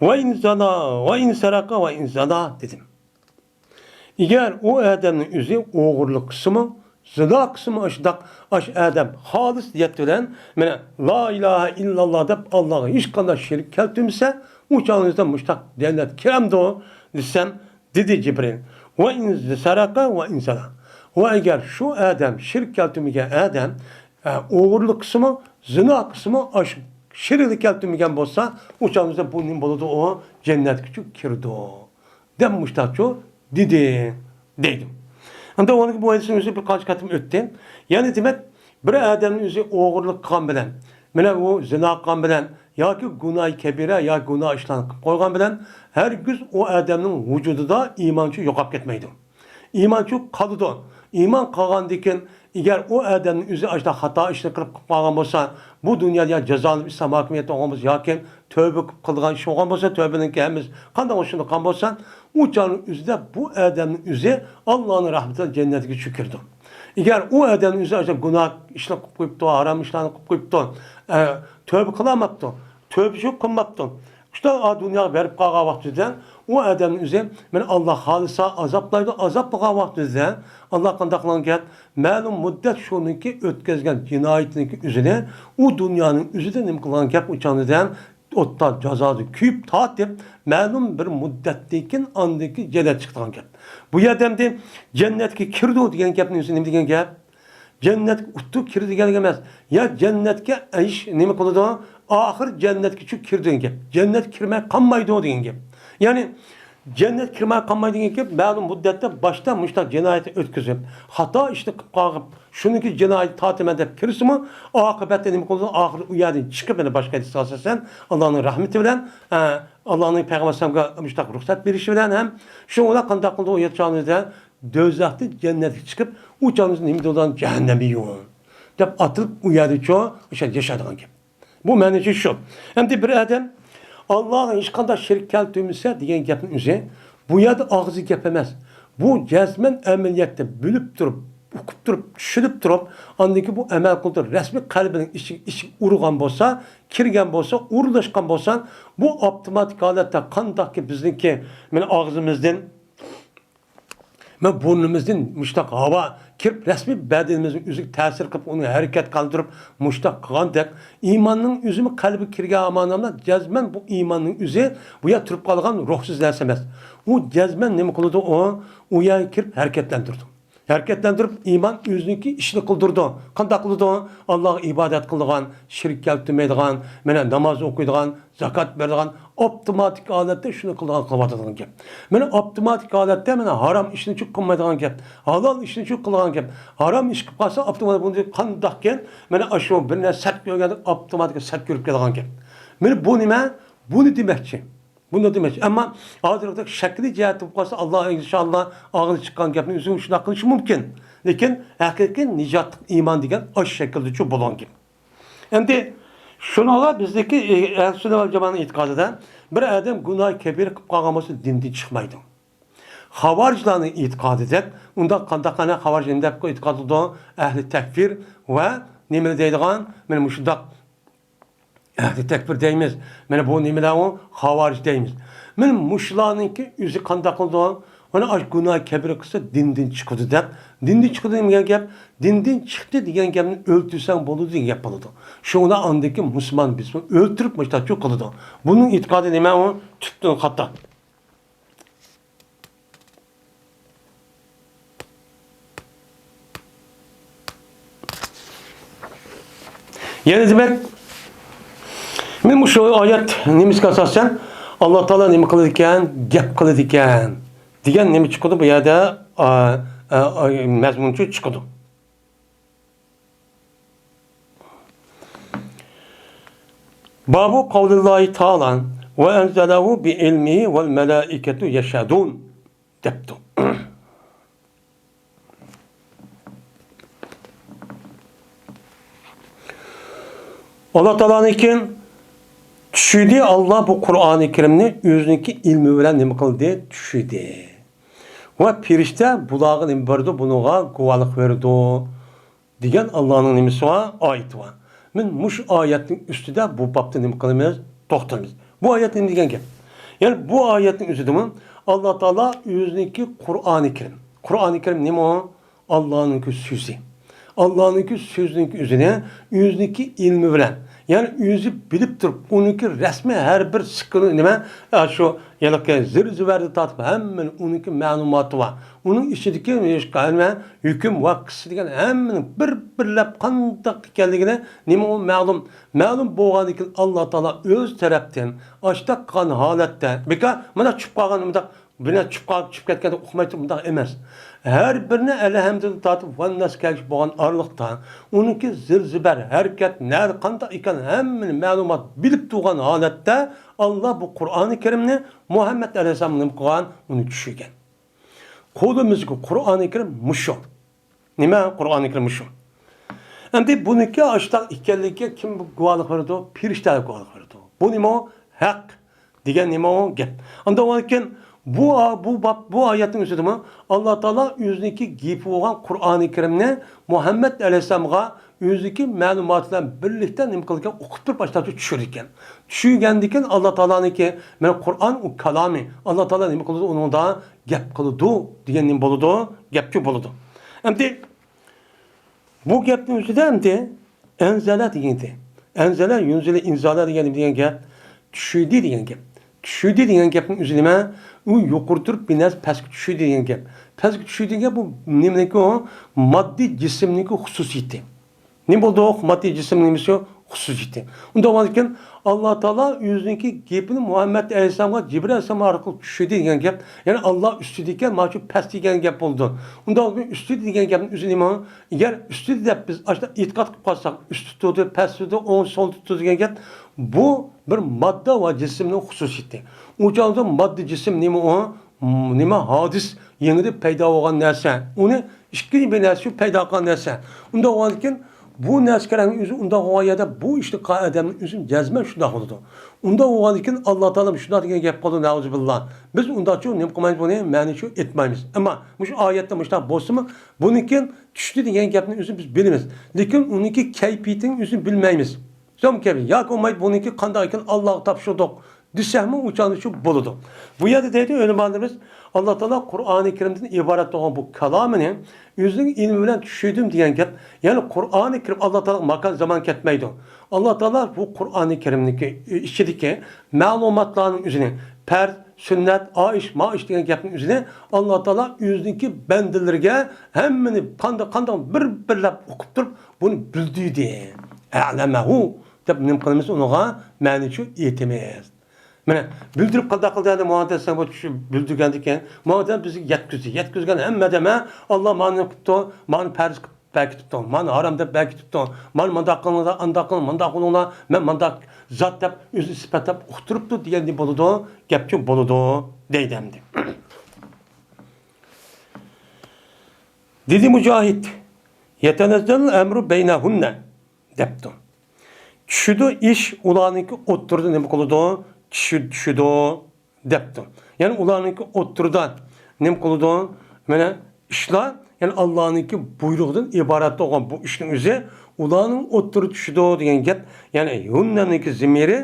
ۋە ئىن زانا، ۋە ئىن سەرەقە، ۋە ئىن زانا دېدىم. ئەگەر ئۇ ئادەمنىڭ ئۆزى ئوغرىلىق قىلسىمۇ، زىنا قىلسىمۇ، ئاشۇنداق، ئاشۇ ئادەم خالىس نىيەت بىلەن، مانا، لا ئىلاھە ئىللاللا دەپ، ئاللاغا ھېچقانداق شېرىك كەلتۈرمىسە، ئۇ چاغنىڭىزدا مۇشتاق جەننەتكە كىرەمدۇ؟ دېسەم، دېدى جىبرىل، ۋە ئىن سەرەقە ۋە ئىن زانا. ۋە ئەگەر شۇ ئادەم، شېرىك كەلتۈرمىگەن ئادەم، ئە، ئوغرىلىق قىلسىمۇ، زىنا قىلسىمۇ، ئاشۇ شېرىكلىك كەلتۈرمىگەن بولسا، ئۇ چاغنىڭىزدا بۇ نېمە بولىدۇ؟ ئۇ جەننەتكىچۇ كىرىدۇ، دەپ مۇشتاقچۇ دېدى، دەيدۇ. ئەمدى ئۇنىڭ بۇ ھەدىسنىڭ ئۆزى بىر قانچە قېتىم ئۆتتى. يەنى دېمەك، بىر ئادەمنىڭ ئۆزى ئوغرىلىق قىلغان بىلەن، مانا ئۇ زىنا قىلغان بىلەن ياكى گۇناھى كەبىرە ياكى گۇناھ ئىشلارنى قىلىپ قويغان بىلەن ھەرگىز ئۇ ئادەمنىڭ ۋۇجۇدىدا ئىمانچۇ يوقاپ كەتمەيدۇ. ئىمانچۇ قالىدۇ. ئىمان قالغاندىن كېيىن، ئەگەر ئۇ ئادەمنىڭ ئۆزى ئاشۇنداق خاتا ئىشنى قىلىپ قىلىپ قالغان بولسا، بۇ دۇنيادا يا جازالىنىپ ئىسلام ھاكىمىيەتتە بولغان بولسا ياكى تۆبە قىلىپ قىلغان ئىش بولغان بولسا، تۆبىنىڭكى ھەممىسى قانداق بولسا شۇنداق قىلغان بولسا، ئۇ چاغنىڭ ئۆزىدە بۇ ئادەمنىڭ ئۆزى ئاللانىڭ رەھمىتى بىلەن جەننەتكە چۈشۈپ كىرىدۇ. ئەگەر ئۇ ئادەمنىڭ ئۆزى ئاشۇنداق گۇناھ ئىشلار قىلىپ قويۇپتۇ، ھارام ئىشلارنى قىلىپ قويۇپتۇ، ئە، تۆبە قىلالماپتۇ، تۆبە شۇ قىلماپتۇ. شۇنداق دۇنياغا بېرىپ قالغان ۋاقتىدا ئۇ ئادەمنىڭ ئۆزى، مانا، ئاللا خالىسا ئازابلايدۇ، ئازابلىغان ۋاقتىدا ئاللا قانداق قىلغان گەپ؟ مەلۇم مۇددەت شۇنىڭكى ئۆتكۈزگەن جىنايىتىنىڭكى ئۆزىنى ئۇ دۇنيانىڭ ئۆزىدە نېمە قىلغان گەپ؟ ئۇ چاغدا ئوتتا جازادا كۆيۈپ تارتىپ، مەلۇم بىر مۇددەتتىن كېيىن ئاندىن كېيىن جەننەتكە چىقىدىغان گەپ. بۇ يەردە ئەمدى جەننەتكە كىرىدۇ دېگەن گەپنىڭ ئۆزى نېمە دېگەن گەپ؟ جەننەتكە ئۇتۇق كىرىدۇ دېگەن گەپ ئەمەس. يا جەننەتكە ئىش نېمە قىلىدۇ؟ ئاخىر جەننەتكىچۇ كىرىدۇ دېگەن گەپ. جەننەتكە كىرمەي قالمايدۇ دېگەن گەپ. يەنى جەننەتكە كىرمەي قالمايدۇ دېگەن گەپ، مەلۇم مۇددەتتە باشتا مۇشۇنداق جىنايەتنى ئۆتكۈزۈپ، خاتا ئىشنى قىلىپ قالغان، شۇنىڭكى جىنايىتى تارتىمەن دەپ كىرسىمۇ، ئاقىبەتتە نېمە قىلىدۇ؟ ئاخىرى ئۇ يەردىن چىقىپ، يەنە باشقا ھەدىسكە ئاساسەن، ئاللانىڭ رەھمىتى بىلەن، ئە، ئاللانىڭ پەيغەمبەر ئەلەيھىسسالامغا مۇشۇنداق رۇخسەت بېرىشى بىلەن ھەم شۇ بىلەن قانداق قىلىدۇ؟ ئۇ يەر چاغنىدا دوزاختىن جەننەتكە چىقىپ، ئۇ چاغنىڭ نېمە دېيىدۇ؟ جەھەننەمىيۇن دەپ ئاتىلىپ، ئۇ يەردىچۇ ئاشۇ يەردە ياشايدىغان گەپ. بۇ مەنىسى شۇ. ئەمدى بىر ئادەم ئاللاغا ھېچقانداق شېرىك كەلتۈرمىسە دېگەن گەپنىڭ ئۆزى، بۇ يەردە ئاغزى گەپ ئەمەس. بۇ جەزمەن ئەمەلىيەتتە بىلىپ تۇرۇپ، ئۇقۇپ تۇرۇپ، چۈشىنىپ تۇرۇپ، ئاندىن كېيىن بۇ ئەمەل قىلدۇرۇپ، رەسمىي قەلبىنىڭ ئىچىگە، ئىچىگە ئۇرغان بولسا، كىرگەن بولسا، ئورۇنلاشقان بولسا، بۇ ئاپتوماتىك ھالەتتە قانداقكى بىزنىڭكى، مانا، ئاغزىمىزدىن، مانا، بۇرنىمىزدىن مۇشتاق ھاۋا كىرىپ، رەسمىي بەدىنىمىزنىڭ ئۆزىگە تەسىر قىلىپ، ئۇنى ھەرىكەت قىلدۇرۇپ، مۇشتاق قىلغاندەك، ئىماننىڭ ئۆزىمۇ قەلبىگە كىرگەن ھامان جەزمەن بۇ ئىماننىڭ ئۆزى بۇ يەردە تۇرۇپ قالغان روھسىز نەرسە ئەمەس. ئۇ جەزمەن نېمە قىلىدۇ؟ ئۇ، ئۇ يەرگە كىرىپ ھەرىكەتلەندۈرىدۇ. ھەرىكەتلەندۈرۈپ، ئىمان ئۆزىنىڭكى ئىشىنى قىلدۇرىدۇ. قانداق قىلىدۇ؟ ئاللاغا ئىبادەت قىلىدىغان، شېرىك كەلتۈرمەيدىغان، مانا، ناماز ئوقۇيدىغان، زاكات بېرىدىغان، ئاپتوماتىك ھالەتتە شۇنى قىلىدىغان، قىلىۋاتىدىغان گەپ. مانا، ئاپتوماتىك ھالەتتە، مانا، ھارام ئىشنىچۇ قىلمايدىغان گەپ، ھالال ئىشنىچۇ قىلىدىغان گەپ. ھارام ئىش قىلىپ قالسا، ئاپتوماتىك بۇنى قانداقكەن، مانا، ئاشۇ بىر نەرسە سەت كۆرگەندە ئاپتوماتىك سەت كۆرۈپ كېلىدىغان گەپ. مانا، بۇ نېمە؟ بۇنى دېمەكچى. بۇنداق دېمەكچى. ئەمما ھازىرقىدەك شەكلىي جەھەتتىن قالسا، ئاللا، ئىنشائاللا، ئاغزىدىن چىققان گەپنىڭ ئۆزى شۇنداق قىلىشى مۇمكىن. لېكىن ھەقىقىي نىجاتلىق ئىمان دېگەن ئاشۇ شەكىلدىچۇ بولغان گەپ. ئەمدى شۇنىڭغا بىزدىكى، ئە، ئەھلى سۈننە ۋەل جامائەنىڭ ئېتىقادىدا بىر ئادەم گۇناھى كەبىرە قىلىپ قالغان بولسا، دىندىن چىقمايدۇ. خاۋارىجلارنىڭ ئېتىقادىدەك، ئۇنداق قانداق، قانداق خاۋارىج نېمە دەپ ئېتىقاد قىلىدۇ؟ ئەھلى تەكفىر ۋە نېمىنى دەيدىغان، مانا مۇشۇنداق ئەھلى تەكفىر دەيمىز. مانا بۇ نېمىلەر ئۇ؟ خاۋارىج دەيمىز. مانا مۇشۇلارنىڭكى ئۆزى قانداق قىلىدۇ؟ مانا ئاشۇ گۇناھ كەبىرە قىلسا دىندىن چىقىدۇ دەپ، دىندىن چىقىدۇ دېگەن گەپ، دىندىن چىقتى دېگەن گەپنى ئۆلتۈرسەڭ بولىدۇ دېگەن گەپ بولىدۇ. شۇڭا ئاندىكى مۇسۇلمان بىسمىنى ئۆلتۈرۈپ مۇشۇنداقچۇ قىلىدۇ. بۇنىڭ ئېتىقادى نېمە ئۇ؟ تۈپتىن خاتا. يەنى دېمەك، مەن مۇشۇ ئايەت نېمىسىگە ئاساسەن، ئاللا تائالا نېمە قىلىدىكەن، گەپ قىلىدىكەن دېگەن نېمە چىقىدۇ بۇ يەردە؟ ئا، ئا، ئا، مەزمۇنچۇ چىقىدۇ. بابۇ قەۋلىللاھى تائالا ۋە ئەنزەلەھۇ بىئىلمىھى ۋەل مەلائىكەتۇ يەشھەدۇن دەپتۇ. ئاللا تائالانىڭكى چۈشۈردى، ئاللا بۇ قۇرئانى كەرىمنى ئۆزىنىڭكى ئىلمى بىلەن نېمە قىلدى؟ چۈشۈردى. ۋە پېرىشتە بۇلارغا نېمە بېرىدۇ؟ بۇنىڭغا گۇۋاھلىق بېرىدۇ. دېگەن ئاللانىڭ نېمىسى بار؟ ئايىتى بار. مەن مۇشۇ ئايەتنىڭ ئۈستىدە بۇ بابتا نېمە قىلىمىز؟ توختىلىمىز. بۇ ئايەت نېمە دېگەن گەپ؟ يەنى بۇ ئايەتنىڭ ئۆزىدىمۇ ئاللا تائالا ئۆزىنىڭكى قۇرئانى كەرىم. قۇرئانى كەرىم نېمە ئۇ؟ ئاللانىڭكى سۆزى. ئاللانىڭكى سۆزىنىڭكى ئۆزىنى ئۆزىنىڭكى ئىلمى بىلەن، يەنى ئۆزى بىلىپ تۇرۇپ، ئۇنىڭكى رەسمىي ھەر بىر سېكۇنت نېمە، ئا، شۇ ھېلىقى زىر زىبەردىن تارتىپ ھەممىنى ئۇنىڭكى مەلۇماتى بار. ئۇنىڭ ئىچىدىكى نېمە ھۆكۈم ۋە قىسسە دېگەن ھەممىنىڭ بىر بىرلەپ قانداق ئىكەنلىكىنى نېمە ئۇ مەلۇم. مەلۇم بولغاندىن كېيىن ئاللا تائالا ئۆز تەرەپتىن ئاشتاق قىلغان ھالەتتە، بىكار مانا چۈشۈپ قالغان مۇنداق بىلەن چۈشۈپ قالىپ، چۈشۈپ كەتكەندە ئۇقماي تۇرۇپ مۇنداق ئەمەس. ھەر بىرىنى ئەلھەمدىدىن تارتىپ ۋەنناس كەلگۈچە بولغان ئارىلىقتا ئۇنىڭكى زىر زىبەر، ھەرىكەت، نەدە قانداق ئىكەن ھەممىنى مەلۇمات بىلىپ تۇرغان ھالەتتە ئاللا بۇ قۇرئانى كەرىمنى مۇھەممەد ئەلەيھىسسالامغا نېمە قىلغان؟ ئۇنى چۈشۈرگەن. قولىمىزدىكى قۇرئانى كەرىم مۇشۇ. نېمە؟ قۇرئانى كەرىم مۇشۇ. ئەمدى بۇنىڭكى ئاشتاق ئىكەنلىكىگە كىم گۇۋاھلىق بېرىدۇ؟ پېرىشتەلەر گۇۋاھلىق بېرىدۇ. بۇ نېمە ئۇ؟ ھەق دېگەن نېمە ئۇ؟ گەپ. ئاندىن كېيىن بۇ، بۇ باب، بۇ ئايەتنىڭ ئۆزىدىمۇ ئاللا تائالا ئۆزىنىڭكى گېپى بولغان قۇرئانى كەرىمنى مۇھەممەد ئەلەيھىسسالامغا ئۆزىنىڭكى مەلۇماتى بىلەن بىرلىكتە نېمە قىلىدىكەن؟ ئوقۇپ تۇرۇپ ئاشتاق چۈشۈرىدىكەن. چۈشۈرگەندىن كېيىن ئاللا تائالانىڭكى، مانا قۇرئان ئۇ كالامى، ئاللا تائالا نېمە قىلىدۇ؟ ئۇنىڭدا گەپ قىلىدۇ دېگەن نېمە بولىدۇ؟ گەپچۇ بولىدۇ. ئەمدى بۇ گەپنىڭ ئۆزىدە ئەمدى ئەنزەلە دېگەن گەپ. ئەنزەلە، يۇنزىلۇ ئىنزالە دېگەن نېمە دېگەن گەپ؟ چۈشۈردى دېگەن گەپ. چۈشۈردى دېگەن گەپنىڭ ئۆزى نېمە؟ ئۇ يۇقىرى تۇرۇپ بىر نەرسە پەسكە چۈشۈردى دېگەن گەپ. پەسكە چۈشۈردى دېگەن گەپ بۇ نېمىنىڭكى ئۇ؟ ماددىي جىسىمنىڭكى خۇسۇسىيىتى. نېمە بولدۇق؟ ماددىي جىسىمنىڭ نېمىسى؟ خۇسۇسىيىتى. ئۇنداق بولغاندىكىن، ئاللا تائالا ئۆزىنىڭكى گېپىنى مۇھەممەد ئەلەيھىسسالامغا جىبرىئىل ئەلەيھىسسالام ئارقىلىق چۈشۈردى دېگەن گەپ. يەنى ئاللا ئۈستىدىكەن، مانا شۇ پەستىكەن گەپ بولىدۇ. ئۇنداق بولغاندىكىن ئۈستىدە دېگەن گەپنىڭ ئۆزى نېمە؟ ئەگەر ئۈستىدە دەپ بىز ئاشۇنداق ئېتىقاد قىلىپ قالساق، ئۈستى تۇردى، پەستى تۇردى، ئوڭ سولدا تۇردى دېگەن گەپ، بۇ بىر ماددا ۋە جىسىمنىڭ خۇسۇسىيىتى. ئۇ چاغدا ماددا جىسىم نېمە ئۇ؟ نېمە ھادىس، يېڭىدىن پەيدا بولغان نەرسە. ئۇنى ئىككىنچى بىر نەرسە پەيدا قىلغان نەرسە. ئۇنداق بولغاندىكىن، بۇ نەرسە كەرەكنىڭ ئۆزى ئۇنداق بولغان يەردە بۇ ئىشنى قىلغان ئادەمنىڭ ئۆزى جەزمەن شۇنداق بولىدۇ. ئۇنداق بولغاندىكىن، ئاللا تائالا شۇنداق دېگەن گەپ قىلىدۇ، نەئۇزۇبىللا. بىز ئۇنداقچۇ نېمە قىلمايمىز بۇنى، مەنىچۇ ئېيتمايمىز. ئەمما مۇشۇ ئايەتتە مۇشۇنداق بولسىمۇ، بۇنىڭكى چۈشتى دېگەن گەپنىڭ ئۆزىنى بىز بىلىمىز. لېكىن ئۇنىڭكى كەيپىيىتىنىڭ ئۆزىنى بىلمەيمىز. سۆم كەبى ياكى بولمايدۇ، بۇنىڭكى قانداق ئىكەن، ئاللاغا تاپشۇردۇق دېسەكمۇ، ئۇ چاغدا شۇ بولىدۇ. بۇ يەردە دەيدۇ ئۆلىمالىرىمىز، ئاللا تائالا قۇرئانى كەرىمدىن ئىبارەت بولغان بۇ كالامىنى ئۆزىنىڭ ئىلمى بىلەن چۈشۈردۈم دېگەن گەپ. يەنى قۇرئانى كەرىم ئاللا تائالا ماكان زامان كەتمەيدۇ. ئاللا تائالا بۇ قۇرئانى كەرىمنىڭكى ئىچىدىكى مەلۇماتلارنىڭ ئۆزىنى، پەرز، سۈننەت، ئائىش، مائىش دېگەن گەپنىڭ ئۆزىنى ئاللا تائالا ئۆزىنىڭكى بەندىلىرىگە ھەممىنى قانداق، قانداق بىر بىرلەپ ئوقۇپ تۇرۇپ، بۇنى بىلدۈردى. ئەلەمەھۇ دەپ نېمە قىلىمىز ئۇنىڭغا؟ مەنىچۇ ئېيتىمىز. مانا، بىلدۈرۈپ قانداق قىلدى؟ ئەمدى مۇھەممەد ئەلەيھىسسالام بۇ چۈشى بىلدۈرگەندىن كېيىن، مۇھەممەد بىزگە يەتكۈزدى. يەتكۈزگەن ھەممە ئادەم، ھە، ئاللا مانا نېمە قىپتۇ، مانا پەرز قىلىپ بەرگىتىپتۇ، مانا ھارام دەپ بەرگىتىپتۇ، مانا مۇنداق قىلىڭلار، ئانداق قىلىڭ، مۇنداق بولۇڭلار، مەن مۇنداق زات دەپ ئۆزىنى سۈپەتلەپ ئۇقتۇرۇپتۇ دېگەندىن بولىدۇ، گەپچۇ بولىدۇ دەيدۇ ئەمدى. دېدى مۇجاھىد، يەتەنەززەلۇل ئەمرۇ بەينەھۇننە دەپتۇ. چۈشىدۇ ئىش ئۇلارنىڭكى ئوتتۇرىدا نېمە قىلىدۇ؟ چۈشى-، چۈشىدۇ دەپتۇ. يەنى ئۇلارنىڭكى ئوتتۇرىدا نېمە قىلىدۇ؟ مانا ئىشلار، يەنى ئاللانىڭكى بۇيرۇقىدىن ئىبارەت بولغان بۇ ئىشنىڭ ئۆزى ئۇلارنىڭ ئوتتۇرىدا چۈشىدۇ دېگەن گەپ. يەنى ھۇننەنىڭكى زىمىرى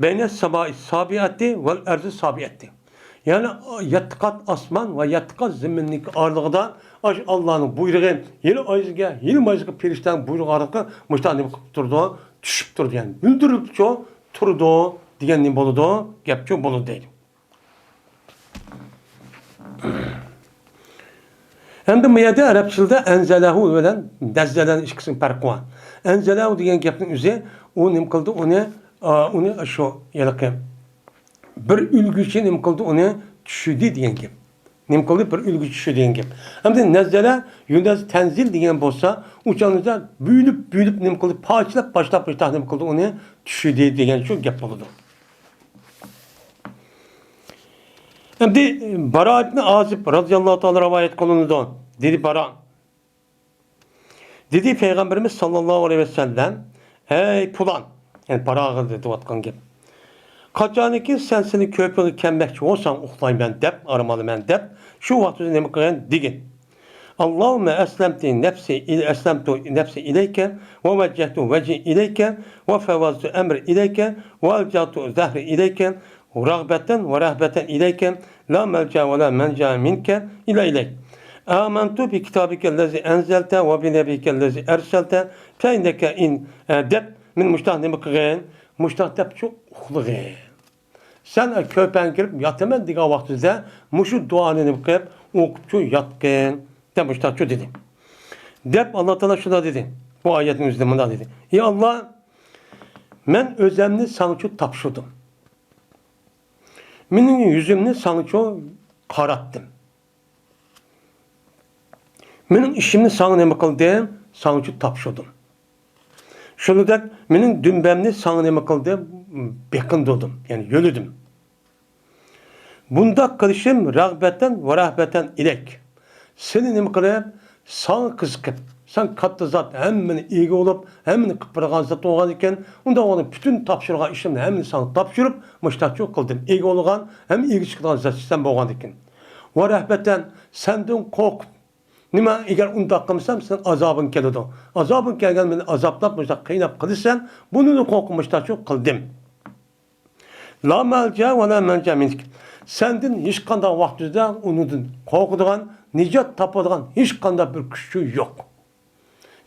بەينە سامائى سابىئەتى ۋەل ئەرزى سابىئەتى. يەنى يەتتە قات ئاسمان ۋە يەتتە قات زېمىننىڭكى ئارىلىقىدا ئاشۇ ئاللانىڭ بۇيرۇقى، ھېلى ئايزىگە، ھېلى مايزىغا پېرىشتەنىڭ بۇيرۇقى ئارقىلىق مۇشۇنداق نېمە قىلىپ تۇرىدۇ؟ چۈشۈپ تۇرىدۇ، يەنى بىلدۈرۈپچۇ تۇرىدۇ دېگەن نېمە بولىدۇ؟ گەپچۇ بولىدۇ دەيدۇ. ئەمدى بۇ يەردە ئەرەبچىلدە ئەنزەلەھۇ بىلەن نەززەلەنىڭ ئىككىسىنىڭ پەرقى بار. ئەنزەلەھۇ دېگەن گەپنىڭ ئۆزى، ئۇ نېمە قىلدى؟ ئۇنى، ئا، ئۇنى شۇ ھېلىقى بىر ئۆلگۈچى نېمە قىلدى؟ ئۇنى چۈشۈردى دېگەن گەپ. نېمە قىلدى؟ بىر ئۆلگۈچى چۈشۈردى دېگەن گەپ. ئەمدى نەززەلە يۇنەززىلۇ تەنزىل دېگەن بولسا، ئۇ چاغدا بۆلۈپ، بۆلۈپ نېمە قىلدى؟ پارچىلاپ، پارچىلاپ، پارچىلاپ نېمە قىلدى؟ ئۇنى چۈشۈردى دېگەن شۇ گەپ بولىدۇ. ئەمدى باراء ئىبنى ئازىب رازىياللاھۇ تائالا رىۋايەت قىلىنىدۇ. دېدى باراء. دېدى پەيغەمبىرىمىز ساللاللاھۇ ئەلەيھى ۋەسەللەم، «ھەي پۇلان»، يەنى باراغا دېيىۋاتقان گەپ. «قاچانكى سەن سېنى كۆرپىگە كەلمەكچى بولساڭ، ئۇخلايمەن دەپ، ئارام ئالىمەن دەپ، شۇ ۋاقىتتا نېمە قىلغىن دېگىن. ئاللاھۇممە ئەسلەمتى نەپسى ئىل-، ئەسلەمتۇ نەپسى ئىلەيكە ۋە ۋەججەھتۇ ۋەجھى ئىلەيكە ۋە فەۋۋەزتۇ ئەمرى ئىلەيكە ۋە ئەلجەئتۇ زەھرى ئىلەيكە رەغبەتەن ۋە رەھبەتەن ئىلەيكە لا مەلجە ۋە لا مەنجە مىنكە ئىللا ئىلەيك. ئامەنتۇ بىكىتابىكەللەزى ئەنزەلتە ۋە بىنەبىييىكەللەزى ئەرسەلتە فەئىننەكە ئىن» دەپ، مېنى مۇشتاق نېمە قىلغىن؟ مۇشتاق دەپ شۇ ئۇخلىغىن. سەن كۆرپەڭگە كىرىپ ياتىمەن دېگەن ۋاقتىدا مۇشۇ دۇئانى نېمە قىلىپ ئوقۇپ شۇ ياتقىن دەپ مۇشتاق شۇ دېدى. دەپ ئاللا تائالا شۇنداق دېدى. بۇ ئايەتنىڭ ئۆزىدە مۇنداق دېدى. ئى ئاللا، مەن ئۆزەمنى ساڭىچۇ تاپشۇردۇم. مېنىڭ يۈزۈمنى ساڭىچۇ قاراتتىم. مېنىڭ ئىشىمنى ساڭا نېمە قىلدىم؟ ساڭىچۇ تاپشۇردۇم. شۇنىڭدەك مېنىڭ دۈمبەمنى ساڭا نېمە قىلدىم؟ بېقىندۇردۇم، يەنى يۆلىدىم. بۇنداق قىلىشىم رەغبەتەن ۋە رەھبەتەن ئىلەيك. سېنى نېمە قىلىپ، ساڭا قىزىقىپ، سەن كاتتا زات، ھەممىنى ئىگە بولۇپ، ھەممىنى قىلىپ بېرىدىغان زات بولغاندىكىن، ئۇنداق بولغاندا پۈتۈن تاپشۇرغان ئىشىمنى ھەممىنى ساڭا تاپشۇرۇپ، مۇشتاق قىلدىم. ئىگە بولغان ھەم ئىگە چىقىدىغان زات سەن بولغاندىكىن. ۋە رەھبەتەن، سەندىن قورقۇپ، نېمە، ئەگەر ئۇنداق قىلمىسام، سېنىڭ ئازابىڭ كېلىدۇ. ئازابىڭ كەلگەن مېنى ئازابلاپ، مۇشۇنداق قىيناپ قىلىسەن، بۇنىڭدىن قورقۇپ مۇشتاق قىلدىم. لا مەلجە ۋە لا مەنجە مىنك. سەندىن ھېچقانداق ۋاقتىدا ئۇنىڭدىن قورقىدىغان، نىجات تاپىدىغان ھېچقانداق بىر كۈچچى يوق.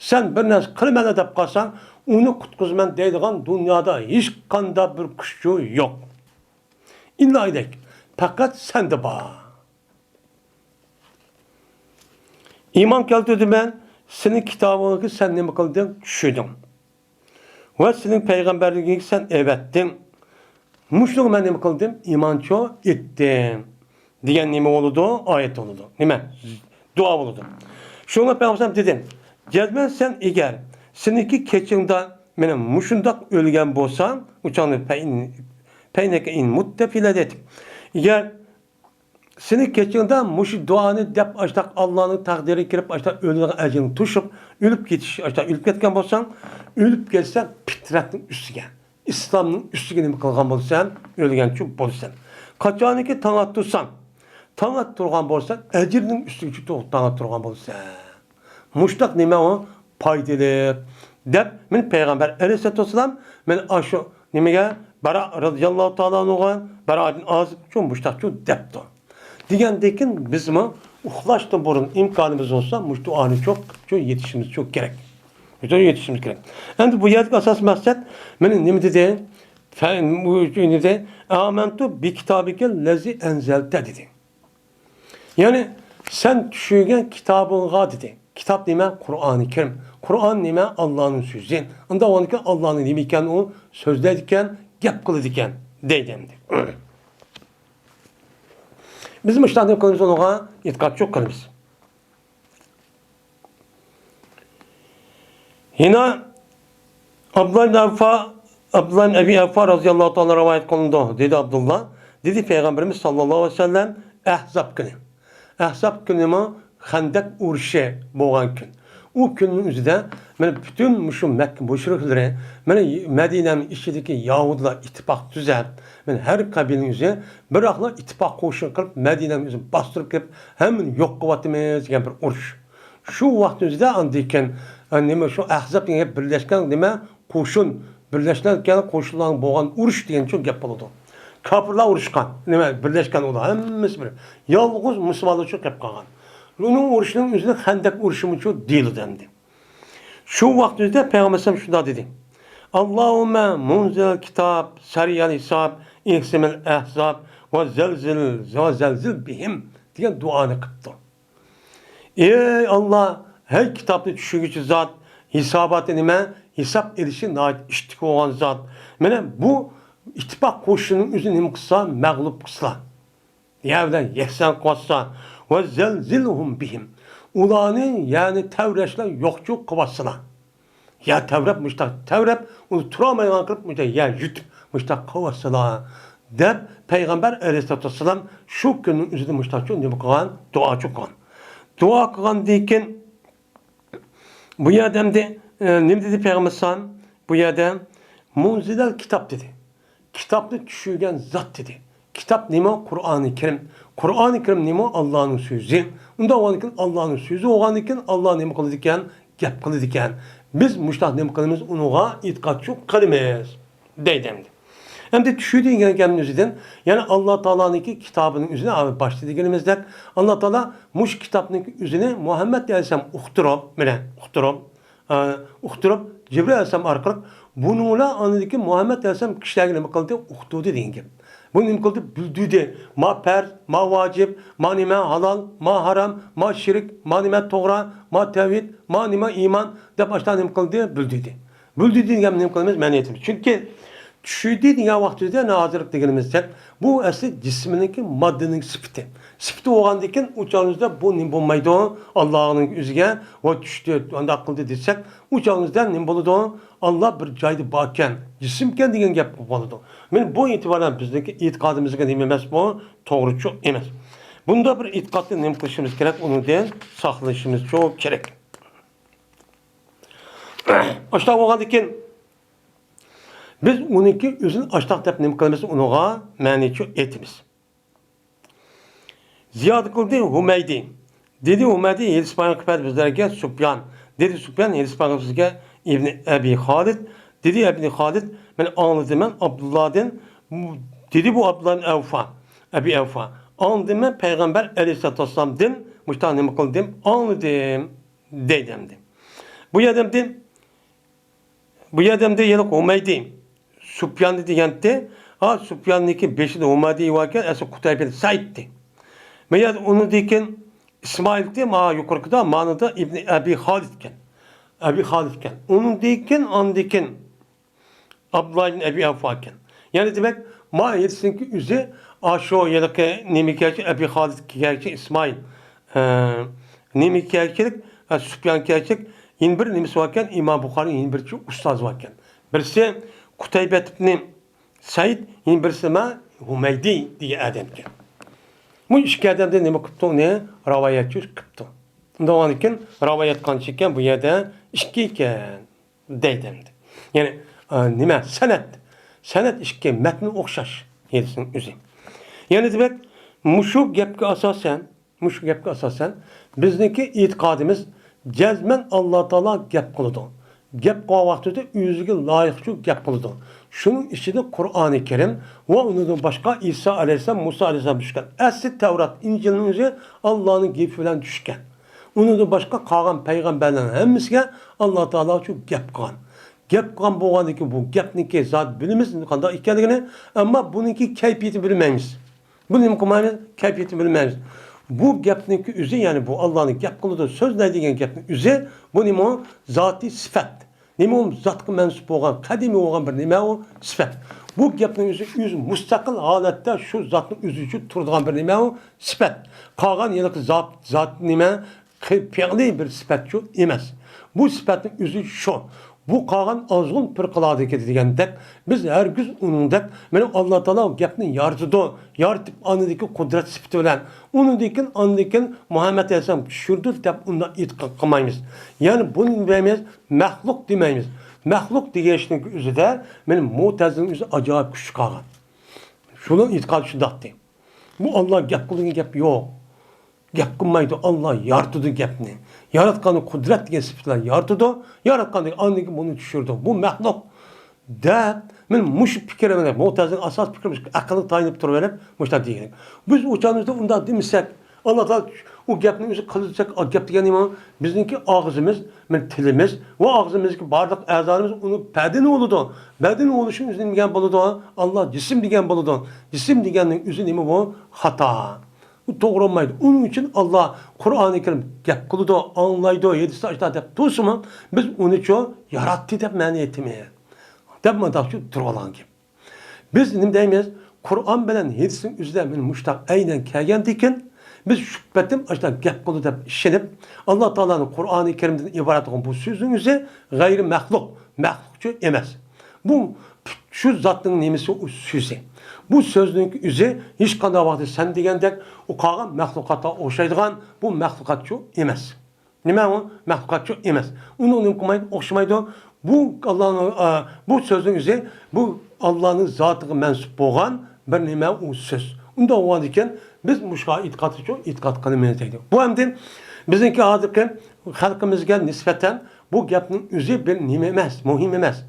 سەن بىر نەرسە قىلىمەنلا دەپ قالساڭ، ئۇنى قۇتقۇزىمەن دەيدىغان دۇنيادا ھېچقانداق بىر كۈچچى يوق. ئىللا ئىلەيك، پەقەت سەندە بار. ئىمان كەلتۈردۈم مەن، سېنىڭ كىتابىڭغا سەن نېمە قىلدىڭ؟ چۈشۈردۈڭ. ۋە سېنىڭ پەيغەمبەرلىكىڭگە سەن ئەۋەتتىڭ. مۇشۇنىڭغا مەن نېمە قىلدىم؟ ئىمانچۇ ئېيتتىم. دېگەن نېمە بولىدۇ؟ ئايەت بولىدۇ. نېمە؟ دۇئا بولىدۇ. شۇڭا پەيغەمبەر دېدى، جەزمەن سەن ئەگەر سېنىڭكى كېچىڭدە مېنى مۇشۇنداق ئۆلگەن بولساڭ، ئۇچاڭنى پەينەكە ئىن مۇتتەفىلە دەيتتىم. ئەگەر سېنى كېچىڭدە مۇشۇ دۇئانى دەپ، ئاشتاق ئاللانىڭ تەقدىرىگە كىرىپ، ئاشتاق ئۆلىدىغان ئەجىلىڭ توشۇپ، ئۆلۈپ كېتىش، ئاشتاق ئۆلۈپ كەتكەن بولساڭ، ئۆلۈپ كەتسەڭ پىترەتنىڭ ئۈستىگە، ئىسلامنىڭ ئۈستىگە نېمە قىلغان بولىسەن؟ ئۆلگەنچۇ بولىسەن. قاچانكى تاڭ ئاتتۇرساڭ، تاڭ ئاتتۇرغان بولساڭ، ئەجىرنىڭ ئۈستىگە تاڭ ئاتتۇرغان بولىسەن. مۇشتاق نېمە ئۇ؟ پايدىلىق دەپ، مېنى پەيغەمبەر ئەلەيھىسسالاتۇ ۋەسسالام، مېنى ئاشۇ نېمىگە، باراء رازىياللاھۇ تائالا ئانھۇغا، باراء ئىبن ئازىبچۇ مۇشتاقچۇ دەپتۇ. دېگەندىن كېيىن بىزمۇ ئۇخلاشتىن بۇرۇن ئىمكانىمىز بولسا، مۇشۇ دۇئانى چوقۇم يېتىشىمىز چوق كېرەك. مۇشۇ يېتىشىمىز كېرەك. ئەمدى بۇ يەردىكى ئاساسىي مەقسەت، مېنى نېمە دېدى؟ فە-، بۇ نېمە دېدى؟ ئامەنتۇ بىكىتابىكەللەزى ئەنزەلتە دېدى. يەنى، سەن چۈشۈرگەن كىتابىڭغا دېدى. كىتاب نېمە؟ قۇرئانى كەرىم. قۇرئان نېمە؟ ئاللانىڭ سۆزى. ئۇنداق بولغاندىكىن ئاللانىڭ نېمە ئىكەن، ئۇ سۆزلەيدىكەن، گەپ قىلىدىكەن دەيدۇ ئەمدى. بىز مۇشۇنداق نېمە قىلىمىز، ئۇنىڭغا ئېتىقادچىلىق قىلىمىز. يەنە ئابدۇللا ئىبن ئەففا، ئابدۇللا ئىبن ئەبى ئەففا رازىياللاھۇ تائالا رىۋايەت قىلىنىدۇ. دېدى ئابدۇللا، دېدى پەيغەمبىرىمىز ساللاللاھۇ ئەلەيھى ۋەسەللەم، ئەھزاب كۈنى. ئەھزاب كۈنىمۇ خەندەق ئۇرۇشى بولغان كۈن. ئۇ كۈننىڭ ئۆزىدە مانا پۈتۈن مۇشۇ مەككە مۇشرىكلىرى، مانا مەدىنەنىڭ ئىچىدىكى يەھۇدىيلار ئىتتىپاق تۈزەپ، مانا ھەر قەبىلىنىڭ ئۆزى بىراقلا ئىتتىپاق قوشۇن قىلىپ، مەدىنەنىڭ ئۆزىنى باستۇرۇپ كىرىپ، ھەممىنى يوق قىلىۋاتىمىز دېگەن بىر ئۇرۇش. شۇ ۋاقىتنىڭ ئۆزىدە ئاندىن كېيىن، ئە، نېمە، شۇ ئەھزاب دېگەن گەپ بىرلەشكەن نېمە، قوشۇن، بىرلەشكەن قوشۇنلارنىڭ بولغان ئۇرۇش دېگەن شۇ گەپ بولىدۇ. كاپىرلار ئۇرۇشقان، نېمە، بىرلەشكەن ئۇلار ھەممىسى بىر. يالغۇز مۇسۇلمانلار شۇ قېلىپ قالغان. ئۇنىڭ ئۇرۇشىنىڭ ئۆزىنى خەندەق ئۇرۇشىمۇ شۇ دېيىلىدۇ ئەمدى. شۇ ۋاقىتتا پەيغەمبەر ئەلەيھىسسالام شۇنداق دېدى. ئاللاھۇممە مۇنزىلەل كىتاب، سەرىئەل ھىساب، ئىھزىمەل ئەھزاب ۋە زەلزىل، ۋە زەلزىل بىھىم دېگەن دۇئانى قىپتۇ. ئەي ئاللا، ھەي كىتابنى چۈشۈرگۈچى زات، ھېساباتى نېمە؟ ھېساب ئېلىشى ناھايىتى ئىتتىك بولغان زات. مانا بۇ ئىتتىپاق قوشۇشنىڭ ئۆزى نېمە قىلسا؟ مەغلۇپ قىلسىلا. يەر بىلەن يەكسان قىلىۋاتسا، ۋە زەلزىلھۇم بىھىم. ئۇلارنى، يەنى تەۋرەشلەر يوقچۇ قىلىۋاتسىلا. يەر تەۋرەپ مۇشتاق تەۋرەپ، ئۇنى تۇرالمايدىغان قىلىپ مۇشتاق يەر يۇتۇپ مۇشتاق قىلىۋاتسىلا، دەپ پەيغەمبەر ئەلەيھىسسالاتۇ ۋەسسالام شۇ كۈننىڭ ئۆزىدە مۇشتاقچۇ نېمە قىلغان؟ دۇئاچۇ قىلغان. دۇئا قىلغاندىن كېيىن بۇ يەردە ئەمدى، ئە، نېمە دېدى پەيغەمبەر ئەلەيھىسسالام؟ بۇ يەردە مۇنزىلەل كىتاب دېدى. كىتابنى چۈشۈرگەن زات دېدى. كىتاب نېمە؟ قۇرئانى كەرىم. قۇرئانى كەرىم نېمە؟ ئاللانىڭ سۆزى. ئۇنداق بولغاندىكىن، ئاللانىڭ سۆزى بولغاندىكىن، ئاللا نېمە قىلىدىكەن؟ گەپ قىلىدىكەن. بىز مۇشۇنداق نېمە قىلىمىز؟ ئۇنىڭغا ئېتىقادچۇ قىلىمىز، دەيدۇ ئەمدى. ئەمدى چۈشۈردى دېگەن گەپنىڭ ئۆزىدىن، يەنى ئاللا تائالانىڭكى كىتابىنىڭ ئۆزىنى، ھە، باشتا دېگىنىمىزدەك، ئاللا تائالا مۇشۇ كىتابنىڭكى ئۆزىنى مۇھەممەد ئەلەيھىسسالام ئۇقتۇرۇپ، مانا، ئۇقتۇرۇپ، ئە، ئۇقتۇرۇپ، جىبرىل ئەلەيھىسسالام ئارقىلىق بۇنىڭ بىلەن ئاندىن كېيىن مۇھەممەد ئەلەيھىسسالام كىشىلەرگە نېمە قىلدى؟ ئۇقتۇردى دېگەن گەپ. بۇ نېمە قىلدى؟ بىلدۈردى. ما پەرز، ما ۋاجىپ، ما نېمە ھالال، ما ھارام، ما شىرك، ما نېمە توغرا، ما تەۋھىد، ما نېمە ئىمان دەپ ئاشۇنداق نېمە قىلدى؟ بىلدۈردى. بىلدۈردى دېگەن نېمە قىلىمىز؟ مەنئى ئېيتىمىز. چۈنكى چۈشۈردى دېگەن ۋاقتىمىزدا، ھازىرقى دېگىنىمىزدەك، بۇ ئەسلى جىسمىنىڭكى، ماددىنىڭ سۈپىتى. سۈپىتى بولغاندىكىن، ئۇ چاغىمىزدا بۇ نېمە بولمايدۇ؟ ئاللانىڭ ئۆزىگە ۋە چۈشتى، ئانداق قىلدى دېسەك، ئۇ چاغىمىزدا نېمە بولىدۇ؟ ئاللا بىر جايدا باركەن، جىسىمكەن دېگەن گەپ بولۇپ قالىدۇ. مانا بۇ ئېتىبارەن بىزنىڭكى ئېتىقادىمىزغا نېمە ئەمەس بۇ؟ توغرىچۇ ئەمەس. بۇنداق بىر ئېتىقادنى نېمە قىلىشىمىز كېرەك؟ ئۇنىڭدىن ساقلىنىشىمىزچۇ كېرەك. ئاشۇنداق بولغاندىكىن، بىز ئۇنىڭكى ئۆزىنى ئاشتاق دەپ نېمە قىلىمىز؟ ئۇنىڭغا مەنىچۇ ئېيتىمىز. زىيادە قىلدى ھۇمەيدى. دېدى ھۇمەيدى، ھېلىسى بارغان قىپەت بىزلەرگە سۇپيان. دېدى سۇپيان، ھېلىسى بارغان بىزگە ئىبنى ئەبى خالىد. دېدى ئىبنى خالىد، مەن ئاڭلىدىم مەن ئابدۇللادىن. دېدى بۇ ئابدۇللا ئەۋفا، ئەبى ئەۋفا. ئاڭلىدىم مەن پەيغەمبەر ئەلەيھىسسالاتۇ ۋەسسالامدىن مۇشۇنداق نېمە قىلدىم؟ ئاڭلىدىم، دەيدۇ ئەمدى. بۇ يەردە ئەمدى بۇ يەردە ئەمدى يەنە ھۇمەيدى، سۇپياننى دېگەنتى. ھا، سۇپياننىڭكى بېشىدا ھۇمەيدى باركەن، ئەسلى قۇتەيبە سەئىدتى. بۇ يەردە ئۇنىڭدىن كېيىن ئىسمائىلتى، ما يۇقىرىقىدا، مانىدا ئىبنى ئەبى خالىدكەن. ئەبى خالىدكەن. ئۇنىڭدىن كېيىن، ئاندىن كېيىن ئابدۇللا ئىبنى ئەبى ئەۋفاكەن. يەنى دېمەك، ما ھەدىسنىڭكى ئۆزى ئاشۇ ھېلىقى نېمە كەلگۈچى، ئەبى خالىد كەلگۈچى ئىسمائىل، ئە، نېمە كەلگۈچىلىك، ئە، سۇپيان كەلگۈچىلىك، يەنە بىر نېمىسى باركەن، ئىمام بۇخارىنىڭ يەنە بىر ئۇستازى باركەن. بىرسى قۇتەيبەت ئىبنى سەئىد، يەنە بىرسى نېمە؟ ھۇمەيدى دېگەن ئادەمكەن. بۇ ئىككى ئادەمدىن نېمە قىپتۇ؟ ئۇنى راۋايەتچى قىپتۇ. ئۇنداق بولغاندىكىن راۋايەت قانچە ئىكەن؟ بۇ يەردە ئىككى ئىكەن. دەيدۇ ئەمدى. يەنى، ئە، نېمە؟ سەنەد. سەنەد ئىككى، مەتنى ئوخشاش ھەدىسنىڭ ئۆزى. يەنى دېمەك، مۇشۇ گەپكە ئاساسەن، مۇشۇ گەپكە ئاساسەن، بىزنىڭكى ئېتىقادىمىز جەزمەن ئاللا تائالا گەپ قىلىدۇ. گەپ قىلغان ۋاقتىدا ئۆزىگە لايىقچۇ گەپ قىلىدۇ. شۇنىڭ ئىچىدە قۇرئانى كەرىم ۋە ئۇنىڭدىن باشقا ئىسا ئەلەيھىسسالام، مۇسا ئەلەيھىسسالام چۈشكەن. ئەسلى تەۋرات، ئىنجىلنىڭ ئۆزى ئاللانىڭ گېپى بىلەن چۈشكەن. ئۇنىڭدىن باشقا قالغان پەيغەمبەرلەرنىڭ ھەممىسىگە ئاللا تائالا شۇ گەپ قىلغان. گەپ قىلغان بولغاندىكىن بۇ گەپنىڭكى زادى بىلىمىز قانداق ئىكەنلىكىنى، ئەمما بۇنىڭكى كەيپىيىتىنى بىلمەيمىز. بۇنى نېمە قىلمايمىز؟ كەيپىيىتىنى بىلمەيمىز. بۇ گەپنىڭكى ئۆزى، يەنى بۇ ئاللانىڭ گەپ قىلىدۇ، سۆزلەيدۇ دېگەن گەپنىڭ ئۆزى، بۇ نېمە؟ زاتىي سۈپەت. نېمە ئۇ زاتقا مەنسۇپ بولغان، قەدىمىي بولغان بىر نېمە ئۇ؟ سۈپەت. بۇ گەپنىڭ ئۆزى، ئۆزى مۇستەقىل ھالەتتە شۇ زاتنىڭ ئۆزى ئۈچۈن تۇرىدىغان بىر نېمە ئۇ؟ سۈپەت. قالغان ھېلىقى زات، زات نېمە؟ قى-، پېئلىي بىر سۈپەتچۇ ئەمەس. بۇ سۈپەتنىڭ ئۆزى شۇ. بۇ قالغان ئازغۇن پىرقىلاردىكى دېگەندەك، بىز ھەرگىز ئۇنىڭدەك، مانا ئاللا تائالا گەپنى يارىتىدۇ، يارىتىپ ئاندىكى قۇدرەت سۈپىتى بىلەن، ئۇنىڭدىن كېيىن، ئاندىن كېيىن مۇھەممەد ئەلەيھىسسالام چۈشۈردى دەپ ئۇنداق ئېتىقاد قىلمايمىز. يەنى بۇنى نېمە دەيمىز؟ مەخلۇق دېمەيمىز. مەخلۇق دېگەن ئىشنىڭ ئۆزىدە مانا مۇئتەزىلىنىڭ ئۆزى ئاجايىپ كۈچلۈك قالغان. شۇنىڭ ئېتىقادى شۇنداقتى. بۇ ئاللا گەپ قىلىدىغان گەپ يوق. گەپ قىلمايدۇ، ئاللا يارىتىدۇ گەپنى. ياراتقاننى قۇدرەت دېگەن سۈپەت بىلەن يارىتىدۇ، ياراتقاندىن ئاندىن كېيىن بۇنى چۈشۈرىدۇ. بۇ مەخلۇق دەپ، مەن مۇشۇ پىكىر بىلەن، مۇئتەزىلىنىڭ ئاساسىي پىكرى مۇشۇ، ئەقىلگە تايىنىپ تۇرۇۋېلىپ مۇشۇنداق دېگەن. بىز ئۇ چاغدا ئۇنداق دېمىسەك، ئاللا تائالا ئۇ گەپنى ئۆزى قىلدى دېسەك، ئا، گەپ دېگەن نېمە؟ بىزنىڭكى ئاغزىمىز، مانا تىلىمىز ۋە ئاغزىمىزدىكى بارلىق ئەزالىرىمىز ئۇنىڭ بەدىنى بولىدۇ. بەدىنى بولۇشى ئۆزى نېمە دېگەن بولىدۇ؟ ئاللا جىسىم دېگەن بولىدۇ. جىسىم دېگەننىڭ ئۆزى نېمە بۇ؟ خاتا. ئۇ توغرا بولمايدۇ. ئۇنىڭ ئۈچۈن ئاللا قۇرئانى كەرىم گەپ قىلىدۇ، ئاڭلايدۇ، ھەدىستە ئاشۇنداق دەپ تۇرسىمۇ، بىز ئۇنىچۇ ياراتتى دەپ مەنە ئېيتىمىز. دەپ مۇنداقچۇ تۇرۇۋالغان گەپ. بىز نېمە دەيمىز؟ قۇرئان بىلەن ھەدىسنىڭ ئۆزىدە مانا مۇشۇنداق ئەينەن كەلگەندىكىن، بىز شۈبھىتىم ئاشۇنداق گەپ قىلىدۇ دەپ ئىشىنىپ، ئاللا تائالانىڭ قۇرئانى كەرىمدىن ئىبارەت بولغان بۇ سۆزنىڭ ئۆزى غەيرىي مەخلۇق، مەخلۇقچۇ ئەمەس. بۇ شۇ زاتنىڭ نېمىسى، ئۇ سۆزى. بۇ سۆزنىڭ ئۆزى ھېچقانداق ۋاقىتتا سەن دېگەندەك ئۇ قالغان مەخلۇقاتقا ئوخشايدىغان بۇ مەخلۇقاتچۇ ئەمەس. نېمە ئۇ؟ مەخلۇقاتچۇ ئەمەس. ئۇنىڭ نېمە قىلمايدۇ؟ ئوخشىمايدۇ. بۇ ئاللانىڭ، ئا، بۇ سۆزنىڭ ئۆزى، بۇ ئاللانىڭ زاتىغا مەنسۇپ بولغان بىر نېمە ئۇ سۆز. ئۇنداق بولغاندىكىن، بىز مۇشۇغا ئېتىقادچۇ ئېتىقاد قىلىمىز دەيدۇ. بۇ ئەمدى بىزنىڭكى ھازىرقى خەلقىمىزگە نىسبەتەن بۇ گەپنىڭ ئۆزى بىر نېمە ئەمەس، مۇھىم ئەمەس.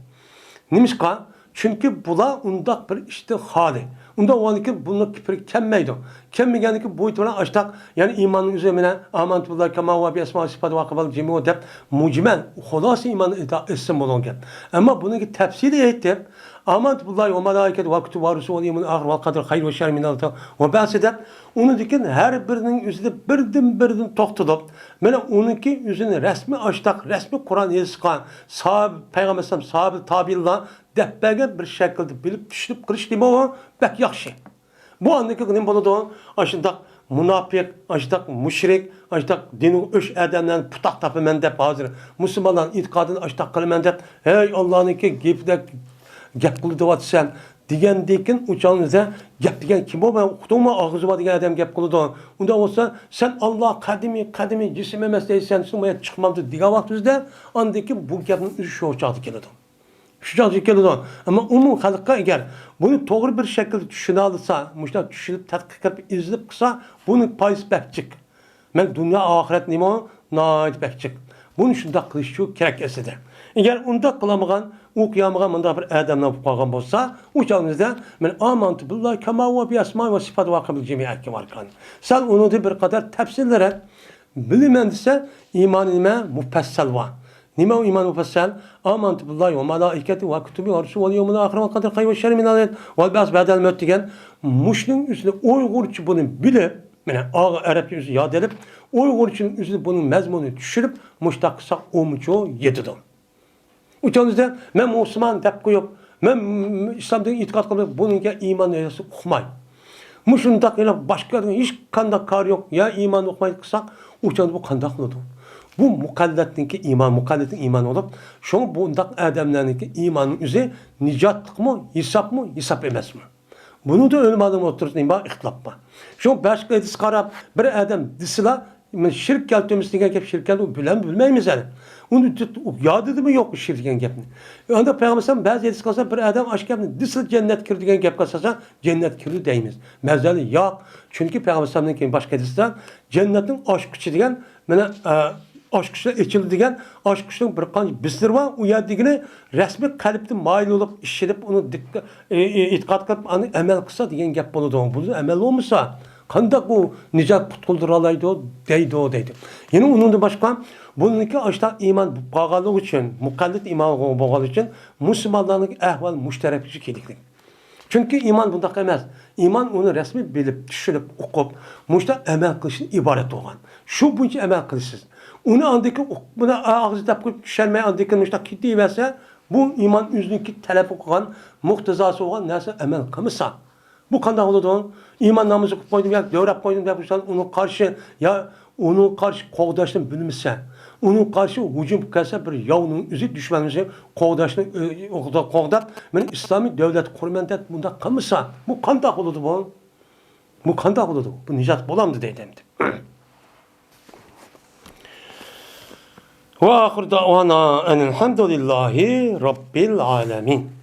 نېمىشقا؟ چۈنكى بۇلار ئۇنداق بىر ئىشتىن خالىي. ئۇنداق بولغاندىكىن بۇنىڭ پىكرى كەلمەيدۇ. كەلمىگەندىكىن بۇ ئېتىبارەن ئاشتاق، يەنى ئىماننىڭ ئۆزى مانا ئامەنتۇ بىللاھى كەما ھۇۋە بىئەسمائىھى ۋە سىفاتىھى ۋە ئەقۋالىھى جەمىئا دەپ مۇجمەل خۇلاسە ئىماننى ئېيتسا بولغان گەپ. ئەمما بۇنىڭكى تەپسىلىي ئېيتىپ، ئامەنتۇ بىللاھى ۋە مالائىكەتىھى ۋە كۇتۇبىھى ۋە رۇسۇلىھى ۋەل يەۋمىل ئاخىر ۋەل قەدرى خەيرىھى ۋە شەررىھى مىنەللاھى ۋە بەئسى دەپ، ئۇنىڭدىن كېيىن ھەر بىرىنىڭ ئۆزىدە بىردىن بىردىن توختىلىپ، مانا ئۇنىڭكى ئۆزىنى رەسمىي ئاشتاق، رەسمىي قۇرئان ھەدىسقا ساھابە، پەيغەمبەر ئەلەيھىسسالام، ساھابە تابىئىنلار دەپ بەرگەن بىر شەكىلدە بىلىپ چۈشىنىپ قىلىش نېمە ئۇ؟ بەك ياخشى. بۇ ئاندىن كېيىن نېمە بولىدۇ؟ ئاشۇنداق مۇناپىق، ئاشۇنداق مۇشرىك، ئاشۇنداق دىنىغا ئۆچ ئادەملەرنى پۇتاق تاپىمەن دەپ، ھازىر مۇسۇلمانلارنىڭ ئېتىقادىنى ئاشۇنداق قىلىمەن دەپ، ھەي، ئاللانىڭكى گېپىدەك گەپ قىلىۋاتىسەن دېگەندىن كېيىن، ئۇ چاغنىڭدا گەپ دېگەن كىم بۇ؟ مەن ئۇقتۇڭمۇ؟ ئاغزى بار دېگەن ئادەم گەپ قىلىدۇ. ئۇنداق بولسا، سەن ئاللا قەدىمىي، قەدىمىي جىسىم ئەمەس دەيسەن، سېنىڭ ما يەردىن چىقمامدۇ دېگەن ۋاقتىمىزدا، ئاندىن كېيىن بۇ گەپنىڭ ئۆزى شۇ چاغدا كېلىدۇ. شۇ چاغدا كېلىدۇ. ئەمما ئومۇم خەلققە ئەگەر بۇنى توغرا بىر شەكىلدە چۈشىنەلىسا، مۇشۇنداق چۈشىنىپ، تەتقىق قىلىپ، ئىزدىنىپ قىلسا، بۇنىڭ پايدىسى بەك جىق. مەن دۇنيا ئاخىرەت نېمە ناھايىتى بەك جىق. بۇنى شۇنداق قىلىشچۇ كېرەك ئەسلىدە. ئەگەر ئۇنداق قىلالمىغان، ئوقۇيالمىغان مۇنداق بىر ئادەملەر بولۇپ قالغان بولسا، ئۇ چاغىمىزدا مەن ئامەنتۇ بىللاھى كەما ھۇۋە بىئەسمائىھى ۋە سىفاتىھى ۋە ئەقۋالىھى جەمىئا ئەككە باركان. سەل ئۇنىڭدىن بىر قەدەر تەپسىللىرەك بىلىمەن دېسە، ئىمانى نېمە؟ مۇپەسسەل بار. نېمە ئۇ ئىمان مۇپەسسەل؟ ئامەنتۇ بىللاھى ۋە مالائىكەتىھى ۋە كۇتۇبىھى ۋە رۇسۇلىھى ۋەل يەۋمىل ئاخىر ۋەل قەدرى خەيرىھى ۋە شەررىھى مىنەللاھ ۋەل بەئسى بەئدەل مەۋت دېگەن مۇشۇنىڭ ئۆزىنى ئۇيغۇرچە بۇنى بىلىپ، مانا ئەرەبچە ئۆزى ياد ئېلىپ، ئۇيغۇرچىنىڭ ئۆزىنى بۇنىڭ مەزمۇنىنى چۈشۈرۈپ، مۇشۇنداق قىلساق ئۇمۇچۇ يېتىدۇ. ئۇ چاغدا مەن مۇسۇلمان دەپ قويۇپ، مەن ئىسلام دىنىغا ئېتىقاد قىلماي، بۇنىڭكى ئىمان ياسى ئۇقماي. مۇشۇنداق يەنە باشقا ھېچقانداق كارى يوق، يا ئىمان ئۇقماي قىلساق، ئۇ چاغدا بۇ قانداق بولىدۇ؟ بۇ مۇقەللەتنىڭكى ئىمان، مۇقەللەتنىڭ ئىمانى بولۇپ، شۇڭا بۇنداق ئادەملەرنىڭكى ئىمانىنىڭ ئۆزى نىجاتلىقمۇ، ھېسابمۇ، ھېساب ئەمەسمۇ؟ بۇنىڭدا ئۆلىمالارنىڭ ئوتتۇرىسىدا نېمە بار؟ ئىختىلاپ بار. شۇڭا باشقا ھەدىسكە قاراپ، بىر ئادەم دېسىلا، مەن شىرك كەلتۈرمىسە دېگەن گەپ شىرك كەلدى، ئۇ بىلەن بىلمەيمىز ھەلى. ئۇنى يادىدىمۇ يوق شىرك دېگەن گەپنى. ئاندا پەيغەمبەر بەزى ھەدىس قىلسا، بىر ئادەم ئاشۇ گەپنى دېسىلا جەننەتكە كىرىدۇ دېگەن گەپ قىلسا، جەننەتكە كىرىدۇ دەيمىز. مەزەلى ياق. چۈنكى پەيغەمبەر ئەلەيھىسسالامدىن كېيىن باشقا ھەدىستە جەننەتنىڭ ئاچقۇچى دېگەن، مانا، ئە، ئاچقۇچلار ئېچىلدى دېگەن، ئاچقۇچنىڭ بىر قانچە بىسلىرى بار. ئۇ يەر دېگىنى رەسمىي قەلبتىن مايىل بولۇپ، ئىشىنىپ، ئۇنى دىق-، ئە، ئە، ئېتىقاد قىلىپ، ئۇنى ئەمەل قىلسا دېگەن گەپ بولىدۇ. بۇ ئەمەل بولمىسا، قانداق ئۇ نىجات قۇتۇلدۇرالايدۇ دەيدۇ، دەيدۇ. يەنە ئۇنىڭدىن باشقا، بۇنىڭكى ئاشۇنداق ئىمان بولۇپ قالغانلىقى ئۈچۈن، مۇقەللىد ئىمان بولغانلىقى ئۈچۈن، مۇسۇلمانلارنىڭ ئەھۋالى مۇشۇ تەرەپكىچە كېلىكلىك. چۈنكى ئىمان بۇنداق ئەمەس. ئىمان ئۇنى رەسمىي بىلىپ، چۈشىنىپ، ئوقۇپ، مۇشۇنداق ئەمەل قىلىشتىن ئىبارەت بولغان. شۇ بويىچە ئەمەل قىلىشسىز. ئۇنى ئاندىن كېيىن ئوقۇپ، بۇنى ئاغزى دەپ قويۇپ، چۈشەنمەي، ئاندىن كېيىن مۇشۇنداق كېتىۋەرسە، بۇ ئىمان ئۆزىنىڭكى تەلەپ قىلغان، مۇقتىزاسى بولغان نەرسە ئەمەل قىلمىسا. بۇ قانداق بولىدۇ؟ ئىمان نامىزى ئوقۇپ قويدۇم ياكى دۆرەپ قويدۇم دەپ، سەن ئۇنىڭغا قارشى، يا ئۇنىڭغا قارشى قوغداشنى بىلمىسە، ئۇنىڭغا قارشى ھۇجۇم كەلسە، بىر ياۋنىڭ ئۆزى دۈشمەننى قوغداشنى، ئۆ-، قوغدا-، قوغداپ، مەن ئىسلامىي دۆلەت قۇرىمەن دەپ مۇنداق قىلمىسا، بۇ قانداق بولىدۇ بۇ؟ بۇ قانداق بولىدۇ؟ بۇ نىجات بولامدۇ دەيدۇ ئەمدى. وآخر دعوانا أن الحمد لله رب العالمين.